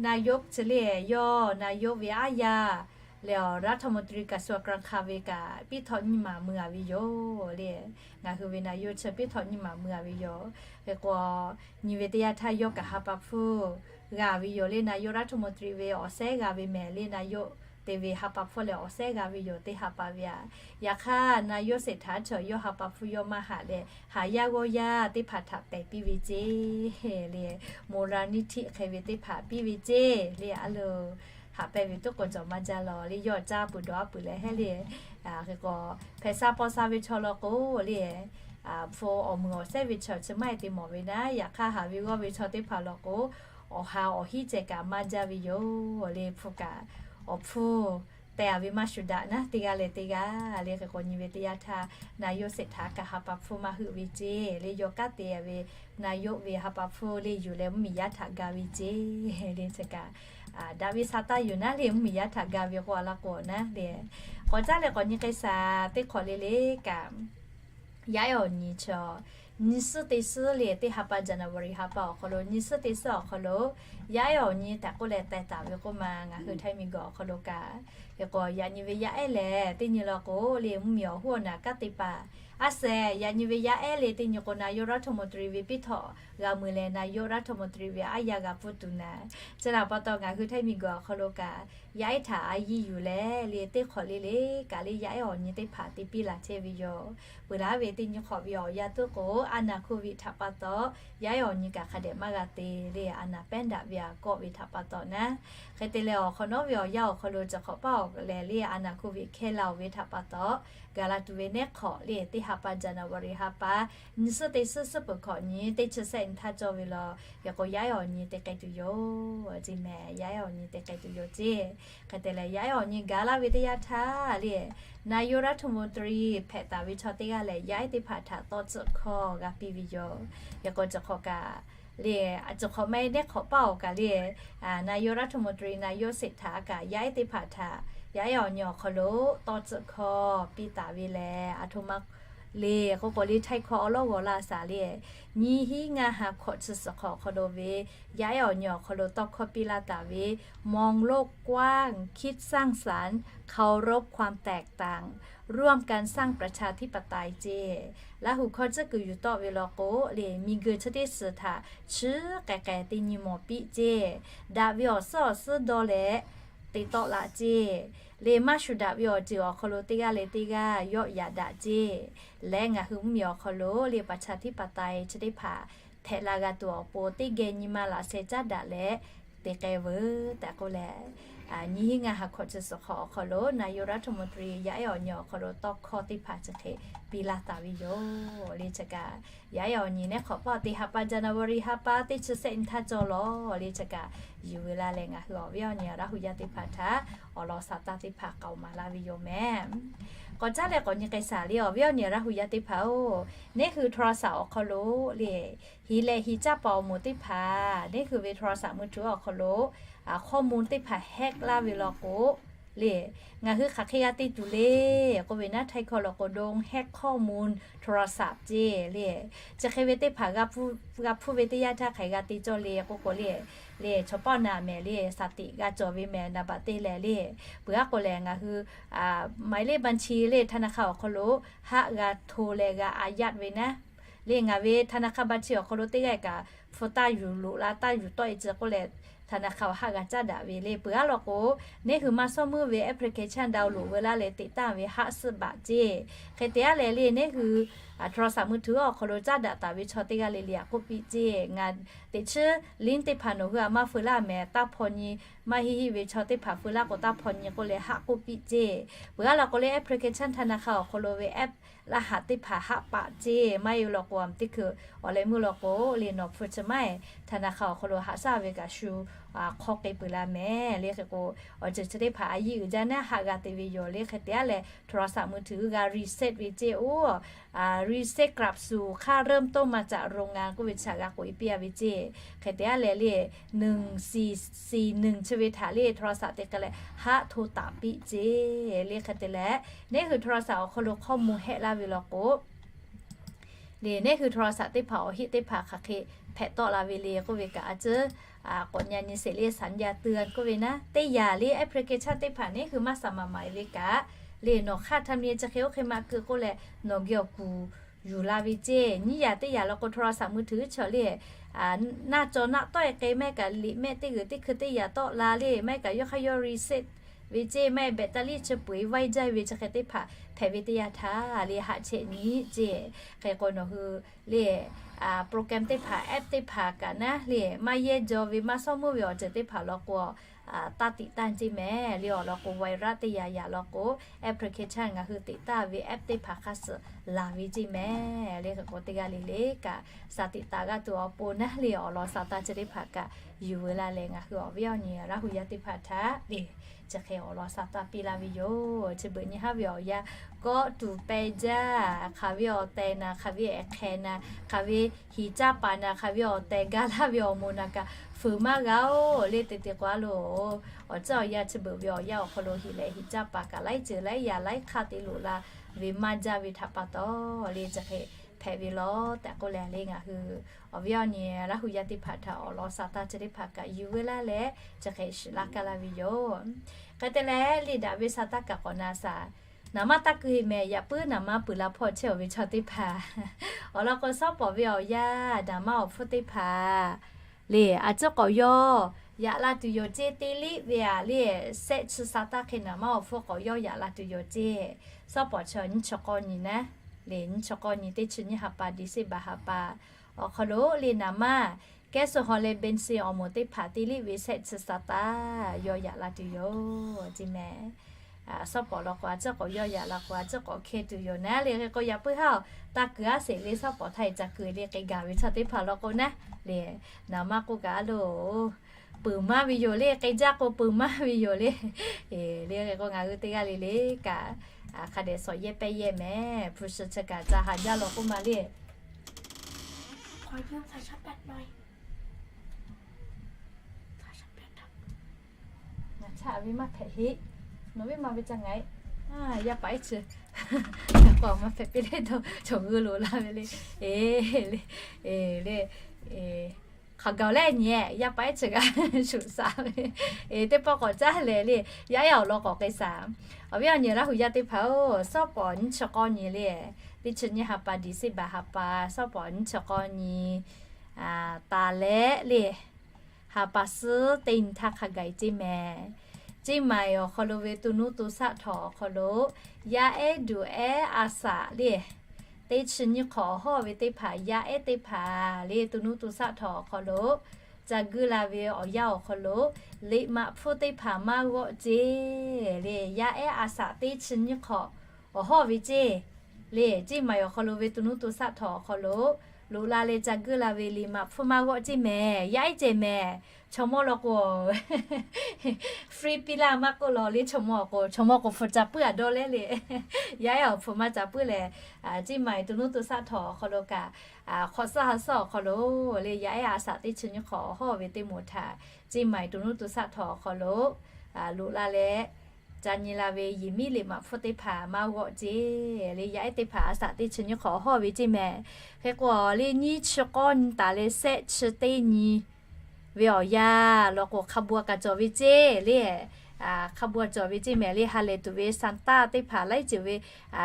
นายก chi le, yawˇ นายก ve aˉ yaˇ leh awˬ รัฐมนตรีกระทรวงการคลัง ve kaꞈ piˇ htawꞈ nyiˇ maˬ mui a ve yoˬ le. Ngaˬ hui ve นายก chi piˇ htawꞈ nyiˇ maˬ mui a ve yoˬ. Hk'e k'o, nyi ve teˇ yanˇ htaˇ yawˇ kaꞈ ha pa hpfuhˇ g'a ve yoˬ le. นายกรัฐมนตรี ve awˬ shehˉ g'a ve mehˍ le, นายก te ve ha pa hpfuhˇ leh awˬ shehˉ g'a ve yoˬ, teˇ ha pa ve a. Yaꞈ hk'aˇ นายก เศรษฐา chaw yawˇ ha pa hpfuhˇ yawˇ maˇ haꞈ leh, haˍ yaˇ g'awˇ yaˇ teˇ hpaˍ htaꞈ pehˬ piˇ ve ceˇ le, มูลนิธิ hk'e ve teˇ hpaˍ piˇ ve ceˇ le. A loˬ, haꞈ pehnˇ ve tuˉ k'o cawˬ maˇ jaˇ lawˬ le. Yawˇ caˇ peuˬ dawˬ aˉ peuˬ leh hehˉ le. Hk'e k'o, hpehꞈ sha paw sha ve chaw law k'o le, hpu awˬ meuˍ awˬ sehˉ ve chaw chi maˇ heˆ te mawˬ ve naˉ, yaꞈ hk'aˇ haˍ ve g'awˇ ve chaw teˇ hpaˍ law k'o, awˬ ha awˬ hinˉ ceh kaꞈ maˇ jaˇ ve yoˬ le. Hpu kaꞈ awˬ hpfuhˇ teh a ve maˇ shuˍ daꞈ naˉ, teˇ g'aˇ leh teˇ g'aˇ le. Hk'e k'o nyi ve teˇ yanˇ htaˇ, นายก เศรษฐา kaꞈ ha pa hpfuhˇ maˇ heuˆ ve ceˇ le. Yawˇ kanˉ te ve นายก ve ha pa hpfuhˇ le yuˬ leh mvuhˇmiˬ yaˇ htaꞈ ga ve ceˇ le. Chi kaꞈ daꞈ ve sha taˇ yuˬ naˉ le, mvuhˇmiˬ yaˇ htaꞈ ga ve k'o a laˇ k'o naˉ le. K'awꞈ caˉ leh k'awꞈ nyi k'ai shaˍ teˇ hk'awꞈ le le kaꞈ, yaˇ ehˉ awˬ nyi chaw nyi suhˉ te suhˉ le teˇ ha pa January ha pa awˬ hk'aw lo, nyi suhˉ te suhˉ awˬ hk'aw lo yaˇ ehˉ awˬ nyi htaꞈ k'oˆ leh teh taˍ ve k'oˆ ma, ngaˬ hui Htaiˇ miˬguiˬ awˬ hk'aw lo kaꞈ. Hk'e k'o yaꞈ nyi ve yaˇ ehˉ lehˬ, teˇ nyi law k'o le, mvuhˇmiˬ awˬ hoˉ awˬ naˍ kanˉ te paˍ. A sehˍ, yaꞈ nyi ve yaˇ ehˉ le teˇ nyi k'o, นายกรัฐมนตรี ve piˇ htawꞈ g'a mui leh นายกรัฐมนตรี ve aˉ yaˇ g'a pfuhˇ tuˬ naˍ. Chi htaꞈ pa taw ngaˬ hui Htaiˇ miˬguiˬ awˬ hk'aw lo kaꞈ, yaˇ ehˉ htaꞈ a yiˇ yuˬ leh le teˇ hk'awꞈ le le kaꞈ le, yaˇ ehˉ awˬ nyi teˇ hpaˍ te piˇ laˬ chehˇ ve yoˬ. Peuˬ laˇ ve teˇ nyi hk'awꞈ ve awˬ yanˇ tuˉ k'o, a naˍ hkuˇ viꞈ htaꞈ pa taw yaˇ ehˉ awˬ nyi kaꞈ hk'a dehꞈ maˇ g'a te le, a naˍ pehˉ daꞈ ve a kawˆ ve htaꞈ pa taw naˉ. Hk'e te leh awˬ hk'awꞈ nawˉ ve awˬ yanˇ awˬ hk'aw lo chi hk'awꞈ paˇ awˬ lehˬ le, a naˍ hkuˇ viꞈ hkehˇ la oˬ ve htaꞈ pa taw, gaˬ la tuˬ ve nehˉ hk'awꞈ le teˇ ha pa January ha pa, nyi suhˉ te suhˉ suhˉ peuˬ hkawꞈ nyi teˇ chi sehˆ nyi htaˇ cawˇ ve law. Hk'e k'o yaˇ ehˉ awˬ nyi te k'ai tuˬ yoˬ ceˇ meh. Yaˇ ehˉ awˬ nyi te k'ai tuˬ yoˬ ceˇ. Hk'e te leh yaˇ ehˉ awˬ nyi gaˬ laˇ ve teˇ yanˇ htaˇ le, นายกรัฐมนตรี hpehꞈ taˍ ve chaw teˇ g'aˇ lehˬ, yaˇ ehˉ teˇ hpaˍ htaꞈ tawˇ tcuhˆ hkawˇ g'a piˇ ve yoˬ. Hk'e k'o chi hk'awꞈ kaꞈ le, a chi hk'awꞈ maˇ heˆ nehˉ hk'awꞈ paˇ awˬ kaꞈ le, นายกรัฐมนตรี นายกเศรษฐา kaꞈ yaˇ ehˉ teˇ hpaˍ htaꞈ yaˇ ehˉ awˬ nyi awˬ hk'aw lo tawˇ tcuhˆ hkawˇ piˇ taˍ ve lehˬ, a htoꞈ ma le k'oˆ k'o le, Htaiˇ hkawˇ awˬ lawˉ g'awˬ laˇ shaˍ le, nyiˇ hinˉ ngaˇ ha hkawꞈ chi suhˍ hk'awꞈ awˬ hk'aw lo ve yaˇ ehˉ awˬ nyi awˬ hk'aw lo tawˇ hkawˇ piˇ laˇ taˍ ve มองโลกกว้าง คิดสร้างสรรค์ เคารพความแตกต่าง ร่วมกันสร้างประชาธิปไตย ceˇ. Laˇ hu hkawˇ tcuhˉ kuiˬ yuˬ tawˆ ve law k'o le, miˬguiˬ chi teˇ suhˍ htaꞈ chi k'ai k'ai te nyi mawˬ piˇ ceˇ. Daꞈ ve awˬ suhˉ awˬ suhˉ dawˇ leh te tawˆ laꞈ ceˇ. Le maˇ shuˍ daꞈ ve awˬ ceuˬ awˬ hk'aw lo teˇ g'aˇ leh teˇ g'aˇ yawˆ yaꞈ daꞈ ceˇ. Leh ngaˬ hui mvuhˇmiˬ awˬ hk'aw lo le ประชาธิปไตย chi teˇ hpaˍ hpehꞈ la g'a tuˬ awˬ pon teˇ geh nyi ma laꞈ sheh caˉ daꞈ leh te k'ai veuˬ tehꞈ k'oˆ leh, nyiˇ hinˉ ngaˇ ha hkawꞈ chi suhˍ hk'awꞈ awˬ hk'aw lo นายกรัฐมนตรี yaˇ ehˉ awˬ nyi awˬ hk'aw lo tawˇ hkawˇ teˇ hpaˍ chi hk'e piˇ laˇ taˍ ve yoˬ. Le chi kaꞈ yaˇ ehˉ awˬ nyi nehˉ hk'awꞈ paˇ teˇ ha pa January ha pa teˇ chi sehˆ nyi htaˇ cawˇ law. Le chi kaꞈ yuˬ ve la leh ngaˬ hui awˬ viˉ awˬ nyi Laˇ hu yaˇ teˇ hpaˍ htaꞈ awˬ lawn saˍ taˇ teˇ hpaˍ k'aoˍ maˍ laˇ ve yoˬ meh. K'awꞈ caˉ leh k'awꞈ nyi k'ai shaˍ le, awˬ viˉ awˬ nyi Laˇ hu yaˇ teˇ hpaˍ-oˬ, neˇ hui โทรศัพท์ awˬ hk'aw lo le, hiˍ leh hiˍ caˇ paˍ awˬ moˍ teˇ hpaˍ neˇ hui ve โทรศัพท์มือถือ awˬ hk'aw lo ข้อมูล teˇ hpaˍ hack laˇ ve law k'o le, ngaˬ hui hk'aˬ hk'e g'a te tuˬ le k'oˆ ve naˉ, Htaiˇ hkawˇ law k'o โดน แฮ็กข้อมูลโทรศัพท์ ceˇ le. Chi hk'e ve teˇ hpaˍ g'a hpuˇ ve teˇ yanˇ htaˇ hk'aˬ g'a te cawˇ le k'oˆ k'o le, le chaw paw naˍ mehˍ le สติ g'a cawˬ ve mehˍ naˍ baꞈ te leh le, peuˬ aˉ k'o lehˬ ngaˬ hui หมายเลขบัญชี le ธนาคาร awˬ hk'aw lo haˆ g'a hto leh g'a a yaˇ ve naˉ. Le ngaˬ ve ธนาคาร บัญชี awˬ hk'aw lo teˇ g'aˇ kaꞈ hpu taˇ yuˬ loꞈ la taˇ yuˬ tawˆ e ci k'oˆ leh, ธนาคาร haˆ g'a caˉ daꞈ ve le. Peuˬ aˉ law k'o, neˇ hui maˇ shawˉ meuˇ ve application download veu laˇ leh teꞈ taˇ ve haˆ suhˆ baꞈ ceˇ. Hk'e te aˉ leh le neˇ hui โทรศัพท์มือถือ awˬ hk'aw lo caˉ daꞈ taˍ ve chaw teˇ g'aˇ le le aꞈ k'oˆ piˇ ceˇ. Ngaˬ teꞈ chiˉ ลิงก์ teˇ hpaˍ nawˬ hui aꞈ maˇ feu laˇ mehˍ, taˇ hpaw nyi, maˇ heˆ heˆ ve chaw teˇ hpaˍ feu laˇ k'o taˇ hpaw nyi k'oˆ leh haˆ k'oˆ piˇ ceˇ. Peuˬ aˉ law k'o le application ธนาคาร awˬ hk'aw lo ve app laˇ haꞈ teˇ hpaˍ haˆ paˍ ceˇ. Maˇ heˆ law k'o a teˇ hkui awˬ leh meuˇ law k'o le nawˬ hpu chi maˇ heˆ ธนาคาร awˬ hk'aw lo haꞈ shaˉ ve kaꞈ shu hk'aw k'e peuˬ la mehˍ le. Hk'e k'o awˬ ceuˬ chi teˇ hpaˍ a yiˇ uiˍ jaˇ naˉ haˆ g'a te ve yoˬ le. Hk'e te aˉ leh โทรศัพท์มือถือ g'a reset ve ceˇ-oˬ. Reset กลับสู่ค่าเริ่มต้นมาจากโรงงาน k'oˆ ve chi htaꞈ g'a k'oꞈ e piˇ a ve ceˇ. Hk'e te aˉ leh le หนึ่งสี่สี่หนึ่ง chi ve htaꞈ le โทรศัพท์ te k'ai leh haˆ hto taˍ piˇ ceˇ le. Hk'e te leh neˇ hui โทรศัพท์ awˬ hk'aw lo ข้อมูล hack laˇ ve law k'o le neˇ hui โทรศัพท์ teˇ hpaˍ awˬ heˆ teˇ hpaˍ hk'aˬ hk'e hpehꞈ tawˆ la ve le k'oˆ ve kaꞈ a ciˉ k'awꞈ nyi nyi sheˍ le สัญญาณเตือน k'oˆ ve naˉ. Teˇ yanˇ le application teˇ hpaˍ neˇ hui maˇ shaˍ maˍ maˍ ve kaꞈ le nawˬ hk'aˇ htaˇ mi chi hk'e oˇ hk'e maˇ keu k'oˆ leh nawˬ geh awˬ kuˬ yuˬ la ve ceˇ. Nyiˇ yanˇ teˇ yanˇ law k'o โทรศัพท์มือถือ chaw le naˆ caw naˆ tawˆ e k'e maˇ heˆ kaꞈ liꞈ mehˆ teˇ g'uiˬ teˇ hkui teˇ yanˇ tawˆ la le maˇ heˆ kaꞈ yawˇ hk'aˇ yawˇ reset ve ceˇ, maˇ heˆ แบตเตอรี่ chi peu e vaiˇ jaˇ ve chi hk'e teˇ hpaˍ hpehꞈ ve teˇ yanˇ htaˇ le haˆ chehˇ nyi ceˇ. Hk'e k'o nawˬ hui le program teˇ hpaˍ app teˇ hpaˍ kaꞈ naˉ le maˇ yehˇ jaw ve maˇ shawˉ meuˇ ve awˬ ceuˬ teˇ hpaˍ law k'o taˇ tiꞈ taˇ ceˇ mehˍ le. Awˬ lawn k'o virus teˇ yanˇ yaꞈ law k'o, application ngaˬ hui tiꞈ taˇ ve app teˇ hpaˍ hk'a suh laˬ ve ceˇ mehˍ le. Hk'e k'o teˇ g'aˇ le le kaꞈ sha tiꞈ taˍ g'a tuˬ awˬ pon naˉ le, awˬ lawn sha taˇ chi teˇ hpaˍ kaꞈ yuˬ veu laˇ leh ngaˬ hui awˬ viˉ awˬ nyi Laˇ hu yaˇ teˇ hpaˍ htaꞈ le chi hk'e awˬ lawn sha taˇ piˇ laˇ ve yoˬ. Chi beuꞈ nyi haˉ ve awˬ yanˇ kawˆ tuˬ peh jaˇ, hk'aˬ ve awˬ tehˬ naˍ, hk'aˬ ve ehˍ hk'ehˍ naˍ, hk'aˬ ve hiˍ caˇ paˍ naˍ, hk'aˬ ve awˬ tehˬ ga laˇ ve awˬ moˍ naˍ kaꞈ fuiˍ maˇ g'a-oˬ le. Te te k'o a loˬ, awˬ ceuˬ awˬ yanˇ chi beuꞈ ve awˬ yanˇ awˬ hk'aw lo hiˍ leh hiˍ caˇ paˍ kaꞈ laiˉ ceuˬ laiˉ yaꞈ laiˉ hk'aˇ te loꞈ la ve maˇ jaˇ ve htaꞈ pa taw le chi hk'e hpehꞈ ve law tehꞈ k'oˆ leh le, ngaˬ hui awˬ viˉ awˬ nyi Laˇ hu yaˇ teˇ hpaˍ htaꞈ awˬ lawn sha taˇ chi teˇ hpaˍ kaꞈ yuˬ veu laˇ leh chi hk'e shiˍ laˇ kaˇ laˇ ve yoˬ. Hk'e te leh le daꞈ ve sha taˇ kaꞈ k'awꞈ na shaˍ. Naˍ maˇ taˇ keu-e mehˍ, yaꞈ puiˉ naˍ maˇ peuˬ la hpawˇ chehˇ-oˬ ve chaw teˇ hpaˍ awˬ lawn k'o, shawˉ pawˍ ve awˬ yanˇ naˍ maˇ awˬ hpfuhˇ teˇ hpaˍ le a ciˉ k'awꞈ yawˇ yaꞈ la tuˬ yoˬ ceˇ. Teˇ liˇ ve aꞈ le, sehˆ chi sha taˇ hk'e naˍ maˇ awˬ hpfuhˇ k'awꞈ yawˇ yaꞈ la tuˬ yoˬ ceˇ. Shawˉ pawˍ chi nyiˇ chi k'awˇ nyi naˉ le, nyiˇ chi k'awˇ nyi teˇ chi nyiˇ ha pa December ha pa awˬ hk'aw lo le naˍ maˇ kehˉ suh haw leh bensin awˬ moˍ teˇ hpaˍ teˇ liˇ ve sehˆ chi sha taˇ yawˇ yaꞈ la tuˬ yoˬ ceˇ mehˍ. Shawˉ pawˍ law k'o a ciˉ k'awꞈ yawˇ yaꞈ la k'o a ciˉ k'awꞈ hkeh tuˬ yoˬ naˉ le. Hk'e k'o yaꞈ puiˉ haˉ-oˬ, taˇ keu aˉ sheˍ le, shawˉ pawˍ htaˇ e ca keu le k'e gaˬ ve chaw teˇ hpaˍ law k'o naˉ le, naˍ maˇ k'oˆ kaꞈ a loˬ, peuˬ maˇ ve yoˬ le, k'e jaˇ k'o peuˬ maˇ ve yoˬ le. Le hk'e k'o ngaˬ hui teˇ g'aˇ le le kaꞈ hk'a dehꞈ shawˍ yehˇ pehˇ yehˇ mehˍ. Hpu shi chi kaꞈ ca haˍ jaˇ law k'oˆ ma le. Ngaˬ chaꞈ ve maˇ hpehꞈ heˆ. Nawˬ viˉ ma ve ca ngaˬ-e. Yaˇ paˍ iˉ chi k'awꞈ maˇ hpehꞈ piˇ le, chaw g'uiˇ loꞈ la ve le. E, le, hk'aˬ gaˬ lehˬ nyi-e, yaˇ paˍ iˉ chi g'a shuˍ shaˍ ve. Teˇ pawˆ k'awꞈ caˉ lehˬ le, yaˇ ehˉ awˬ lawn k'awꞈ k'ai shaˍ. Awˬ viˉ awˬ nyi Laˇ hu yaˇ teˇ hpaˍ-oˬ, shawˉ pawˍ nyiˇ chi k'awˇ nyi le, teˇ chi nyiˇ ha pa December ha pa, shawˉ pawˍ nyiˇ chi k'awˇ nyi taˍ leh le, ha pa suhˉ teˇ nyi htaˇ hk'a gaˬ-e ceˇ mehˍ. Ceˇ maiˍ awˬ hk'aw lo ve to nuˇ to shaˆ htawꞈ awˬ hk'aw lo yaˇ ehˉ duˬ ehˉ a shaꞈ le, teˇ chi nyiˇ hk'awꞈ awˬ hawˉ ve teˇ hpaˍ, yaˇ ehˉ teˇ hpaˍ le, to nuˇ to shaˆ htawꞈ awˬ hk'aw lo ca guiˇ la ve awˬ yanˇ awˬ hk'aw lo liꞈ maꞈ hpfuhˇ teˇ hpaˍ maˇ g'awˆ ceˇ le. Yaˇ ehˉ a shaꞈ teˇ chi nyiˇ hk'awꞈ awˬ hawˉ ve ceˇ le, ceˇ maiˍ awˬ hk'aw lo ve to nuˇ to shaˆ htawꞈ awˬ hk'aw lo loꞈ la leh ca guiˇ la ve liꞈ maꞈ hpfuhˇ maˇ g'awˆ ceˇ mehˍ. Yaˇ ehˉ ceh mehˍ. Chaw mawˇ law k'o free piˇ laˇ maˇ k'oˆ law le, chaw mawˇ k'o, chaw mawˇ k'o hpu ca puiˉ aꞈ dawˇ leh le. Yaˇ ehˉ awˬ hpu maˇ ca puiˉ lehˬ, ceˇ maiˍ to nuˇ to shaˆ htawꞈ awˬ hk'aw lo kaꞈ, hk'awꞈ shaˆ ha shaˆ awˬ hk'aw lo le, yaˇ ehˉ a shaꞈ teˇ chi nyiˇ hk'awꞈ awˬ hawˉ ve teˇ moˍ htaꞈ ceˇ maiˍ to nuˇ to shaˆ htawꞈ awˬ hk'aw lo loꞈ la leh ca nyi la ve yehˬ miˉ liꞈ maꞈ hpfuhˇ teˇ hpaˍ maˇ g'awˆ ceˇ le. Yaˇ ehˉ teˇ hpaˍ a shaꞈ teˇ chi nyiˇ hk'awꞈ awˬ hawˉ ve ceˇ mehˍ. Hk'e k'o le nyiˇ chi k'awˇ nyi taˍ leh sehˆ chi teˇ nyi ve awˬ yanˇ law k'o hk'a bu-a kaꞈ cawˬ ve ceˇ le. Hk'a bu-a cawˬ ve ceˇ mehˍ le. Ha lehˬ tuˬ ve Santa teˇ hpaˍ laiˉ ceuˬ ve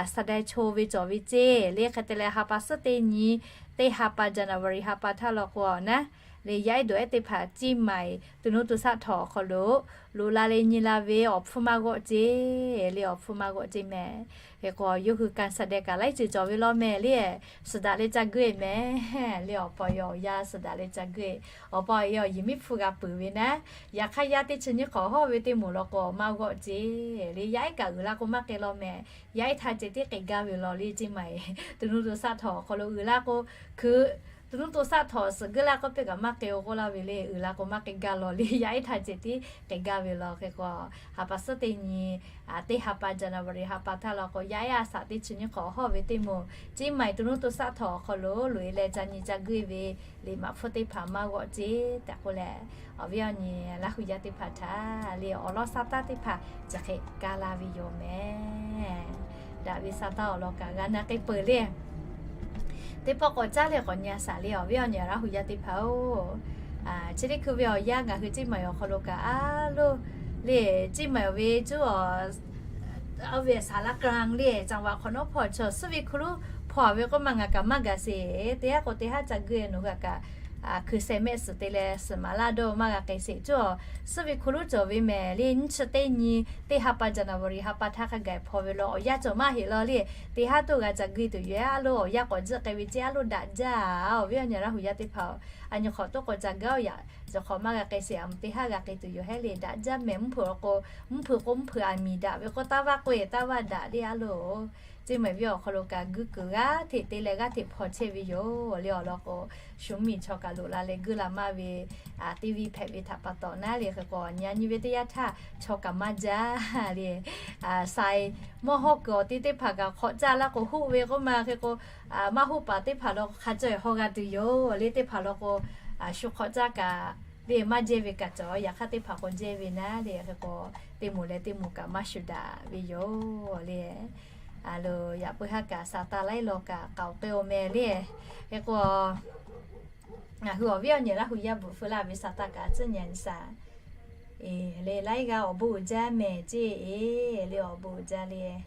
sha dai cho ve cawˬ ve ceˇ le. Hk'e te leh ha pa suhˉ teˇ nyi, teˇ ha pa January ha pa htaˇ law k'o naˉ le, yaˇ ehˉ duˬ ehˉ teˇ hpaˍ ceˇ maiˍ to nuˇ to shaˆ htawꞈ awˬ hk'aw lo loꞈ la leh nyi la ve awˬ hpfuhˇ maˇ g'awˆ ceˇ le, awˬ hpfuhˇ maˇ g'awˆ ceˇ mehˍ. Hk'e k'o yawˇ hui ka sha deh kaꞈ laiˉ ceuˬ cawˬ ve law mehˍ le. Suhˍ daꞈ leh ca guiˇ-e mehˍ le. Awˬ pa awˬ e awˬ yanˇ suhˍ daꞈ leh ca guiˇ-e. Awˬ pa awˬ e awˬ yehˬ miˉ hpfuhˇ g'a peuˬ ve naˉ, yaꞈ hk'aˇ yaˇ teˇ chi nyiˇ hk'awꞈ hawˉ ve teˇ moˍ law k'o maˇ g'awˆ ceˇ le. Yaˇ ehˉ kaꞈ uiˍ la k'o maˇ k'ai law mehˍ. Yaˇ ehˉ htaˇ ceh tiˉ k'ai gaˇ ve law le ceˇ maiˍ. To nuˇ to shaˆ htawꞈ awˬ hk'aw lo uiˍ la k'o, hkui to nuˇ to shaˆ htawꞈ suhˍ guiˇ laˇ k'oˆ piˇ kaꞈ maˇ k'ai-o k'oˆ laˇ ve le. Uiˍ la k'o maˇ k'ai gaˇ law le. Yaˇ ehˉ htaˇ ceh tiˉ k'ai gaˇ ve law. Hk'e k'o ha pa suhˉ teˇ nyi, teˇ ha pa January ha pa htaˇ law k'o yaˇ ehˉ a shaꞈ teˇ chi nyiˇ hk'awꞈ awˬ hawˉ ve teˇ moˍ ceˇ maiˍ to nuˇ to shaˆ htawꞈ awˬ hk'aw lo loꞈ-e leh ca nyi ca guiˇ ve liꞈ maꞈ hpfuhˇ teˇ hpaˍ maˇ g'awˆ ceˇ tehꞈ k'oˆ leh, awˬ viˉ awˬ nyi Laˇ hu yaˇ teˇ hpaˍ htaꞈ le awˬ lawn sha taˇ teˇ hpaˍ chi hk'e kaˇ laˇ ve yoˬ mehˍ. Daꞈ ve sha taˇ awˬ lawn kaꞈ g'a na k'ai peuˬ le. Teˇ pawˆ k'awꞈ caˉ leh k'awꞈ nyi-a shaˍ le, awˬ viˉ awˬ nyi Laˇ hu yaˇ teˇ hpaˍ-oˬ, chi teˇ hkui ve awˬ yanˇ ngaˬ hui ceˇ maiˍ awˬ hk'aw lo kaꞈ a loˇ le, ceˇ maiˍ awˬ ve cuˉ awˬ ve saˍ laˇ k'aˇ le, caˍ vaꞈ hk'awꞈ nawˉ hpawˇ chaw suhˉ ve hku lonˉ hpawˇ ve k'oˆ ma ngaˬ kaꞈ maˇ gaˬ sheˍ. Teˇ haˉ k'o teˇ haˉ ca guiˇ-e nawˬ hui kaꞈ hkui sheh mehˆ suhˍ te leh suhˍ maˍ laˇ dawˇ maˇ g'a k'ai sheˍ. Cuˇ suhˉ ve hku lonˉ cawˬ ve mehˍ le, nyiˇ chi teˇ nyi teˇ ha pa January ha pa htaˇ hk'a gaˬ hpaw ve law awˬ yanˇ cawˬ maˇ heˆ law le. Teˇ haˉ toˇ g'a ca gui tuˬ yoˬ. A lo awˬ yanˇ k'awꞈ jiˆ k'ai ve ceˇ a lo daꞈ jaˇ. Awˬ viˉ awˬ nyi Laˇ huˍ yaˇ teˇ hpaˍ, a nyi hk'awꞈ toˉ k'o ca gaˇ yaꞈ, cawˬ hk'awꞈ maˇ g'a k'ai sheˍ. Aˬ mvuh teˇ haˉ g'a k'ai tuˬ yoˬ hehˉ le. Daꞈ jaˇ mehˍ. Mvuhˇ hpeuꞈ k'o, mvuhˇ hpeuꞈ k'o mvuhˇ hpeuꞈ aˬ miˍ daꞈ ve k'o, taˇ vaˇ k'oˆ e taˇ vaˇ daꞈ le a lo. Ceˇ mehˍ ve awˬ hk'aw lo kaꞈ guˇ kuiˬ g'aˇ hteꞈ te leh g'aˇ hteꞈ hpaw chehˇ ve yoˬ le. Awˬ lawn k'o, shu mvuhˇ miˬ chaw kaꞈ loꞈ la leh guˇ la maˇ ve, TV hpehꞈ ve htaꞈ pa taw naˉ le. Hk'e k'o nyi a nyi ve teˇ yanˇ htaˇ chaw kaꞈ maˇ jaˇ le. Sai mawˇ hawˉ kuiˬ awˬ te teˇ hpaˍ kaꞈ hk'awꞈ caˇ laˇ k'o hoˆ ve k'oˆ ma. Hk'e k'o maˇ hoˆ paˍ teˇ hpaˍ lo hk'a caweh haw g'a tuˬ yoˬ le. Teˇ hpaˍ lo k'o shu hk'awꞈ caˇ kaꞈ le maˇ jehˇ ve kaꞈ cawˬ. Yaꞈ hk'aˇ teˇ hpaˍ k'o jehˇ ve naˉ le. Hk'e k'o teˇ moˍ leh teˇ moˍ kaꞈ maˇ shuˍ daꞈ ve yoˬ le. A lo yaꞈ puiˉ haˉ kaꞈ sa taˇ laiˉ law kaꞈ k'aoˍ k'ai-o mehˍ le. Hk'e k'o ngaˬ hui awˬ viˉ awˬ nyi Laˇ huˍ yaˇ bvuhꞈ feu laˇ ve sa taˇ kaꞈ tcuhˉ nyi a nyi sa le laiˉ g'aˇ awˬ bon uiˍ jaˇ mehˍ ceˇ e le. Awˬ bon uiˍ jaˇ le.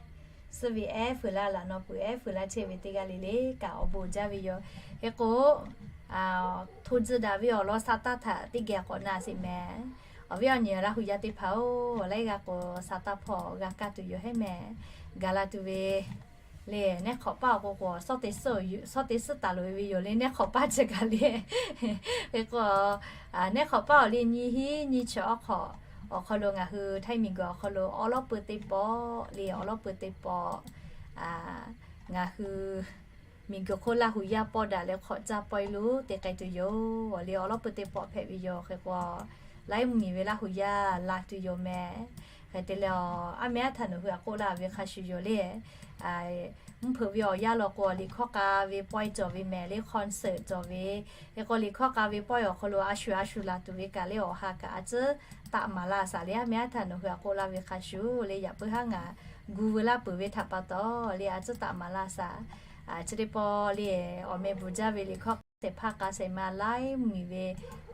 Suhˉ ve ehˉ feu laˇ laꞈ naw peuˬ ehˉ feu laˇ chehˇ ve teˇ g'aˇ le le kaꞈ awˬ bon uiˍ jaˇ ve yoˬ. Hk'e k'o hto tcuh daꞈ ve awˬ lawn sa taˇ htaꞈ teˇ geh k'awꞈ na sheˍ mehˍ. Awˬ viˉ awˬ nyi Laˇ huˍ yaˇ teˇ hpaˍ-oˬ, laiˉ g'aˇ k'o sa taˇ hpawˇ g'a kaˇ tuˬ yoˬ hehˉ mehˍ. Gaˬ la tuˬ ve le. Nehˉ hk'awꞈ paˇ awˬ k'o k'o shawˉ te suhˉ taˍ loꞈ e ve yoˬ le. Nehˉ hk'awꞈ paˇ chi kaꞈ le. Hk'e k'o nehˉ hk'awꞈ paˇ awˬ le nyi hiˉ nyi chi awˉ hk'awꞈ awˬ hk'aw lo ngaˬ hui Htaiˇ miˬguiˬ awˬ hk'aw lo awˉ lawˉ peu teˇ pawˆ le. Awˉ lawˉ peu teˇ pawˆ ngaˬ hui miˬguiˬ hk'oˆ Laˇ huˍ yaˇ pawˆ daꞈ leh hk'awꞈ caˇ pawehˇ lo te k'ai tuˬ yoˬ le. Awˉ lawˉ peu teˇ pawˆ hpehꞈ ve yoˬ. Hk'e k'o laiˉ mvuhˇ miˬ ve Laˇ huˍ yaˇ la tuˬ yoˬ mehˍ. Hk'e te leh, aˉ meh aˉ htaꞈ nawˬ hui a k'oˆ laˇ ve hk'a shuˍ yoˬ le. Mvuhˇ hpeuꞈ ve awˬ yanˇ law k'o liꞈ hkawˇ k'a ve pawehˇ cawˬ ve mehˍ le. Concert cawˬ ve, hk'e k'o liꞈ hkawˇ k'a ve pawehˇ awˬ hk'aw lo a shu a shu laˬ tuˬ ve kaꞈ le awˬ ha kaꞈ a tcuhˉ taꞈ maˍ laˇ shaˍ le. Aˉ meh aˉ htaꞈ nawˬ hui a k'oˆ laˇ ve hk'a shuˍ le. Yaꞈ puiˉ haˉ ngaˬ gu veu laˇ peuˬ ve htaꞈ pa taw le a tcuhˉ taꞈ maˍ laˇ shaˍ. Chi teˇ pawˆ le awˬ meh bvuhˬ jaˇ ve liꞈ hkawˇ k'a shehˍ hpaˇ k'a shehˍ ma laiˉ mvuhˇ miˬ ve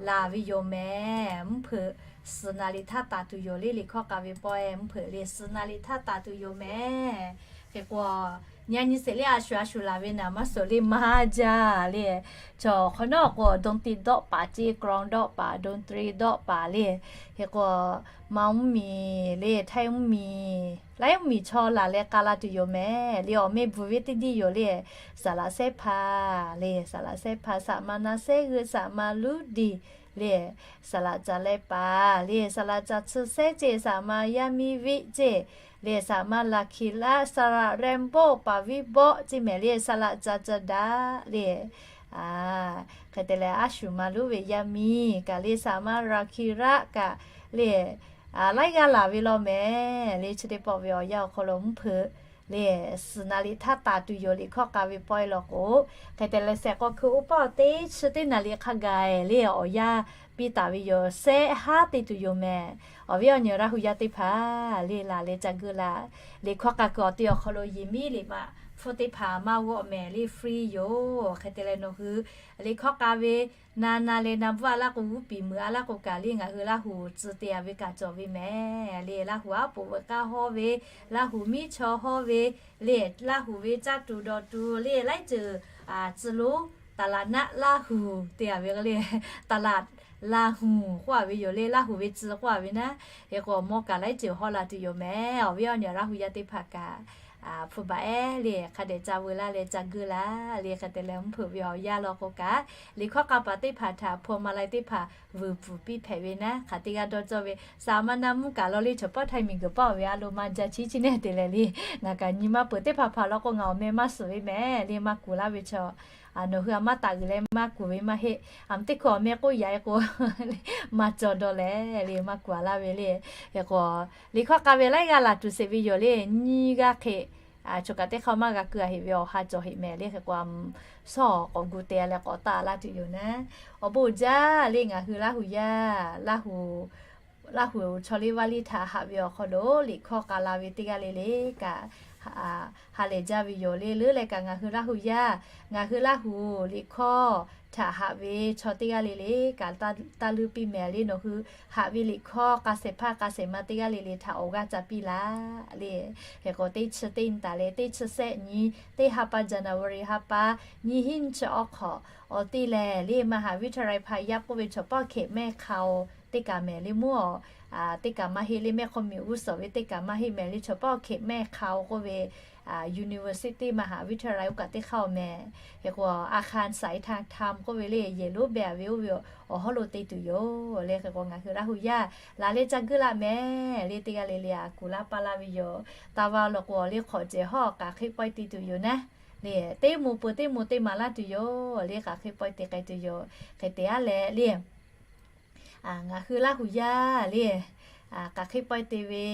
laˬ ve yoˬ mehˍ. Mvuhˇ hpeuꞈ suhˍ naˍ liꞈ htaˇ taˍ tuˬ yoˬ le. Liꞈ hkawˇ k'a ve pawehˇ mvuhˇ hpeuꞈ le suhˍ naˍ liꞈ htaˇ taˍ tuˬ yoˬ mehˍ. Hk'e k'o nyi a nyi sheˍ le a shu a shu laˬ ve naˍ maˇ suhˍ le maˇ jaˇ le. Chaw hk'awꞈ nawˉ k'o dawˇ tiˆ dawˆ paˍ ceˇ, กลอง dawˆ paˍ, ดนตรี dawˆ paˍ le. Hk'e k'o Manˇ mvuhˇ miˬ le Htaiˇ mvuhˇ miˬ laiˉ mvuhˇ miˬ chaw laˬ leh k'a la tuˬ yoˬ mehˍ le. Awˬ meh bvuhˬ ve teˇ diˇ yoˬ le. Saˍ laꞈ Sehˉ hpa le, Saˍ laꞈ Sehˉ hpa, Saˍ ma Na Sehˉ g'uiˇ, Saˍ ma Luˇ diˍ le, Saˍ laꞈ Ca Leh paˍ le, Saˍ laꞈ Ca Tsuhˇ Sehˉ ceˇ, Saˍ ma Yaˇ miˇ Viˆ ceˇ le, Saˍ ma Laˍ hkiˍ laˆ, Saˍ laꞈ Rehˇ boˆ, Paˍ viˉ bawˆ ceˇ mehˍ le, Saˍ laꞈ Ca Ca daꞈ le. Hk'e te leh a shu ma luˉ ve yaˇ miˇ kaꞈ le, Saˍ ma Laˍ hkiˍ laˆ kaꞈ le, laiˉ g'aˇ laˬ ve law mehˍ le. Chi teˇ pawˆ ve awˬ yanˇ awˬ hk'aw lo mvuhˇ hpeuꞈ le suhˍ naˍ liꞈ htaˇ taˍ tuˬ yoˬ. Liꞈ hkawˇ k'a ve pawehˇ law k'o, hk'e te leh shehˍ k'aw hkui oˇ pawˆ teˇ chi teˇ naˍ liꞈ hk'a gaˬ le awˬ yanˇ piˇ taˍ ve yoˬ. Sehˆ haˉ te tuˬ yoˬ mehˍ. Awˬ viˉ awˬ nyi Laˇ huˍ yaˇ teˇ hpaˍ le laˬ leh ca geu laˬ. Liꞈ hkawˇ k'a kuiˬ awˬ te awˬ hk'aw lo yehˬ miˉ liꞈ maꞈ hpfuhˇ teˇ hpaˍ maˇ g'awˆ mehˍ le, free yoˬ. Hk'e te leh nawˬ hui liꞈ hkawˇ k'a ve na na leh na bvuhˇ a laˇ k'o, g'uˇ piˍ meuꞈ a laˇ k'o kaꞈ le ngaˬ hui Laˇ huˍ tcuh te a ve kaꞈ cawˬ ve mehˍ le. Laˇ huˍ aˉ poꞈ veuꞈ k'aˇ hawˇ ve, Laˇ huˍ miˉ chaw hawˇ ve le, Laˇ huˍ ve caˇ tuˬ dawˬ tuˬ le laiˉ ceuˬ tcuh lonˉ taˍ laꞈ naˆ Laˇ huˍ te a ve le, taˍ laꞈ Laˇ huˍ k'oˆ a ve yoˬ le. Laˇ huˍ ve tcuh k'oˆ a ve naˉ. Hk'e k'o mawˇ kaꞈ laiˉ ceuˬ hawˇ la tuˬ yoˬ mehˍ. Awˬ viˉ awˬ nyi Laˇ huˍ yaˇ teˇ hpaˍ kaꞈ hpu baꞈ ehˉ le hk'a dehꞈ ca veu laˇ leh ca geu laˬ le. Hk'e te leh mvuhˇ hpeuꞈ ve awˬ yanˇ law k'o kaꞈ liꞈ hkawˇ k'a paˍ teˇ hpaˍ htaꞈ hpu ma lai teˇ hpaˍ vuiˬ pfuhˍ piˇ hpehꞈ ve naˉ. Hk'aˬ teˇ g'aˇ dawˇ cawˇ ve Saˍ ma Na mvuhˇ kaꞈ law le chaw paˇ Htaiˇ miˬguiˬ paˇ ve a lo maˇ jaˇ chi chi nehˬ te leh le. Ngaˬ kaꞈ nyi maˇ peuˬ teˇ hpaˍ hpaˍ law k'o ngaˬ awˬ meh maˇ suhˍ ve mehˍ le. Maˇ kuˬ laˇ ve chaw nawˬ hui a maˇ taˍ g'uiˬ leh maˇ kuˬ ve maˇ heˆ. Aˬ mvuh teˇ hkui awˬ meh k'oˆ yaꞈ e k'o maˇ cawˬ dawˇ leh le maˇ kuˬ a laˇ ve le. Hk'e k'o liꞈ hkawˇ k'a ve laiˉ g'aˇ laˬ tuˬ sheˍ ve yoˬ le. Nyiˇ g'aˇ hk'e choˬ kaꞈ teˇ hk'aˇ maˇ g'a keu a heꞈ ve awˬ ha cawˬ heꞈ mehˍ le. Hk'e k'o a sawˉ k'awꞈ gu te leh k'awꞈ taˆ laˇ tuˬ yoˬ naˉ. Awˬ bon uiˍ jaˇ le ngaˬ hui Laˇ huˍ yaˇ, Laˇ huˍ Laˇ huˍ chaw liˇ vaˇ liˇ htaꞈ haꞈ ve awˬ hk'aw lo liꞈ hkawˇ k'a la ve teˇ g'aˇ le le kaꞈ ha lehˬ jaˇ ve yoˬ le. Leuˉ leh kaꞈ ngaˬ hui Laˇ hu yaˇ, ngaˬ hui Laˇ hu liꞈ hkawˇ htaꞈ haꞈ ve chaw teˇ g'aˇ le le kaꞈ taˇ leuˉ piˇ mehˍ le. Nawˬ hui haꞈ ve liꞈ hkawˇ k'a shehˍ hpaˇ k'a shehˍ ma teˇ g'aˇ le le htaꞈ awˬ g'aˇ ca piˇ laˇ le. Hk'e k'o teˇ chi teˇ nyi taˍ leh teˇ chi sehˆ nyi teˇ ha pa January ha pa nyiˇ hinˉ nyiˇ chi awˬ hk'awꞈ awˬ te lehˬ le มหาวิทยาลัยพายัพ k'oˆ ve chaw paˇ hkehꞈ mehˆ hk'a-oˬ teˇ kaꞈ mehˍ le mvuhˇ-oˬ. Teˇ kaꞈ maˇ heˆ le, mehˆ hk'aw miˬ g'uˇ suhˍ ve teˇ kaꞈ maˇ heˆ mehˍ le, chaw paˇ hkehꞈ mehˆ hk'a-oˬ k'oˆ ve university มหาวิทยาลัย oˇ kaꞈ teˇ hk'aˇ-oˬ mehˍ. Hk'e k'o อาคารสายทางธรรม k'oˆ ve le yehˬ lonˉ beh-a ve oˇ ve awˬ hawˉ lo te tuˬ yoˬ le. Hk'e k'o ngaˬ hui Laˇ hu yaˇ laˬ leh ca guˇ laˇ mehˍ le. Teˇ g'aˇ le le a kuˬ laˇ paˇ laˇ ve yoˬ. Taˇ va law k'o le hk'awꞈ cehˬ hawˉ k'aˬ hk'e pawehˇ te tuˬ yoˬ naˉ le. Teˇ moˍ peuˬ teˇ moˍ te maˍ laˇ tuˬ yoˬ le. K'aˬ hk'e pawehˇ te k'ai tuˬ yoˬ. Hk'e te-a leh le ngaˬ hui Laˇ hu yaˇ le k'aˬ hk'e pawehˇ te ve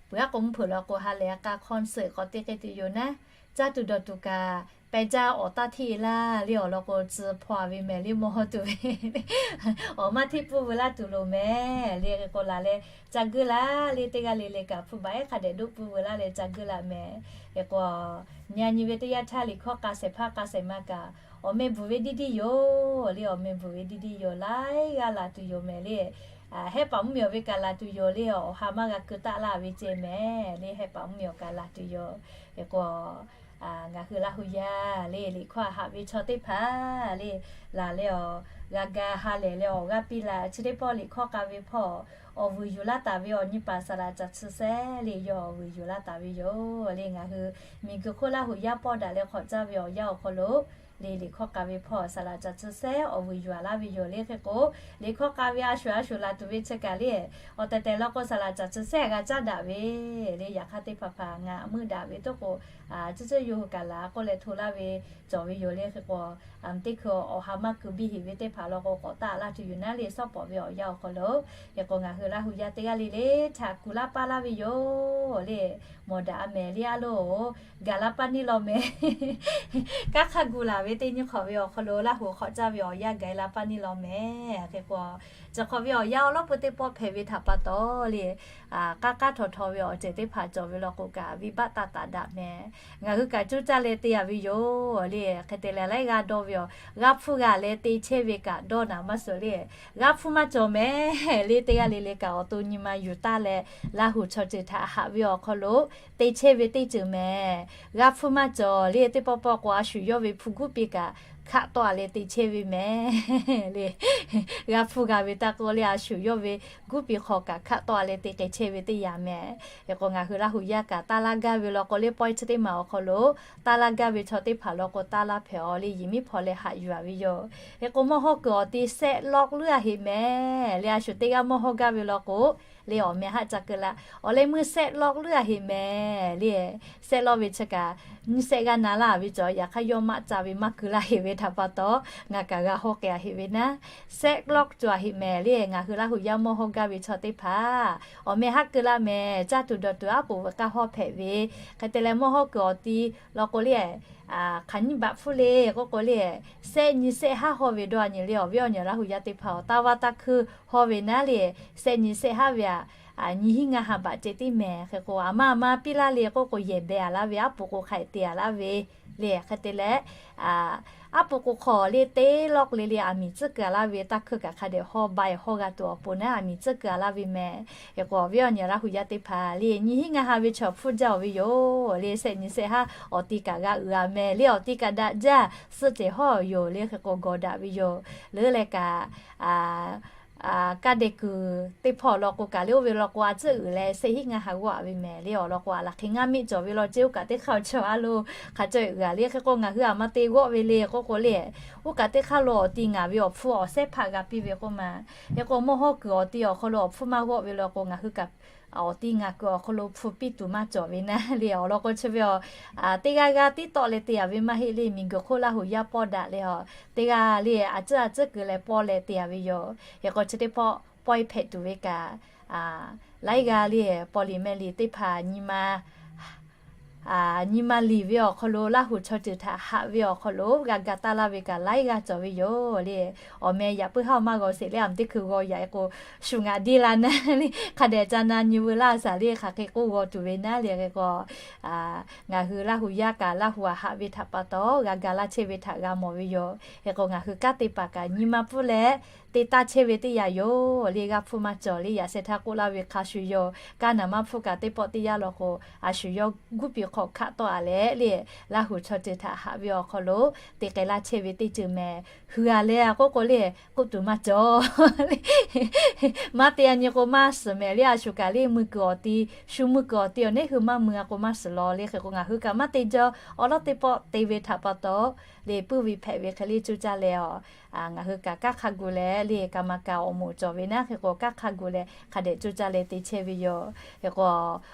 peuˬ aˉ k'o mvuhˇ hpeuꞈ law k'o ha lehˬ a k'a concert k'awꞈ te k'ai tuˬ yoˬ naˉ. Caˇ tuˬ dawˬ tuˬ kaꞈ pehˬ jaˇ awˬ taˇ hteˇ laˇ le. Awˬ lawn k'o tcuh hpaw-a ve mehˍ le mawˇ hawˇ tuˬ ve awˬ maˇ hteˇ pfuhˇ veu laˇ tuˬ loˍ mehˍ le. Hk'e k'o laˬ leh ca guˇ laˇ le. Teˇ g'aˇ le le kaꞈ hpu baˬ ehˉ hk'a dehꞈ doˆ pfuhˇ veu laˇ leh ca guˇ laˇ mehˍ. Hk'e k'o nyi a nyi ve teˇ yanˇ htaˇ liꞈ hkawˇ k'a shehˍ hpaˇ k'a shehˍ ma kaꞈ awˬ meh bvuhˬ ve diˇ diˇ yoˬ le. Awˬ meh bvuhˬ ve diˇ diˇ yoˬ. Laiˉ g'aˇ laˬ tuˬ yoˬ mehˍ le. Hehˉ paˍ mvuhˇmiˬ awˬ ve kaꞈ laˬ tuˬ yoˬ le. Awˬ ha maˇ g'a keu taˆ laˇ ve ceh mehˍ le. Hehˉ paˍ mvuhˇmiˬ awˬ kaꞈ laˬ tuˬ yoˬ. Hk'e k'o ngaˬ hui Laˇ hu yaˇ le liꞈ hkawˇ haꞈ ve chaw teˇ hpaˍ le laˬ leh awˬ g'a ga ha lehˬ leh awˬ g'aˇ piˇ la. Chi teˇ pawˆ liꞈ hkawˇ k'a ve hpawˇ awˬ vuiˬ yuˬ laˇ taˍ ve awˬ nyi paˍ saˍ laꞈ caˬ chi sehˉ le yawˇ awˬ vuiˬ yuˬ laˇ taˍ ve yoˬ le. Ngaˬ hui miˬguiˬ hk'oˆ Laˇ hu yaˇ pawˆ daꞈ leh hk'awꞈ caˇ ve awˬ yanˇ awˬ hk'aw lo le liꞈ hkawˇ k'a ve hpawˇ saˍ laꞈ caˬ chi sehˉ awˬ vuiˬ yuˬ-a laˇ ve yoˬ le. Hk'e k'o liꞈ hkawˇ k'a ve a shuˍ a shuˍ laˬ tuˬ ve chi kaꞈ le awˬ tehˬ tehˬ law k'o saˍ laꞈ caˬ chi sehˉ g'a caˇ daꞈ ve le. Yaꞈ hk'aˇ teˇ hpaˍ hpaˍ ngaˬ meuˆ daꞈ ve toˆ k'o, ciˉ ciˉ yawˇ hui kaꞈ laˬ k'oˆ leh hto laˇ ve cawˬ ve yoˬ le. Hk'e k'o teˇ hkui awˬ ha maˇ keu biˇ heˍ ve teˇ hpaˍ law k'o k'awꞈ taˆ laˇ tuˬ yoˬ naˉ le. Suhˉ pawˍ ve awˬ yanˇ awˬ hk'aw lo, hk'e k'o ngaˬ hui Laˇ hu yaˇ teˇ g'aˇ le le htaꞈ kuˬ laˇ paˇ laˇ ve yoˬ le. Mawˬ daꞈ-a mehˍ le a loˬ. Gaˬ laˇ paˇ neˇ law mehˍ. Kanˉ hk'aˇ gu laˬ ve teˇ nyi hk'awꞈ ve awˬ hk'aw lo Laˇ hu hk'awꞈ caˇ ve awˬ yanˇ gaˬ-e laˇ paˇ neˇ law mehˍ. Hk'e k'o, chi hk'awꞈ ve awˬ yanˇ awˬ lawˉ peu teˇ pawˆ hpehꞈ ve htaꞈ pa taw le, k'aˉ k'aˉ htaw htaw ve awˬ ceuˬ teˇ hpaˍ cawˬ ve law k'o kaꞈ venˇbaˆ taˇ taˍ daꞈ mehˍ. Ngaˬ hui kaꞈ cuˇ caˇ leh te-a ve yoˬ le. Hk'e te leh laiˉ g'aˇ dawˇ ve awˬ g'aˇ hpfuhˇ g'a leh te chehˇ ve kaꞈ dawˇ naˍ maˇ suhˍ le. G'aˇ hpfuhˇ maˇ cawˬ mehˍ le. Teˇ g'aˇ le le kaꞈ awˬ to nyi ma yuˬ taˇ leh Laˇ hu chaw ceuˬ htaꞈ haꞈ ve awˬ hk'aw lo te chehˇ ve teˇ ceuˬ mehˍ. G'aˇ hpfuhˇ maˇ cawˬ le. Teˇ pawˆ pawˆ k'o a shuˍ yawˇ ve hpu guˉ piˇ kaꞈ hkaˆ tawˆ-a leh te chehˇ ve mehˍ le. G'aˇ hpfuhˇ g'a ve taˇ k'oˆ le, a shuˍ yawˇ ve guˉ piˇ hk'aw kaꞈ hkaˆ tawˆ-a leh te k'ai chehˇ ve teˇ yanˇ mehˍ. Hk'e k'o ngaˬ hui Laˇ hu yaˇ kaꞈ taˇ laˇ gaˇ ve law k'o le, pawehˇ chi teˇ maˬ awˬ hk'aw lo taˇ laˇ gaˇ ve chaw teˇ hpaˍ law k'o taˇ laˇ hpehꞈ-aw le, yehˬ miˉ hpawˇ leh haꞈ yuˬ-a ve yoˬ. Hk'e k'o mawˇ hawˇ kuiˬ awˬ ti sehˆ lawˆ leuˉ-a heꞈ mehˍ le. A shuˍ teˇ g'aˇ mawˇ hawˇ gaˇ ve law k'o le awˬ meh haˆ ca keu la. Awˬ leh meuˇ sehˆ lawˆ leuˉ-a heꞈ mehˍ le. Sehˆ lawˆ ve chi kaꞈ nyiˇ sehˆ g'aˇ na laˇ ve cawˬ. Yaꞈ hk'aˇ yawˇ maˆ ca ve maˇ keu laˇ heꞈ ve htaꞈ pa taw ngaˬ kaꞈ g'a hawˇ k'ai-a heꞈ ve naˉ. Sehˆ lawˆ cawˬ-a heꞈ mehˍ le. Ngaˬ hui Laˇ hu yaˇ mawˇ hawˇ gaˇ ve chaw teˇ hpaˍ awˬ meh haˆ keu laˇ mehˍ. Caˇ tuˬ dawˬ tuˬ aˉ poꞈ veuꞈ k'aˇ hawˇ hpehꞈ ve. Hk'e te leh mawˇ hawˇ kuiˬ awˬ ti law k'o le, hk'aˬ nyiˇ baꞈ hpfuhˇ le k'oˆ k'o le, sehˆ nyi sehˆ haˉ hawˇ ve dawˇ-a nyi le. Awˬ viˉ awˬ nyi Laˇ hu yaˇ teˇ hpaˍ awˬ taˇ vaˇ taˇ hkuiˇ hawˇ ve naˉ le, sehˆ nyi sehˆ haˉ ve aꞈ nyi hiˉ ngaˇ ha baꞈ ceh tiˉ mehˍ. Hk'e k'o aˬ ma aˬ ma piˇ laˇ le k'oˆ k'o yehˬ beh-a laˇ ve, aˉ poꞈ k'o hk'a-e te-a laˇ ve le. Hk'e te leh aˉ poꞈ k'o hk'awꞈ le teˇ lawˆ le le aˬ miˍ tcuhˉ keu-a laˇ ve, taˇ hkuiˇ kaꞈ hk'a dehꞈ hawˇ ba-e hawˇ g'a tuˬ awˬ pon naˉ aˬ miˍ tcuhˉ keu-a laˇ ve mehˍ. Hk'e k'o awˬ viˉ awˬ nyi Laˇ hu yaˇ teˇ hpaˍ le nyi hiˉ ngaˇ ha ve chaw hpfuhˇ jaˇ-oˬ ve yoˬ le. Sehˆ nyi sehˆ haˉ awˬ ti kaꞈ g'a uiˍ-a mehˍ le. Awˬ ti kaꞈ daꞈ jaˇ suhˆ cehˬ hawˇ yoˬ le. Hk'e k'o gawˬ daꞈ ve yoˬ. Leuˉ leh kaꞈ kaˇ deh kuiˬ teˇ hpawˇ law k'o kaꞈ le oˇ ve law k'o a tcuhˉ uiˍ leh sehˆ hiˉ ngaˇ ha g'awˇ-a ve mehˍ le. Awˬ lawn k'o aˬ laˬ hk'e ngaˇ miˆ cawˬ ve law ceh oˇ kaꞈ teˇ hk'aˇ awˬ chaw a lo hk'a caweh uiˍ-a le. Hk'e k'o ngaˬ hui aˬ ma te g'awˆ ve le k'oˆ k'o le, oˇ kaꞈ teˇ hk'aˇ lo awˬ ti ngaˬ ve awˬ hpfuhˇ awˬ sehˉ hpaˆ g'a piˇ ve k'oˆ ma. Hk'e k'o mawˇ hawˇ kuiˬ awˬ ti awˬ hk'aw lo awˬ hpfuhˇ maˇ g'awˆ ve law k'o ngaˬ hui kaꞈ awˬ ti ngaˬ kuiˬ awˬ hk'aw lo hpfuhˇ piˇ tuˬ maˇ cawˬ ve naˉ le. Awˬ lawn k'o chi ve a teˇ g'aˇ g'aˇ tiˉ tawˆ leh te-a ve maˇ heˆ le. Miˬguiˬ hk'oˆ Laˇ hu yaˇ pawˆ daꞈ leh a teˇ g'aˇ le a tcuhˉ a tcuhˉ keu leh pawˆ leh te-a ve yoˬ. Hk'e k'o chi teˇ pawˆ pawehˇ hpehꞈ tuˬ ve kaꞈ laiˉ g'aˇ le paw liꞈ meh liꞈ teˇ hpaˍ nyi ma nyi ma liˬ ve awˬ hk'aw lo Laˇ huˍ chaw ceuˬ htaꞈ haꞈ ve awˬ hk'aw lo g'a ga taˇ laˇ ve kaꞈ laiˉ g'aˇ cawˬ ve yoˬ le. Awˬ meh yaꞈ puiˉ haˉ maˇ g'aw sheˍ le, aˬ miˬ teˇ hkui g'aw yaꞈ e k'o, shu ngaˬ deˇ la naˉ le, hk'a dehꞈ ca na nyi veu laˇ shaˍ le, hk'aˬ hk'e k'oˆ g'aw tuˬ ve naˉ le. Hk'e k'o, ngaˬ hui Laˇ huˍ yaˇ kaꞈ Laˇ huˍ aꞈ haꞈ ve htaꞈ pa taw g'a ga laˇ chehˇ ve htaꞈ g'a mawˬ ve yoˬ. Hk'e k'o, ngaˬ hui kanˉ te paˍ kaꞈ nyi ma pfuhˇ leh te taˇ chehˇ ve teˇ yanˇ yoˬ le. G'a hpfuhˇ maˇ cawˬ le, yaꞈ sheh htaˇ k'oˆ laˇ ve hk'a shuˍ yoˬ. Kanˉ naˍ maˇ hpfuhˇ kaꞈ teˇ pawˆ teˇ yanˇ law k'o, a shu yawˇ guˇ piˍ hk'aw hkaˆ tawˆ a leh le, Laˇ huˍ chaw ceuˬ htaꞈ haꞈ ve awˬ hk'aw lo te k'ai laˇ chehˇ ve teˇ ceuˬ mehˍ. Hui a leh k'oˆ k'o le, k'oˆ tuˬ maˇ cawˬ. Maˇ te a nyi k'o maˇ suhˍ mehˍ le. A shu kaꞈ le mui kuiˬ awˬ ti, shu mui kuiˬ awˬ ti awˬ neˉ hui maˇ mui a k'o maˇ suhˍ law le. Hk'e k'o, ngaˬ hui kaꞈ maˇ te jaw, awˬ lawˉ teˇ pawˆ te ve htaꞈ pa taw le, puiˉ ve hpehꞈ ve hk'e le coˇ caˇ leh a, ngaˬ hui kaꞈ kanˉ hk'a gu leh le, kaꞈ maˇ kaꞈ awˬ moˍ cawˬ ve naˉ. Hk'e k'o, kanˉ hk'a gu leh hk'a dehꞈ coˇ caˇ leh te chehˇ ve yoˬ. Hk'e k'o,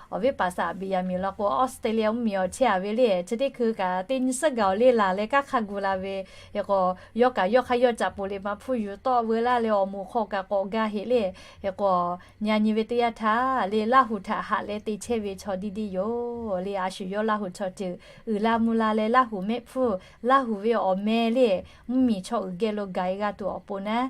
awˬ viˉ paˍ saˍ Beˍyaˍmenˍ law k'o, Australia mvuhˇmiˬ awˬ chehˇ a ve le, chi teˇ hkui kaꞈ teˇ nyi suhˉ gaˬ awˬ le laˬ leh kanˉ hk'a gu la ve. Hk'e k'o, yawˇ kaꞈ yawˇ hk'aˇ yawˇ caꞈ poˍ le maꞈ hpfuhˇ yuˬ tawˆ veu laˇ leh awˬ moˍ hk'aw kaꞈ k'awꞈ gaˇ heˆ le. Hk'e k'o, nyi a nyi ve teˇ yanˇ htaˇ le, Laˇ huˍ htaꞈ haꞈ leh te chehˇ ve chaw diˇ diˇ yoˬ le. A shu yawˇ Laˇ huˍ chaw ceuˬ uiˍ la mvuh la leh Laˇ huˍ mehˆ hpfuhˇ, Laˇ huˍ ve awˬ meh le, mvuhˇmiˬ chaw uiˍ geh lo gaˬ e g'a tuˬ awˬ pon naˉ,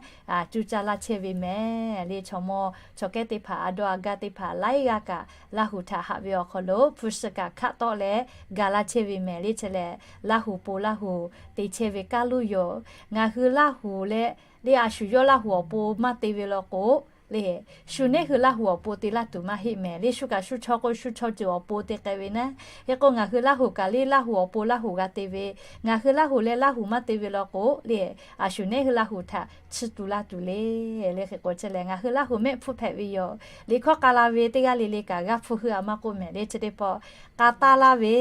coˇ caˇ laˇ chehˇ ve mehˍ le. Chaw mawˇ chaw kehˉ teˇ hpaˍ, a dawˇ a gaˇ teˇ hpaˍ laiˉ g'aˇ kaꞈ Laˇ huˍ htaꞈ haꞈ ve awˬ hk'aw lo hpu shi kaꞈ hkaˆ tawˆ leh ga laˇ chehˇ ve mehˍ le. Chi lehˬ, Laˇ huˍ po Laˇ huˍ te chehˇ ve kaˇ luˇ yoˬ. Ngaˬ hui Laˇ huˍ leh le, a shu yawˇ Laˇ huˍ awˬ pon maˇ te ve law k'o le, shu neˉ hui Laˇ huˍ awˬ pon te laˇ tuˬ maˇ heˆ mehˍ le. Shu kaꞈ shu chaw k'o shu chaw ceuˬ awˬ pon te k'ai ve naˉ. Hk'e k'o, ngaˬ hui Laˇ huˍ kaꞈ le Laˇ huˍ awˬ pon Laˇ huˍ g'a te ve, ngaˬ hui Laˇ huˍ leh Laˇ huˍ maˇ te ve law k'o le, a shu neˉ hui Laˇ huˍ htaꞈ chiˇ tu laˇ tuˬ le. Le hk'e k'o, chi lehˬ ngaˬ hui Laˇ huˍ mehˆ hpfuhˇ hpehꞈ ve yoˬ. Liꞈ hkawˇ k'a la ve teˇ g'aˇ le le kaꞈ g'a hpfuhˇ hui a maˇ k'oˆ mehˍ le. Chi teˇ pawˆ k'a taˇ laˇ ve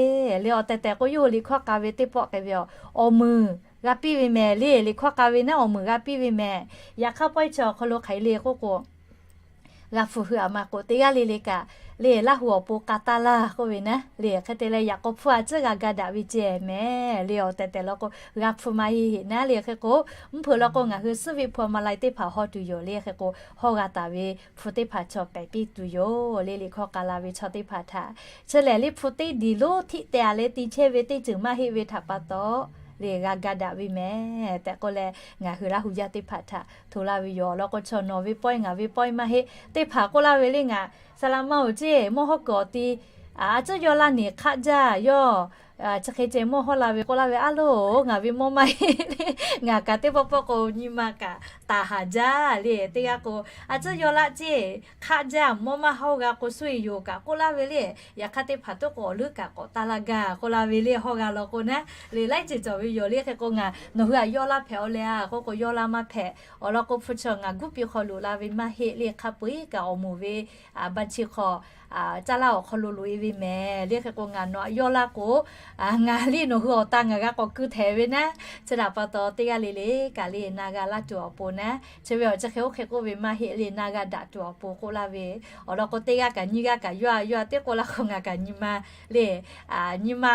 le. Awˬ tehˬ tehˬ k'o, yawˇ hui liꞈ hkawˇ k'a ve teˇ pawˆ k'ai ve a, awˬ meunˍ g'a piˇ ve mehˍ le. Liꞈ hkawˇ k'a ve naˉ awˬ meunˍ g'a piˇ ve mehˍ. Yaꞈ hk'aˇ pawehˇ chi awˬ hk'aw lo hk'aˬ hk'e le k'oˆ k'o, g'a hpfuhˇ hui a maˇ k'oˆ, teˇ g'aˇ le le kaꞈ le, Laˇ huˍ awˬ pon k'a taˇ laˇ k'oˆ ve naˉ le. Hk'e te leh yaꞈ k'aw hpfuhˇ a ciˉ g'a ga daꞈ ve ceh mehˍ le. Awˬ tehˬ tehˬ law k'o, g'a hpfuhˇ maˇ heˆ heˆ naˉ le. Hk'e k'o, mvuhˇ hpeuꞈ law k'o, ngaˬ hui suhˉ ve hpu a ma lai teˇ hpaˍ haw tuˬ yoˬ le. Hk'e k'o, haw g'a taˍ ve hpu teˇ hpaˍ chaw pehˍ piˇ tuˬ yoˬ le. Liꞈ hkawˇ k'a la ve chaw teˇ hpaˍ htaꞈ chi lehˬ, liꞈ hpu teˇ diˬ lonˉ htiˆ teh a leh te chehˇ ve teˇ ceuˬ maˇ heˆ ve htaꞈ pa taw le, g'a ga daꞈ ve mehˍ tehꞈ k'oˆ leh, ngaˬ hui Laˇ huˍ yaˇ teˇ hpaˍ htaꞈ hto laˇ ve yoˬ. Awˬ lawn k'o, chaw nawˬ ve pawehˇ ngaˬ ve pawehˇ maˇ heˆ. Teˇ hpaˍ k'oˆ laˇ ve le, ngaˬ saˍ laꞈ ma oˬ ceˇ, mawˇ hawˉ kuiˬ awˬ ti a ciˉ yawˇ laˇ neˬ hk'aˆ jaˇ, yawˇ chi hk'e ceh mawˇ hawˉ la ve k'oˆ laˇ ve, a loˬ, ngaˬ ve mawˇ maˇ heˆ le, ngaˬ kaꞈ teˇ pawˆ pawˆ k'o nyi ma kaꞈ taˍ haˍ jaˇ le. Teˇ g'aˇ k'o, a ciˉ yawˇ laˇ ceˇ, hk'aˆ jaˇ, mawˇ maˇ hawˉ g'a k'o suh e yoˬ kaꞈ k'oˆ laˇ ve le. Yaꞈ hk'aˇ teˇ hpaˍ toˉ k'o awˬ leuˉ kaꞈ k'awꞈ taˇ laˇ gaˇ k'oˆ laˇ ve le. Hawˉ g'a law k'o naˉ le, laiˉ ceuˬ cawˬ ve yoˬ le. Hk'e k'o, ngaˬ nawˬ hui htaꞈ yawˇ laˇ hpehꞈ aw leh a k'oˆ k'o, yawˇ laˇ maˇ hpehꞈ. Awˬ lawn k'o, hpu chaw ngaˬ guˇ piˇ hk'aw loꞈ la ve maˇ heˆ le. Hk'a peu-eˬ kaꞈ awˬ moˍ ve banˇ chi hk'aw caˇ laˇ awˬ hk'aw lo loꞈ e ve mehˍ le. Hk'e k'o, ngaˬ nawˬ htaꞈ yawˇ laˇ k'o, ngaˬ le nawˬ hui awˬ ta ngaˬ g'a k'awꞈ keu htehꞈ ve naˉ. Chi htaꞈ pa taw, teˇ g'aˇ le le kaꞈ le na g'a laˇ tuˬ awˬ pon naˉ, chi ve awˬ chi hk'e oˇ hk'e k'oˆ ve maˇ heˆ le, na g'a daꞈ tuˬ awˬ pon k'oˆ laˇ ve. Awˬ lawn k'o, teˇ g'aˇ kaꞈ nyiˇ g'aˇ kaꞈ yawˇ a yawˇ a teˇ k'oˆ laˇ k'o, ngaˬ kaꞈ nyi ma le, nyi ma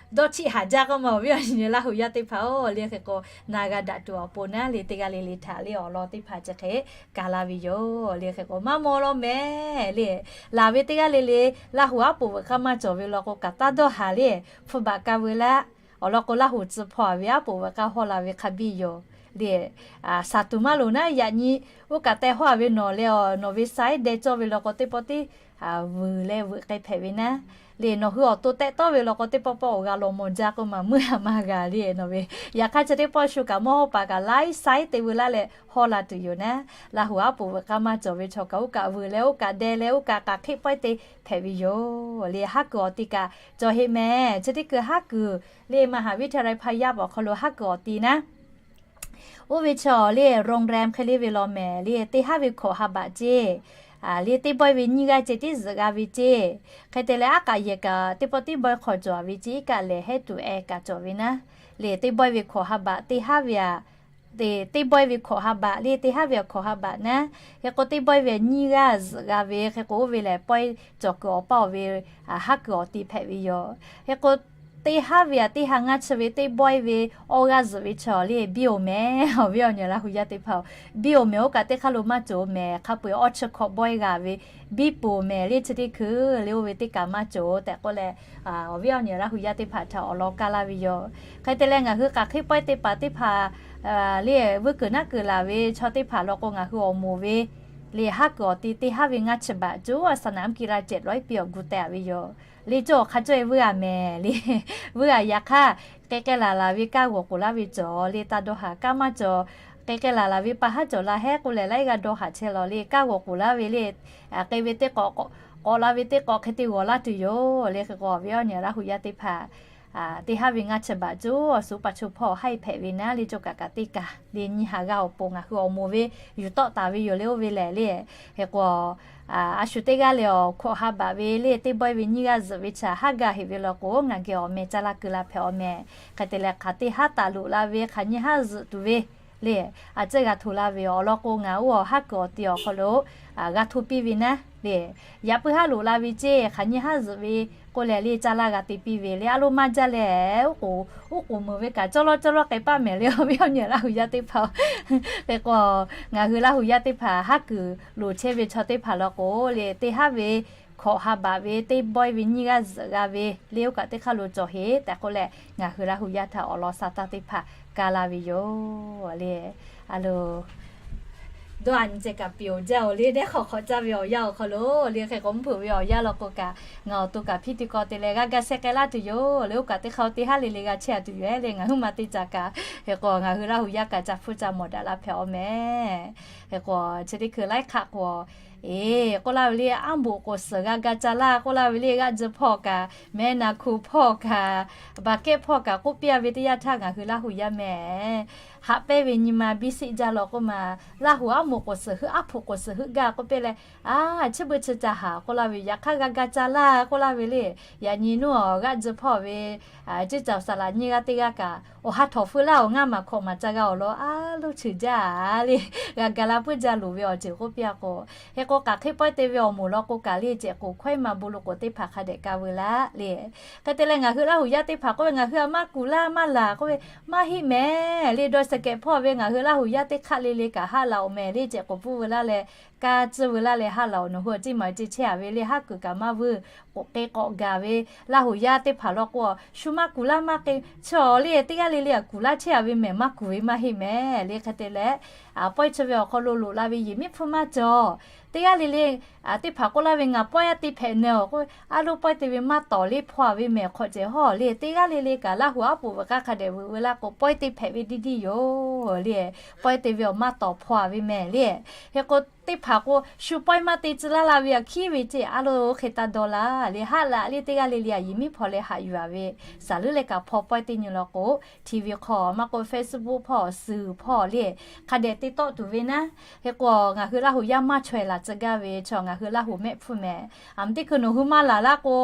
dawˇ chiˆ haˍ jaˇ k'oˆ ma awˬ viˉ awˬ nyi Laˇ huˍ yaˇ teˇ hpaˍ-oˬ le. Hk'e k'o, na g'a daꞈ tuˬ awˬ pon naˉ le, teˇ g'aˇ le le htaꞈ le awˬ lawn teˇ hpaˍ chi hk'e ka laˇ ve yoˬ le. Hk'e k'o, maˇ maw law mehˍ le. Laˬ ve teˇ g'aˇ le le, Laˇ huˍ aˉ poꞈ veuꞈ k'aˇ maˇ cawˬ ve law k'o, kaꞈ taˇ dawˇ haˍ le, hpfuhˇ baꞈ ka veu laˇ. Awˬ lawn k'o, Laˇ huˍ tcuh hpawˇ a ve aˉ poꞈ veuꞈ k'aˇ hawˇ la ve hk'a biˇ yoˬ le. Shaˍ tuˬ maˇ loˍ naˉ, yaꞈ nyi oˇ kaꞈ teh hawˇ a ve nawˬ leh a, nawˬ ve saiˉ deh cawˇ ve law k'o, teˇ pawˆ tiˉ vuiˬ leh veuꞈ k'ai hpehꞈ ve naˉ le. Nawˬ hui awˬ to tehꞈ tawˇ ve law k'o, teˇ pawˆ pawˆ awˬ g'a law maw jaˇ k'oˆ ma, meuˇ a maˇ g'a le nawˬ ve. Yaꞈ hk'aˇ chi teˇ pawˆ shu kaꞈ mawˇ hawˉ paˍ kaꞈ laiˉ saiˉ te veu laˇ leh hawˇ la tuˬ yoˬ naˉ. Laˇ huˍ aˉ poꞈ veuꞈ k'aˇ maˇ cawˬ ve chaw kaꞈ, oˇ kaꞈ vuiˬ leh oˇ kaꞈ deh leh oˇ kaꞈ k'aꞈ hk'eˆ pawehˇ te hpehꞈ ve yoˬ le. Haˉ kuiˬ awˬ ti kaꞈ cawˬ heˆ mehˍ. Chi teˇ kuiˬ haˉ kuiˬ le, มหาวิทยาลัยพายัพ awˬ hk'aw lo haˉ kuiˬ awˬ ti naˉ, oˇ ve chaw le โรงแรม hk'e le ve law mehˍ le, teˇ haˉ ve hkawꞈ ha baꞈ ceˇ le, teˇ bawehˇ ve nyiˇ g'aˇ ceh tiˉ zuhꞈ g'a ve ceˇ. Hk'e te leh, aˉ k'aꞈ yehˬ kaꞈ teˇ pawˆ tiˉ bawehˇ hk'aw cawˬ ve ceˇ, iˉ kaˆ lehˬ hehˉ tuˬ eh kaꞈ cawˬ ve naˉ le. Teˇ bawehˇ ve hkawꞈ ha baꞈ teˇ haˉ ve a, teˇ bawehˇ ve hkawꞈ ha baꞈ le, teˇ haˉ ve awˬ hkawꞈ ha baꞈ naˉ. Hk'e k'o, teˇ bawehˇ ve nyiˇ g'aˇ zuhꞈ g'a ve. Hk'e k'o, oˇ ve lehˬ pawehˇ cawˬ kuiˬ awˬ paˇ awˬ ve haˉ kuiˬ awˬ ti hpehꞈ ve yoˬ. Hk'e k'o, Teˇ haˉ ve aꞈ teˇ ha ngaˇ chi ve teˇ bawehˇ ve awˇ g'aˇ zuhꞈ ve chaw le biˇ oˬ mehˍ. Awˬ viˉ awˬ nyi Laˇ hu yaˇ teˇ hpaˍ-oˬ, biˇ oˬ mehˍ. Oˇ kaꞈ teˇ hk'aˇ lo maˇ cawˬ mehˍ. Hk'a peu-eˬ awˇ chi hkawꞈ bawehˇ g'a ve biˇ peuˬ mehˍ le, chi teˇ hkui le oˇ ve teˇ kaꞈ maˇ cawˬ tehꞈ k'oˆ leh, awˬ viˉ awˬ nyi Laˇ hu yaˇ teˇ hpaˍ htaꞈ awˬ lawn kaˇ laˇ ve yoˬ. Hk'e te leh ngaˬ hui hk'aˬ hk'e pawehˇ teˇ hpaˍ teˇ hpaˍ le vuiˇ kuiˬ naˉ kuiˬ laˬ ve chaw teˇ hpaˍ law k'o, ngaˬ hui awˬ moˍ ve le haˉ kuiˬ awˬ ti teˇ haˉ ve ngaˇ chi baꞈ coˇ a saˍ naˍ mvuhˇ kiˇ la cehˬ lawˉ iˉ piˇ awˬ gu teh a ve yoˬ. Le cawˇ awˬ hk'a cawˇ e vuiˇ a mehˍ le. Vuiˇ a yaꞈ hk'aˇ, k'ai k'ai laˬ laˬ ve kaˇ g'awˬ k'oˍ laˇ ve cawˬ le, taˇ dawˇ haˍ kaˇ maˇ cawˬ. K'ai k'ai laˬ laˬ ve pa haˉ cawˬ la hehˉ k'oˆ leh, laiˉ g'aˇ dawˇ haˍ chehˇ lawˬ le, kaˇ g'awˬ k'oˍ laˇ ve le, k'ai ve teˇ k'awꞈ, k'awꞈ la ve teˇ k'awꞈ hk'e te g'awˬ laˇ tuˬ yoˬ le. Hk'e k'o awˬ viˉ awˬ nyi Laˇ hu yaˇ teˇ hpaˍ teˇ haˉ ve ngaˇ chi baꞈ coˇ a suˍ pa cho hpawˇ haiˇ hpehꞈ ve naˉ le, cawˇ kaꞈ kaꞈ teˇ kaꞈ le nyiˇ ha g'aˇ awˬ pon ngaˬ hui awˬ moˍ ve yuˬ tawˆ taˍ ve yoˬ le oˇ ve lehˬ le. Hk'e k'o a shu teˇ g'aˇ le awˬ hkawꞈ ha baꞈ ve le teˇ bawehˇ ve nyiˇ g'aˇ zuhꞈ ve chaꞈ haˉ gaˇ heꞈ ve law k'o, ngaˬ geh awˬ meh caˇ laˇ keu la hpehꞈ awˬ mehˍ. Hk'e te leh hk'aˬ teˇ haˉ taˍ loꞈ la ve hk'aˬ nyiˇ haˉ zuhꞈ tuˬ ve le, a ciˉ g'a hto laˇ ve awˬ lawn k'o, ngaˬ oˇ awˬ haˉ kuiˬ awˬ ti awˬ hk'aw lo g'a hto piˇ ve naˉ le. Yaꞈ puiˉ haˉ loꞈ la ve ceˇ hk'aˬ nyiˇ haˉ zuhꞈ ve k'oˆ leh le caˇ laˇ g'a te piˇ ve le, a loˇ maˇ jaˇ leh, oˉ k'oˍ meuˬ ve kaꞈ cawˇ lawˇ cawˇ lawˇ k'ai paˆ mehˍ le. Awˬ viˉ awˬ nyi Laˇ hu yaˇ teˇ hpaˍ-oˬ, hk'e k'o ngaˬ hui Laˇ hu yaˇ teˇ hpaˍ haˉ kuiˬ loˍ chehˇ ve chaw teˇ hpaˍ law k'o le, teˇ haˉ ve hkawꞈ ha baꞈ ve teˇ bawehˇ ve nyiˇ g'aˇ zuhꞈ g'a ve le, oˇ kaꞈ teˇ hk'aˇ lo cawˬ heˆ tehꞈ k'oˆ leh, ngaˬ hui Laˇ hu yaˇ htaꞈ awˬ lawn sa taˇ teˇ hpaˍ kaˇ laˇ ve yoˬ le. A lo dawˇ a nyi ceh kaꞈ piˍ oˬ jaˇ oˬ le, dehˇ hk'awꞈ hk'awꞈ caˇ ve awˬ yanˇ awˬ hk'aw lo le, hk'e k'o mvuhˇ hpeuꞈ ve awˬ yanˇ law k'o kaꞈ, ngaˬ awˬ to kaꞈ hpiˇ teˇ kawˆ te leh g'a ga sheh k'ai laˇ tuˬ yoˬ le, oˇ kaꞈ teˇ hk'aˇ teˇ haˉ le le g'a chehˇ a tuˬ yoˬ le. Ngaˬ hui ma te caˍ kaꞈ, hk'e k'o ngaˬ hui Laˇ hu yaˇ kaꞈ ca hpfuhˇ ca mawˬ daꞈ la hpehꞈ awˬ mehˍ. Hk'e k'o chi teˇ hkui laiˉ hk'aˆ k'o, eˬ, k'oˆ laˇ ve le, aˉ boꞈ k'oˍ suhˍ g'a ga ca laˇ k'oˆ laˇ ve le, g'aˆ ji hpawˇ kaꞈ, mehˆ naˍ hkuˍ hpawˇ kaꞈ, baˬ kehˆ hpawˇ kaꞈ k'oˆ piˇ a ve teˇ yanˇ htaˇ ngaˬ hui Laˇ hu yaˇ mehˍ haꞈ pehnˇ ve nyi ma biˇ siˆ jaˇ law k'oˆ ma, Laˇ hu aˉ moˍ k'oˍ suhˍ heuˆ, aˉ hpuꞈ k'oˍ suhˍ heuˆ gaˇ k'oˆ piˇ leh, a, chi beuꞈ chi ca haˍ k'oˆ laˇ ve, yaꞈ hk'aˇ g'a ga ca laˇ k'oˆ laˇ ve le. Yaꞈ nyi nuˇ awˬ g'aˆ ji hpawˇ ve ceˇ caoˬ saˍ laꞈ nyiˇ g'aˇ teˇ g'aˇ kaꞈ, awˬ ha htawꞈ feu laˇ awˬ ngaˇ maˬ hkawꞈ maˍ ca g'a awˬ lawn a loˇ cheuˬ jaˇ le. G'a ga la puiˉ jaˇ loˍ ve awˬ ceuˬ k'oˆ piˇ a k'o, hk'e k'o hk'aˬ hk'e pawehˇ te ve awˬ moˍ law k'o kaꞈ le, cehˬ k'oˍ hkawehˇ ma bon lo k'o teˇ hpaˍ hk'a dehꞈ ka veu laˇ le. Hk'e te leh ngaˬ hui Laˇ hu yaˇ teˇ hpaˍ k'oˆ ve, ngaˬ hui a maˇ kuˬ laˇ maˇ laˬ k'oˆ ve, maˇ heˆ mehˍ le. Dawˇ sheh kehꞈ hpawˇ ve ngaˬ hui Laˇ hu yaˇ teˇ hk'aˆ le le kaꞈ haˆ laꞈ oˬ mehˍ le, cehˬ k'oˍ pfuhˇ veu laˇ leh, ka tcuh veu laˇ leh haˆ laꞈ oˬ, nawˬ hui a ceˇ maˬ ceˇ chehˇ a ve le, haˉ kuiˬ kaꞈ maˇ vuiˇ, k'oꞈ k'e k'awꞈ gaˬ ve Laˇ hu yaˇ teˇ hpaˍ law k'o, shu maˇ kuˬ laˇ maˇ k'e, chi awˬ le teˇ g'aˇ le le a kuˬ laˇ chehˇ a ve mehˍ, maˇ kuˬ ve maˇ heˆ mehˍ le. Hk'e te leh, pawehˇ chi ve awˬ hk'aw lo loꞈ la ve yehˬ miˉ hpfuhˇ maˇ cawˬ. Teˇ g'aˇ le le teˇ hpaˍ k'oˆ laˇ ve, ngaˬ pawehˇ a te hpehꞈ nehˬ awˬ k'o, a loˇ pawehˇ te ve maˇ tawˍ le hpaw a ve mehˍ hk'awꞈ cehˬ hawˉ le. Teˇ g'aˇ le le kaꞈ Laˇ hu aˉ poꞈ veuꞈ k'aˇ hk'a dehꞈ veuꞈ veu laˇ k'o, pawehˇ te hpehꞈ ve diˇ diˇ yoˬ le. Pawehˇ te ve awˬ maˇ tawˍ hpaw a ve mehˍ le. Hk'e k'o teˇ hpaˍ k'o, shu pawehˇ maˇ te tcuh laˇ la ve a hkiˉ ve ceˇ a loˇ hk'e taˇ dawˇ laˇ le. Haˆ laꞈ le teˇ g'aˇ le le a yehˬ miˉ hpaw leh haꞈ yuˬ a ve, saˍ leuˉ leh kaꞈ hpaw pawehˇ teˇ nyi law k'o, TV hk'aw maˇ k'oˆ Facebook hpawˇ suhˍ hpawˇ le, hk'a dehꞈ te tawˆ tuˬ ve naˉ. Hk'e k'o ngaˬ hui Laˇ hu yaˇ maˇ chaweh laˬ tcuh gaˇ ve chaw ngaˬ hui Laˇ hu mehˆ hpfuhˇ mehˍ. A meh teˇ hkui nawˬ hui maˇ laˬ laˇ k'o,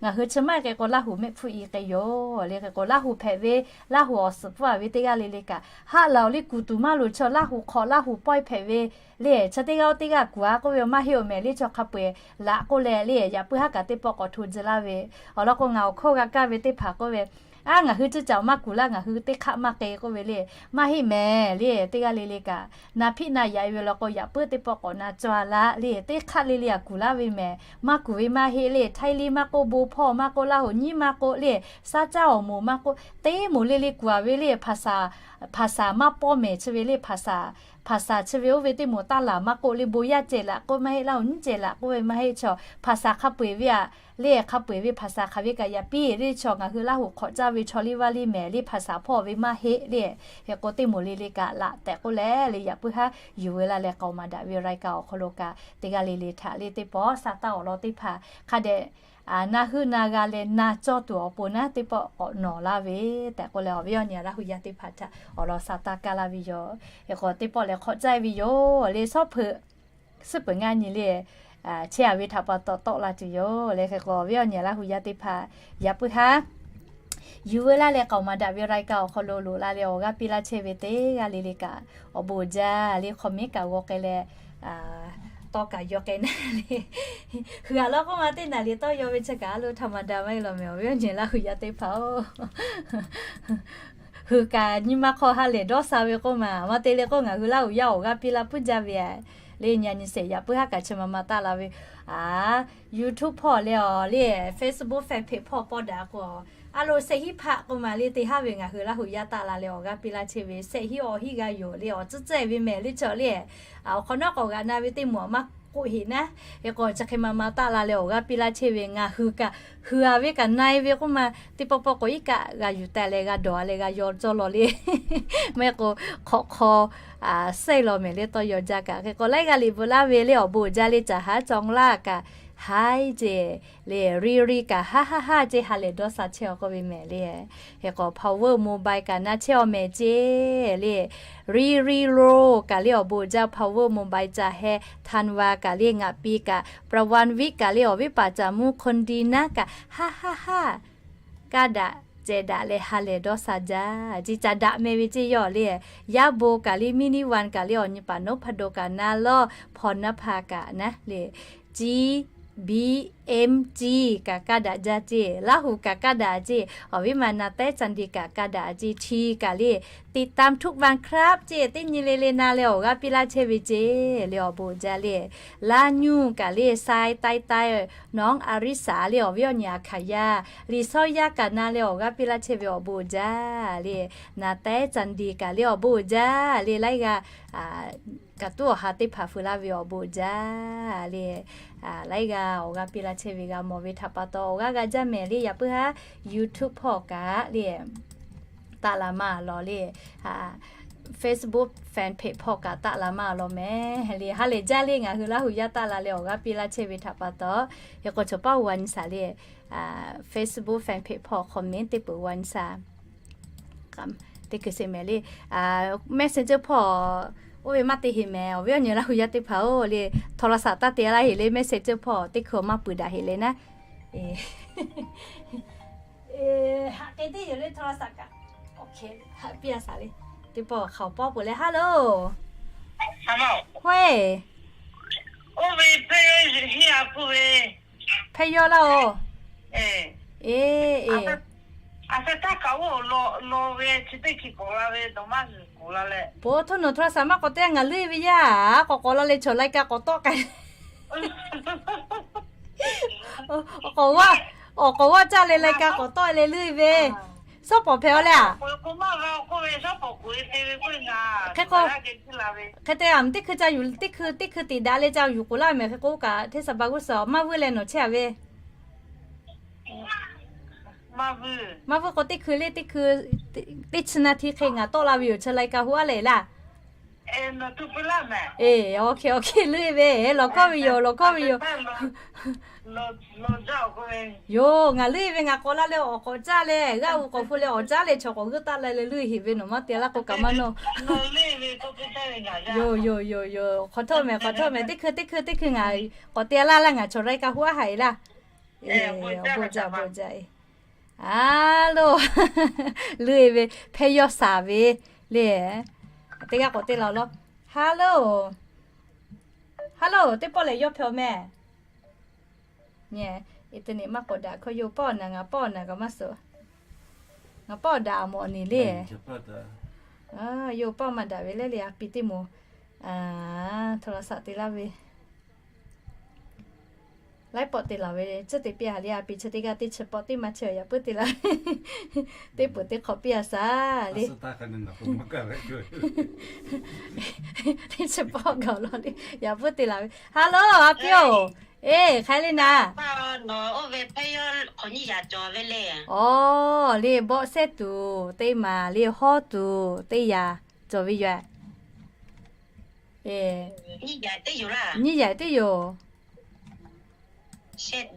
ngaˬ hui chi maˇ k'e k'o Laˇ hu mehˆ hpfuhˇ i k'e yoˬ le. Hk'e k'o Laˇ hu hpehꞈ ve, Laˇ hu awˬ suhˍ pfuhˇ a ve teˇ g'aˇ le le kaꞈ, haˆ laꞈ oˬ le kuˬ tuˬ maˇ loˍ chaw Laˇ hu hk'awꞈ Laˇ hu pawehˇ hpehꞈ ve le. Chi teˇ g'aˇ oˇ teˇ g'aˇ kuˬ a k'oˆ ve maˇ heˆ oˬ mehˍ le. Chaw hk'a peu-eˬ laꞈ k'oˆ leh le, yaꞈ puiˉ haˉ kaꞈ teˇ pawˆ k'awꞈ hto tcuh laˇ ve. Awˬ lawn k'o ngaˬ awˬ hkawˇ g'a kaˇ ve teˇ hpaˍ k'oˆ ve, a, ngaˬ hui ciˇ caoˬ maˇ kuˬ laˇ, ngaˬ hui teˇ hk'aˆ maˇ k'e k'oˆ ve le. Maˇ heˆ mehˍ le. Teˇ g'aˇ le le kaꞈ na hpiˆ na yaꞈ e ve law k'o, yaꞈ puiˉ teˇ pawˆ k'awꞈ na cawˬ a laˇ le. Teˇ hk'aˆ le le a kuˬ laˇ ve mehˍ, maˇ kuˬ ve maˇ heˆ le. Htaiˇ liˇ maˇ k'oˆ, bon hpawˇ maˇ k'oˆ, Laˇ hu nyiˉ maˇ k'oˆ le, saˉ caˉ awˬ moˍ maˇ k'oˆ, teˇ moˍ le le kuˬ a ve le. Hpaˍ saˍ maˇ pawˇ mehˍ chi ve le, hpaˍ saˍ chi ve oˇ ve teˇ moˍ taˇ laˬ maˇ k'oˆ le, bon yaˇ ceh laꞈ k'oˆ maˇ heˆ, Laˇ hu nyiˉ ceh laꞈ k'oˆ ve maˇ heˆ. Chaw hpaˍ saˍ hk'a peu-eˬ ve a le, hk'a peu-eˬ ve hpaˍ saˍ hk'aˬ ve kaꞈ yaꞈ piˇ le. Chaw ngaˬ hui Laˇ hu hk'awꞈ caˇ ve chaw liˇ vaˇ liˇ mehˍ le, hpaˍ saˍ hpawˇ ve maˇ heˆ le. Hk'e k'o teˇ moˍ le le kaꞈ laꞈ tehꞈ k'oˆ leh le, yaꞈ puiˉ haˉ yuˬ veu laˇ leh k'aoˍ maˍ daꞈ ve raiˍ kaꞈ awˬ hk'aw lo kaꞈ teˇ g'aˇ le le htaꞈ le teˇ pawˆ sa taˇ awˬ lawn teˇ hpaˍ hk'a dehꞈ na heuˆ na g'a leh na cawˇ tuˬ awˬ pon naˉ teˇ pawˆ k'awꞈ nawˬ laˇ ve tehꞈ k'oˆ leh, awˬ viˉ awˬ nyi Laˇ hu yaˇ teˇ hpaˍ htaꞈ awˬ lawn sa taˇ kaˇ laˇ ve yoˬ. Hk'e k'o teˇ pawˆ lehˬ hk'awꞈ caˇ ve yoˬ le. Suhˉ peuˬ ngaˇ nyi le chehˇ a ve htaꞈ pa taw tawˆ la tuˬ yoˬ le. Hk'e k'o awˬ viˉ awˬ nyi Laˇ hu yaˇ teˇ hpaˍ yaꞈ puiˉ haˉ yuˬ veu laˇ leh k'aoˍ maˍ daꞈ ve raiˍ kaꞈ awˬ hk'aw lo loꞈ la leh awˬ g'aˇ piˇ laˇ chehˇ ve teˇ g'aˇ le le kaꞈ awˬ bon uiˍ jaˇ le. Hk'aw miˉ kaꞈ g'aw k'ai leh tawˇ kaꞈ yaw k'ai naˇ le. Hui a laˇ k'oˆ ma teˇ naˍ riˍ tawˇ yaw ve chi kaꞈ a lo htaꞈ maˍ daꞈ maˇ heˆ law mehˍ awˬ viˉ awˬ nyi Laˇ hu yaˇ teˇ hpaˍ-oˬ. Hui kaꞈ nyi ma hk'aw ha lehˬ dawˇ sha ve k'oˆ ma, maˇ te le k'oˆ ngaˬ hui Laˇ hu yaˇ awˬ g'aˇ piˇ laˇ puiˉ jaˇ ve le. Nyi a nyi sheˍ yaꞈ puiˉ haˉ kaꞈ chi ma ma taˆ la ve, a, YouTube hpawˇ leh awˬ le, Facebook fan page hpawˇ pawˇ daꞈ k'o, a lo shehˆ hinˉ hpaˆ k'oˆ ma le teˇ haˉ ve ngaˬ hui Laˇ hu yaˇ taˆ la leh awˬ g'aˇ piˇ laˇ chehˇ ve shehˆ hinˉ awˬ hinˉ g'a yoˬ le awˬ tcuhˉ tcuhˉ ve mehˍ le chaw le. Awˬ hk'awꞈ nawˉ k'awꞈ g'aꞈ na ve teˇ moˍ maˇ k'oˆ heˍ naˉ. Hk'e k'o chi hk'e ma ma taˆ la leh awˬ g'aˇ piˇ laˇ chehˇ ve ngaˬ hui kaꞈ hui a ve kaꞈ na-e ve k'oˆ ma, teˇ pawˆ pawˆ k'o iˉ kaˆ g'a yuˬ taˍ leh g'a dawˬ leh g'a yaw cawˇ law le. Maˇ heˆ k'o hk'awꞈ hk'aw sehˉ law mehˍ le tawˇ yaw jaˇ kaꞈ. Hk'e k'o laiˉ g'aˇ liꞈ bvuhꞈ laˇ ve le awˬ bon uiˍ jaˇ le caˍ haˉ cawˬ laˇ kaꞈ, haˉ ceˬ le ri ri kaꞈ haˉ haˉ haˉ ceˇ ha lehˬ dawˇ sha chehˇ awˬ k'oˆ ve mehˍ le. Hk'e k'o Power Mobile kaꞈ na chehˇ awˬ mehˍ ceˇ le. Ri ri lo kaꞈ le awˬ bon uiˍ jaˇ Power Mobile caˇ heh Tanˍ va kaꞈ le ngaˬ pi kaꞈ Praˍ vaˍ viˆ kaꞈ le awˬ viˉ paˍ caˍ mvuhˇ Hkon di naˉ kaꞈ haˉ haˉ haˉ kaˇ daꞈ ceh daꞈ leh ha lehˬ dawˇ sha jaˇ ceˇ. Caˇ daꞈ meh ve ceˇ yawˇ le. Yaˇ bon kaꞈ le Mini One kaꞈ le awˬ nyi paˍ Noˉ hpa do kaꞈ na lawˇ, Hpaw naˉ hpa kaꞈ naˉ le, G B M G kaꞈ kaˇ daꞈ jaˇ ceˇ. Laˇ hu kaꞈ kaˇ daꞈ ceˇ. Awˬ viˉ ma na tehˉ caˇ di kaꞈ kaˇ daꞈ ceˇ. Hti kaꞈ le ติดตามทุกวันครับ ceˇ. Teˇ nyi le le na leh awˬ g'aˇ piˇ laˇ chehˇ ve ceˇ le awˬ bon uiˍ jaˇ le. Laˇ nyuˇ kaꞈ le sai tai tai, Nawˉ a riˉ shaˍ le awˬ viˉ awˬ nyi a hkaˍ yaˇ, Liꞈ shawˉ yaˇ kaꞈ na leh awˬ g'aˇ piˇ laˇ chehˇ ve awˬ bon uiˍ jaˇ le. Na tehˉ caˇ di kaꞈ le awˬ bon uiˍ jaˇ le. Laiˉ g'aˇ kaꞈ tuˉ awˬ ha teˇ hpaˍ fu laˇ ve awˬ bon uiˍ jaˇ le. Laiˉ g'aˇ awˬ g'aˇ piˇ laˇ chehˇ ve g'a mawˬ ve htaꞈ pa taw awˬ g'aˇ g'a jaˇ mehˍ le. Yaꞈ puiˉ haˉ YouTube hpawˇ kaꞈ le taˆ la maˇ law le. Facebook fan page hpawˇ kaꞈ taˆ la maˇ law mehˍ le. Ha lehˬ jaˇ le ngaˬ hui Laˇ hu yaˇ taˆ la leh awˬ g'aˇ piˇ laˇ chehˇ ve htaꞈ pa taw. Hk'e k'o chaw paˇ g'a nyi shaˍ le. Facebook fan page hpawˇ comment teˇ peuˬ g'a nyi shaˍ. Teˇ hkui sheˍ mehˍ le. Messenger hpawˇ oˇ ve maˇ te heˍ mehˍ awˬ viˉ awˬ nyi Laˇ hu yaˇ teˇ hpaˍ-oˬ le. โทรศัพท์ taˇ te laˇ heˍ le Messenger hpawˇ teˇ hkui maˇ peuˬ daꞈ heˍ le naˉ. Haꞈ k'e teˇ yoˬ le โทรศัพท์ kaꞈ. Haꞈ piˇ a shaˍ le. Teˇ pawˆ hk'aoˍ pawˆ peuˬ leh hello. Hawehˇ. Oˇ ve hpehˇ yawˇ hiˉ a peuˬ ve. Hpehˇ yawˇ laˇ-oˬ. Eˬ, eˬ. Bon htoˇ nawˬ โทรศัพท์ maˇ k'awꞈ te ngaˬ leuˇ ve yaˇ. K'awꞈ k'awꞈ la leh chaw lai ka k'awꞈ tawˆ k'ai. Awˬ k'awꞈ g'aˇ, awˬ k'awꞈ g'aˇ caˇ leh lai ka k'awꞈ tawˆ leh leuˇ ve. Shawˉ pawˍ hpehꞈ-aw le a. Hk'e k'o, hk'e te a teˇ hkui ca yuˬ, teˇ hkui teˇ hkui tiꞈ daꞈ leh ca yuˬ k'oˍ laˇ mehˍ. Hk'e k'o kaꞈ hteˇ saˍ ba g'uˇ suhˍ maˇ vuiˇ leh nawˬ chehˇ a ve. Maˇ vuiˇ k'o teˇ hkui le teˇ hkui, teˇ chi na hti hk'e ngaˬ tawˆ la ve yoˬ. Chi lai ka hu aˉ lehˬ laˇ. Eˬ, awˬ hk'e awˬ hk'e leuˇ ve, lawˬ kawˇ ve yoˬ, lawˬ kawˇ ve yoˬ. Yoˬ, ngaˬ leuˇ ve ngaˬ k'awꞈ la leh awˬ k'awꞈ caˇ leh g'aˇ u k'awꞈ hpu leh awˬ caˇ leh chaw k'awꞈ g'uˇ taˆ la leh leuˇ heˍ ve nawˬ maˇ te laˇ k'o kaꞈ maˇ nawˇ. Yoˬ, yoˬ, yoˬ, yoˬ. Hk'awꞈ htawˇ mehˍ, hk'awꞈ htawˇ mehˍ. Teˇ hkui teˇ hkui teˇ hkui ngaˬ k'awꞈ te laˇ laˇ ngaˬ chaw lai ka hu aˉ haiˬ laˇ. Awˬ bon jaˇ, bon jaˇ. A lo, leuˇ ve hpehˇ yawˇ shaˍ ve le. Teˇ g'aˇ k'awꞈ te la law. Hello, hello, teˇ pawˆ lehˬ yawˇ hpehꞈ-aw mehˍ. Nyi, internet maˇ k'awꞈ daꞈ hkawˇ yoˬ. Pawˆ awˬ naˍ ngaˬ pawˆ awˬ naˍ kaꞈ maˇ suh. Ngaˬ pawˆ awˬ daꞈ a mawˬ awˬ niˬ le. Yoˬ, pawˆ maˇ daꞈ ve lehˬ le a pi teˇ moˍ โทรศัพท์ te laˇ ve. Laiˉ pawˆ te laˬ ve le, tcuhˇ te piˇ a le a pi chi teˇ g'aˇ teˇ chi pawˆ teˇ maˇ chi yaꞈ puiˉ te laˇ ve. Teˇ peuˬ teˇ hk'awꞈ piˇ a shaˍ le. Teˇ chi pawˆ gaˬ law le, yaꞈ puiˉ te laˬ ve. Hello, a pi-oˬ. Eˬ, hk'aˬ hk'e le naˍ. Awˬ, le bawˆ shehˇ tuˬ teˇ maˬ le hawˉ tuˬ teˇ yaꞈ cawˬ ve yoˬ. Nyiˇ yaꞈ teˇ yoˬ. Yoˬ,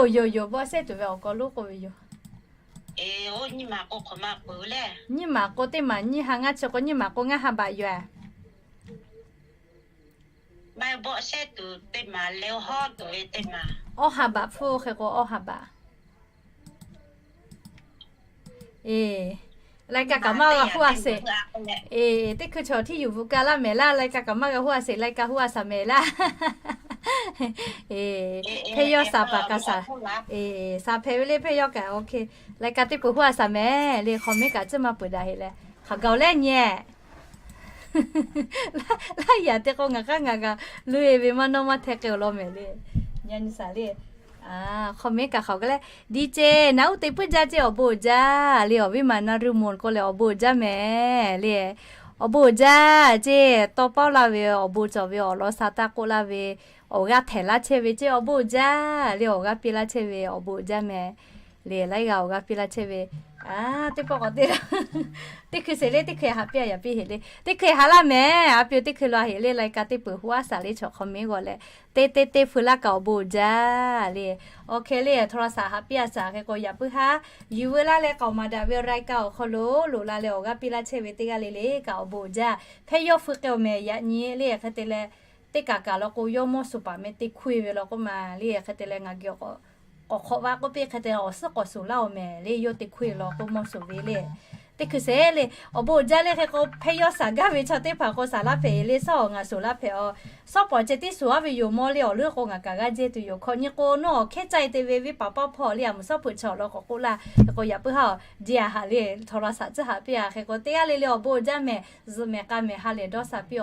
yoˬ, yoˬ, bawˆ shehˇ tuˬ ve awˬ k'aw lonˉ k'oˆ ve yoˬ. Nyiˇ maˬ k'o teˇ maˬ nyiˇ ha ngaˇ chi k'o nyiˇ maˬ k'o ngaˇ ha baꞈ yoˬ. Awˇ ha baꞈ hpfuhˇ hk'e k'o awˇ ha baꞈ. Eˬ, lai ka kaꞈ maˇ g'a hoˉ a sheˍ. Eˬ, teˇ hkui chaw htiˇ yuˬ bvuhꞈ ka laˇ mehˍ laˇ, lai ka kaꞈ maˇ g'a hoˉ a sheˍ, lai ka hoˉ a shaˍ mehˍ laˇ. Eˬ, hpehˇ yawˇ shaˍ paˍ kaꞈ shaˍ. Eˬ, shaˍ hpehꞈ ve le hpehˇ yawˇ kaꞈ, ok. Lai ka teˇ peuˬ hoˉ a shaˍ mehˍ le, hk'aw miˉ kaꞈ tcuhˇ maˇ peuˬ daꞈ heꞈ leh, hk'aˬ gaˬ leh nyi laˇ yaꞈ te k'o ngaˬ k'aˉ ngaˬ kaꞈ loꞈ e ve maˇ nawˇ maˇ hteh k'ai awˬ lawn mehˍ le. Nyi nyi shaˍ le. Hk'aw miˉ kaꞈ hk'aˬ gaˬ leh, di ce, naˉ uˉ te puiˉ jaˇ ce awˬ bon uiˍ jaˇ le, awˬ viˉ maˬ naˍ ruˇ moˍ k'oˆ leh awˬ bon uiˍ jaˇ mehˍ le. Awˬ bon uiˍ jaˇ ce, tawˇ pawˆ laˇ ve awˬ bon cawˬ ve awˬ lawn sha taˇ k'oˆ laˇ ve, awˬ g'aˇ htehˍ laˇ chehˇ ve ce awˬ bon uiˍ jaˇ le, awˬ g'aˇ piˇ laˇ chehˇ ve awˬ bon uiˍ jaˇ mehˍ le, laiˉ g'aˇ awˬ g'aˇ piˇ laˇ chehˇ ve. Teˇ pawˆ k'awꞈ te, teˇ hkui sheˍ le, teˇ hkui haꞈ piˇ a yaꞈ piˇ heꞈ le, teˇ hkui haꞈ laˇ mehˍ, a piˇ teˇ hkui lo a heꞈ le, lai ka teˇ peuˬ hoˉ a shaˍ le, chaw hk'aw miˉ g'aw leh, teˇ teˇ teˇ hpu laˇ kaꞈ awˬ bon uiˍ jaˇ le. Ok le, htaw la shaˍ haꞈ piˇ a shaˍ hk'e k'o yaꞈ puiˉ haˉ, yuˬ veu laˇ leh k'aoˍ maˍ daꞈ ve lai ka awˬ hk'aw lo loꞈ la leh awˬ g'aˇ piˇ laˇ chehˇ ve teˇ g'aˇ le le kaꞈ awˬ bon uiˍ jaˇ. Hpehˇ yawˇ hpu k'ai awˬ mehˍ yaꞈ nyi le hk'e te leh, teˇ kaꞈ kaꞈ law k'o yawˇ mawˇ suˍ paˍ meh te hkuˇ e ve law k'oˆ ma le hk'e te leh ngaˬ geh k'awꞈ k'awꞈ hk'awꞈ vaˇ k'oˆ piˇ hk'e te awˬ suhˉ k'awꞈ suˍ laˇ awˬ mehˍ le, yawˇ te hkuˇ e law k'oˆ mawˇ suˍ ve le. Teˇ hkui sheˍ le, awˬ bon uiˍ jaˇ le hk'e k'o hpehˇ yawˇ shaˍ gaˇ ve chaw teˇ hpaˍ k'o shaˍ laˇ hpehꞈ le, suhˉ awˬ ngaˬ suˍ laˇ hpehꞈ a. Suhˉ pawˍ ceh tiˉ suˍ aˉ ve yoˬ mawˇ le, awˬ leuˉ k'o ngaˬ kaꞈ g'aˇ jehˇ tuˬ yoˬ, hkawꞈ nyi k'o nawˉ awˬ hkehˉ caˇ e te ve venˇ paˍ paˇ hpawˇ le, a muiˬ suhˉ hpeuꞈ chaw law k'awꞈ k'oˆ laˇ hk'e k'o yaꞈ puiˉ haˉ a, di a haꞈ le, htaw la shaˍ tcuhˇ haꞈ piˇ a hk'e k'o teˇ g'aˇ le le awˬ bon uiˍ jaˇ mehˍ, zuhꞈ mehˍ k'a mehˍ ha lehˬ dawˇ sha piˇ